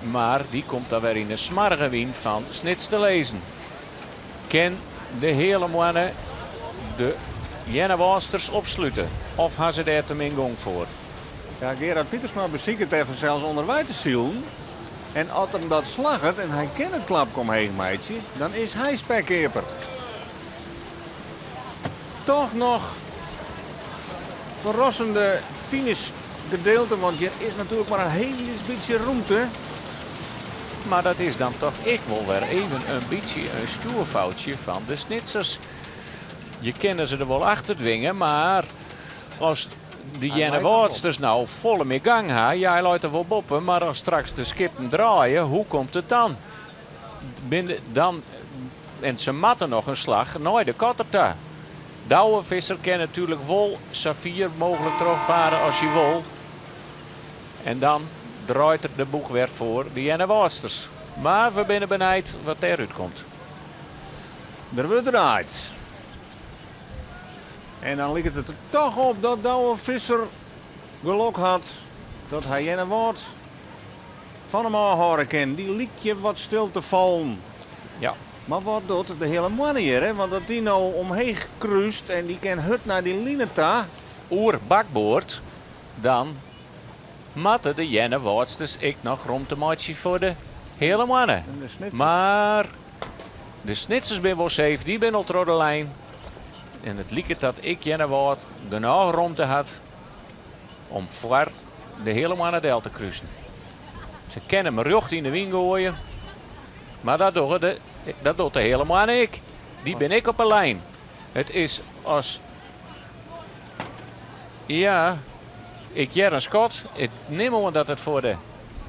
Mar dy komt dan wer yn de smoarge wyn fan Snits te lizzen. Kin de Heale Moanne de Earnewâldsters opslute? Of ha se dêr te min gong foar? Ja, Gerard Pietersma besiket dêr fansels ûnderwei te silen. En as him dat slagget en hy kin it klapke omheech meitsje, dan is hy spekkeaper. Toch noch ferrassende finishgedeelte, want hjir is natuerlik mar in hiel lyts bytsje rûmte. Mar dat is dan toch ek wol wer even in bytsje in stjoerfoutsje fan de Snitsers. Je kinne se der wol achter dwinge, mar as de Earnewâldsters no folle mear gang ha, ja, hy leit der wol boppe, mar as straks de skippen draaie, hoe komt it dan? Binne dan en se moatte noch in slach nei de kotter ta. Douwe Visser kin natuerlik wol sa fier mooglik trochfare as hy wol. En dan draait er de boech wer foar de Earnewâldsters. Mar we binne benijd wat dêrút komt. Der wurdt draaid. En dan liket it der toch op dat Douwe Visser gelok hat dat hy Earnewâld fan him ôfhâlde kin. Dy lykje wat stil te fallen. Ja. Mar wat docht de Heale Moanne hjir? Hè? Want as dy no omheech krúst en dy kin hurd nei dy line ta. Oer bakboard, dan moatte de Earnewâldsters ek noch romte meitsje foar de Heale Moanne. En de Snitsers? Mar de Snitsers binne wol safe, dy binne al troch de lijn. En it liket dat ek Earnewâld genôch romte hat om foar de Heale Moanne del te krusen. Se kinne him rjocht yn de wyn goaie, mar dat dogge de, dat docht de Heale Moanne ek. Dy binne ek op 'e lijn. It is as Ja, ik hear in skot. Ik nim oan dat it foar de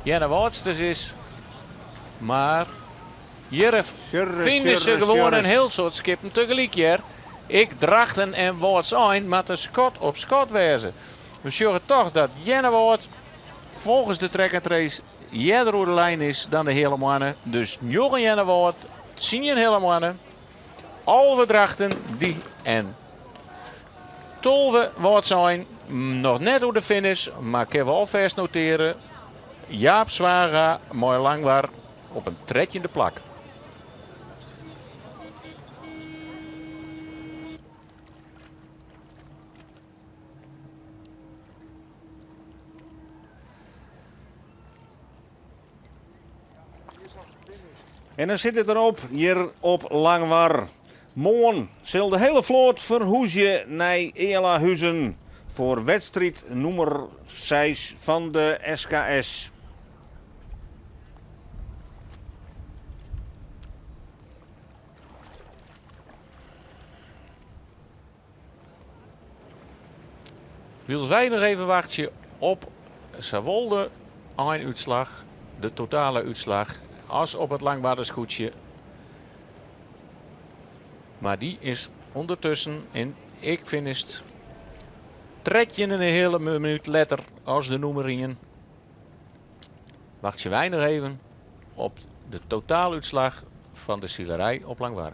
Earnewâldsters is. Mar hjir fine se gewoan in hiel soad skippen tegelyk hear. Ek Drachten en Wâldsein moatte skot op skot wêze. We sjogge toch dat Earnewâld folgens de track and trace earder oer de lijn is dan de Heale Moanne. Dus 9 Earnewâld, 10 Heale Moanne, 11 Drachten dy en 12 Wâldsein. Noch net oer de finish, mar kinne we alfêst notearje. Jaap Zwaga mei Langwar op in trettjinde plak. En dan sit it derop hjir op Langwar. Moarn sil de hiele float ferhúzje nei Ealahuzen foar wedstriid nûmer 6 fan de SKS. Wylst wy noch even wachtsje op sawol de einútslach, de totale útslach, as op it Langwarder skûtsje. Mar dy is ûndertusken en ek finisht 13 en in heale minút letter as de nûmer ien. Wachtsje wy noch even op de totaalútslach fan de silerij op Langwar.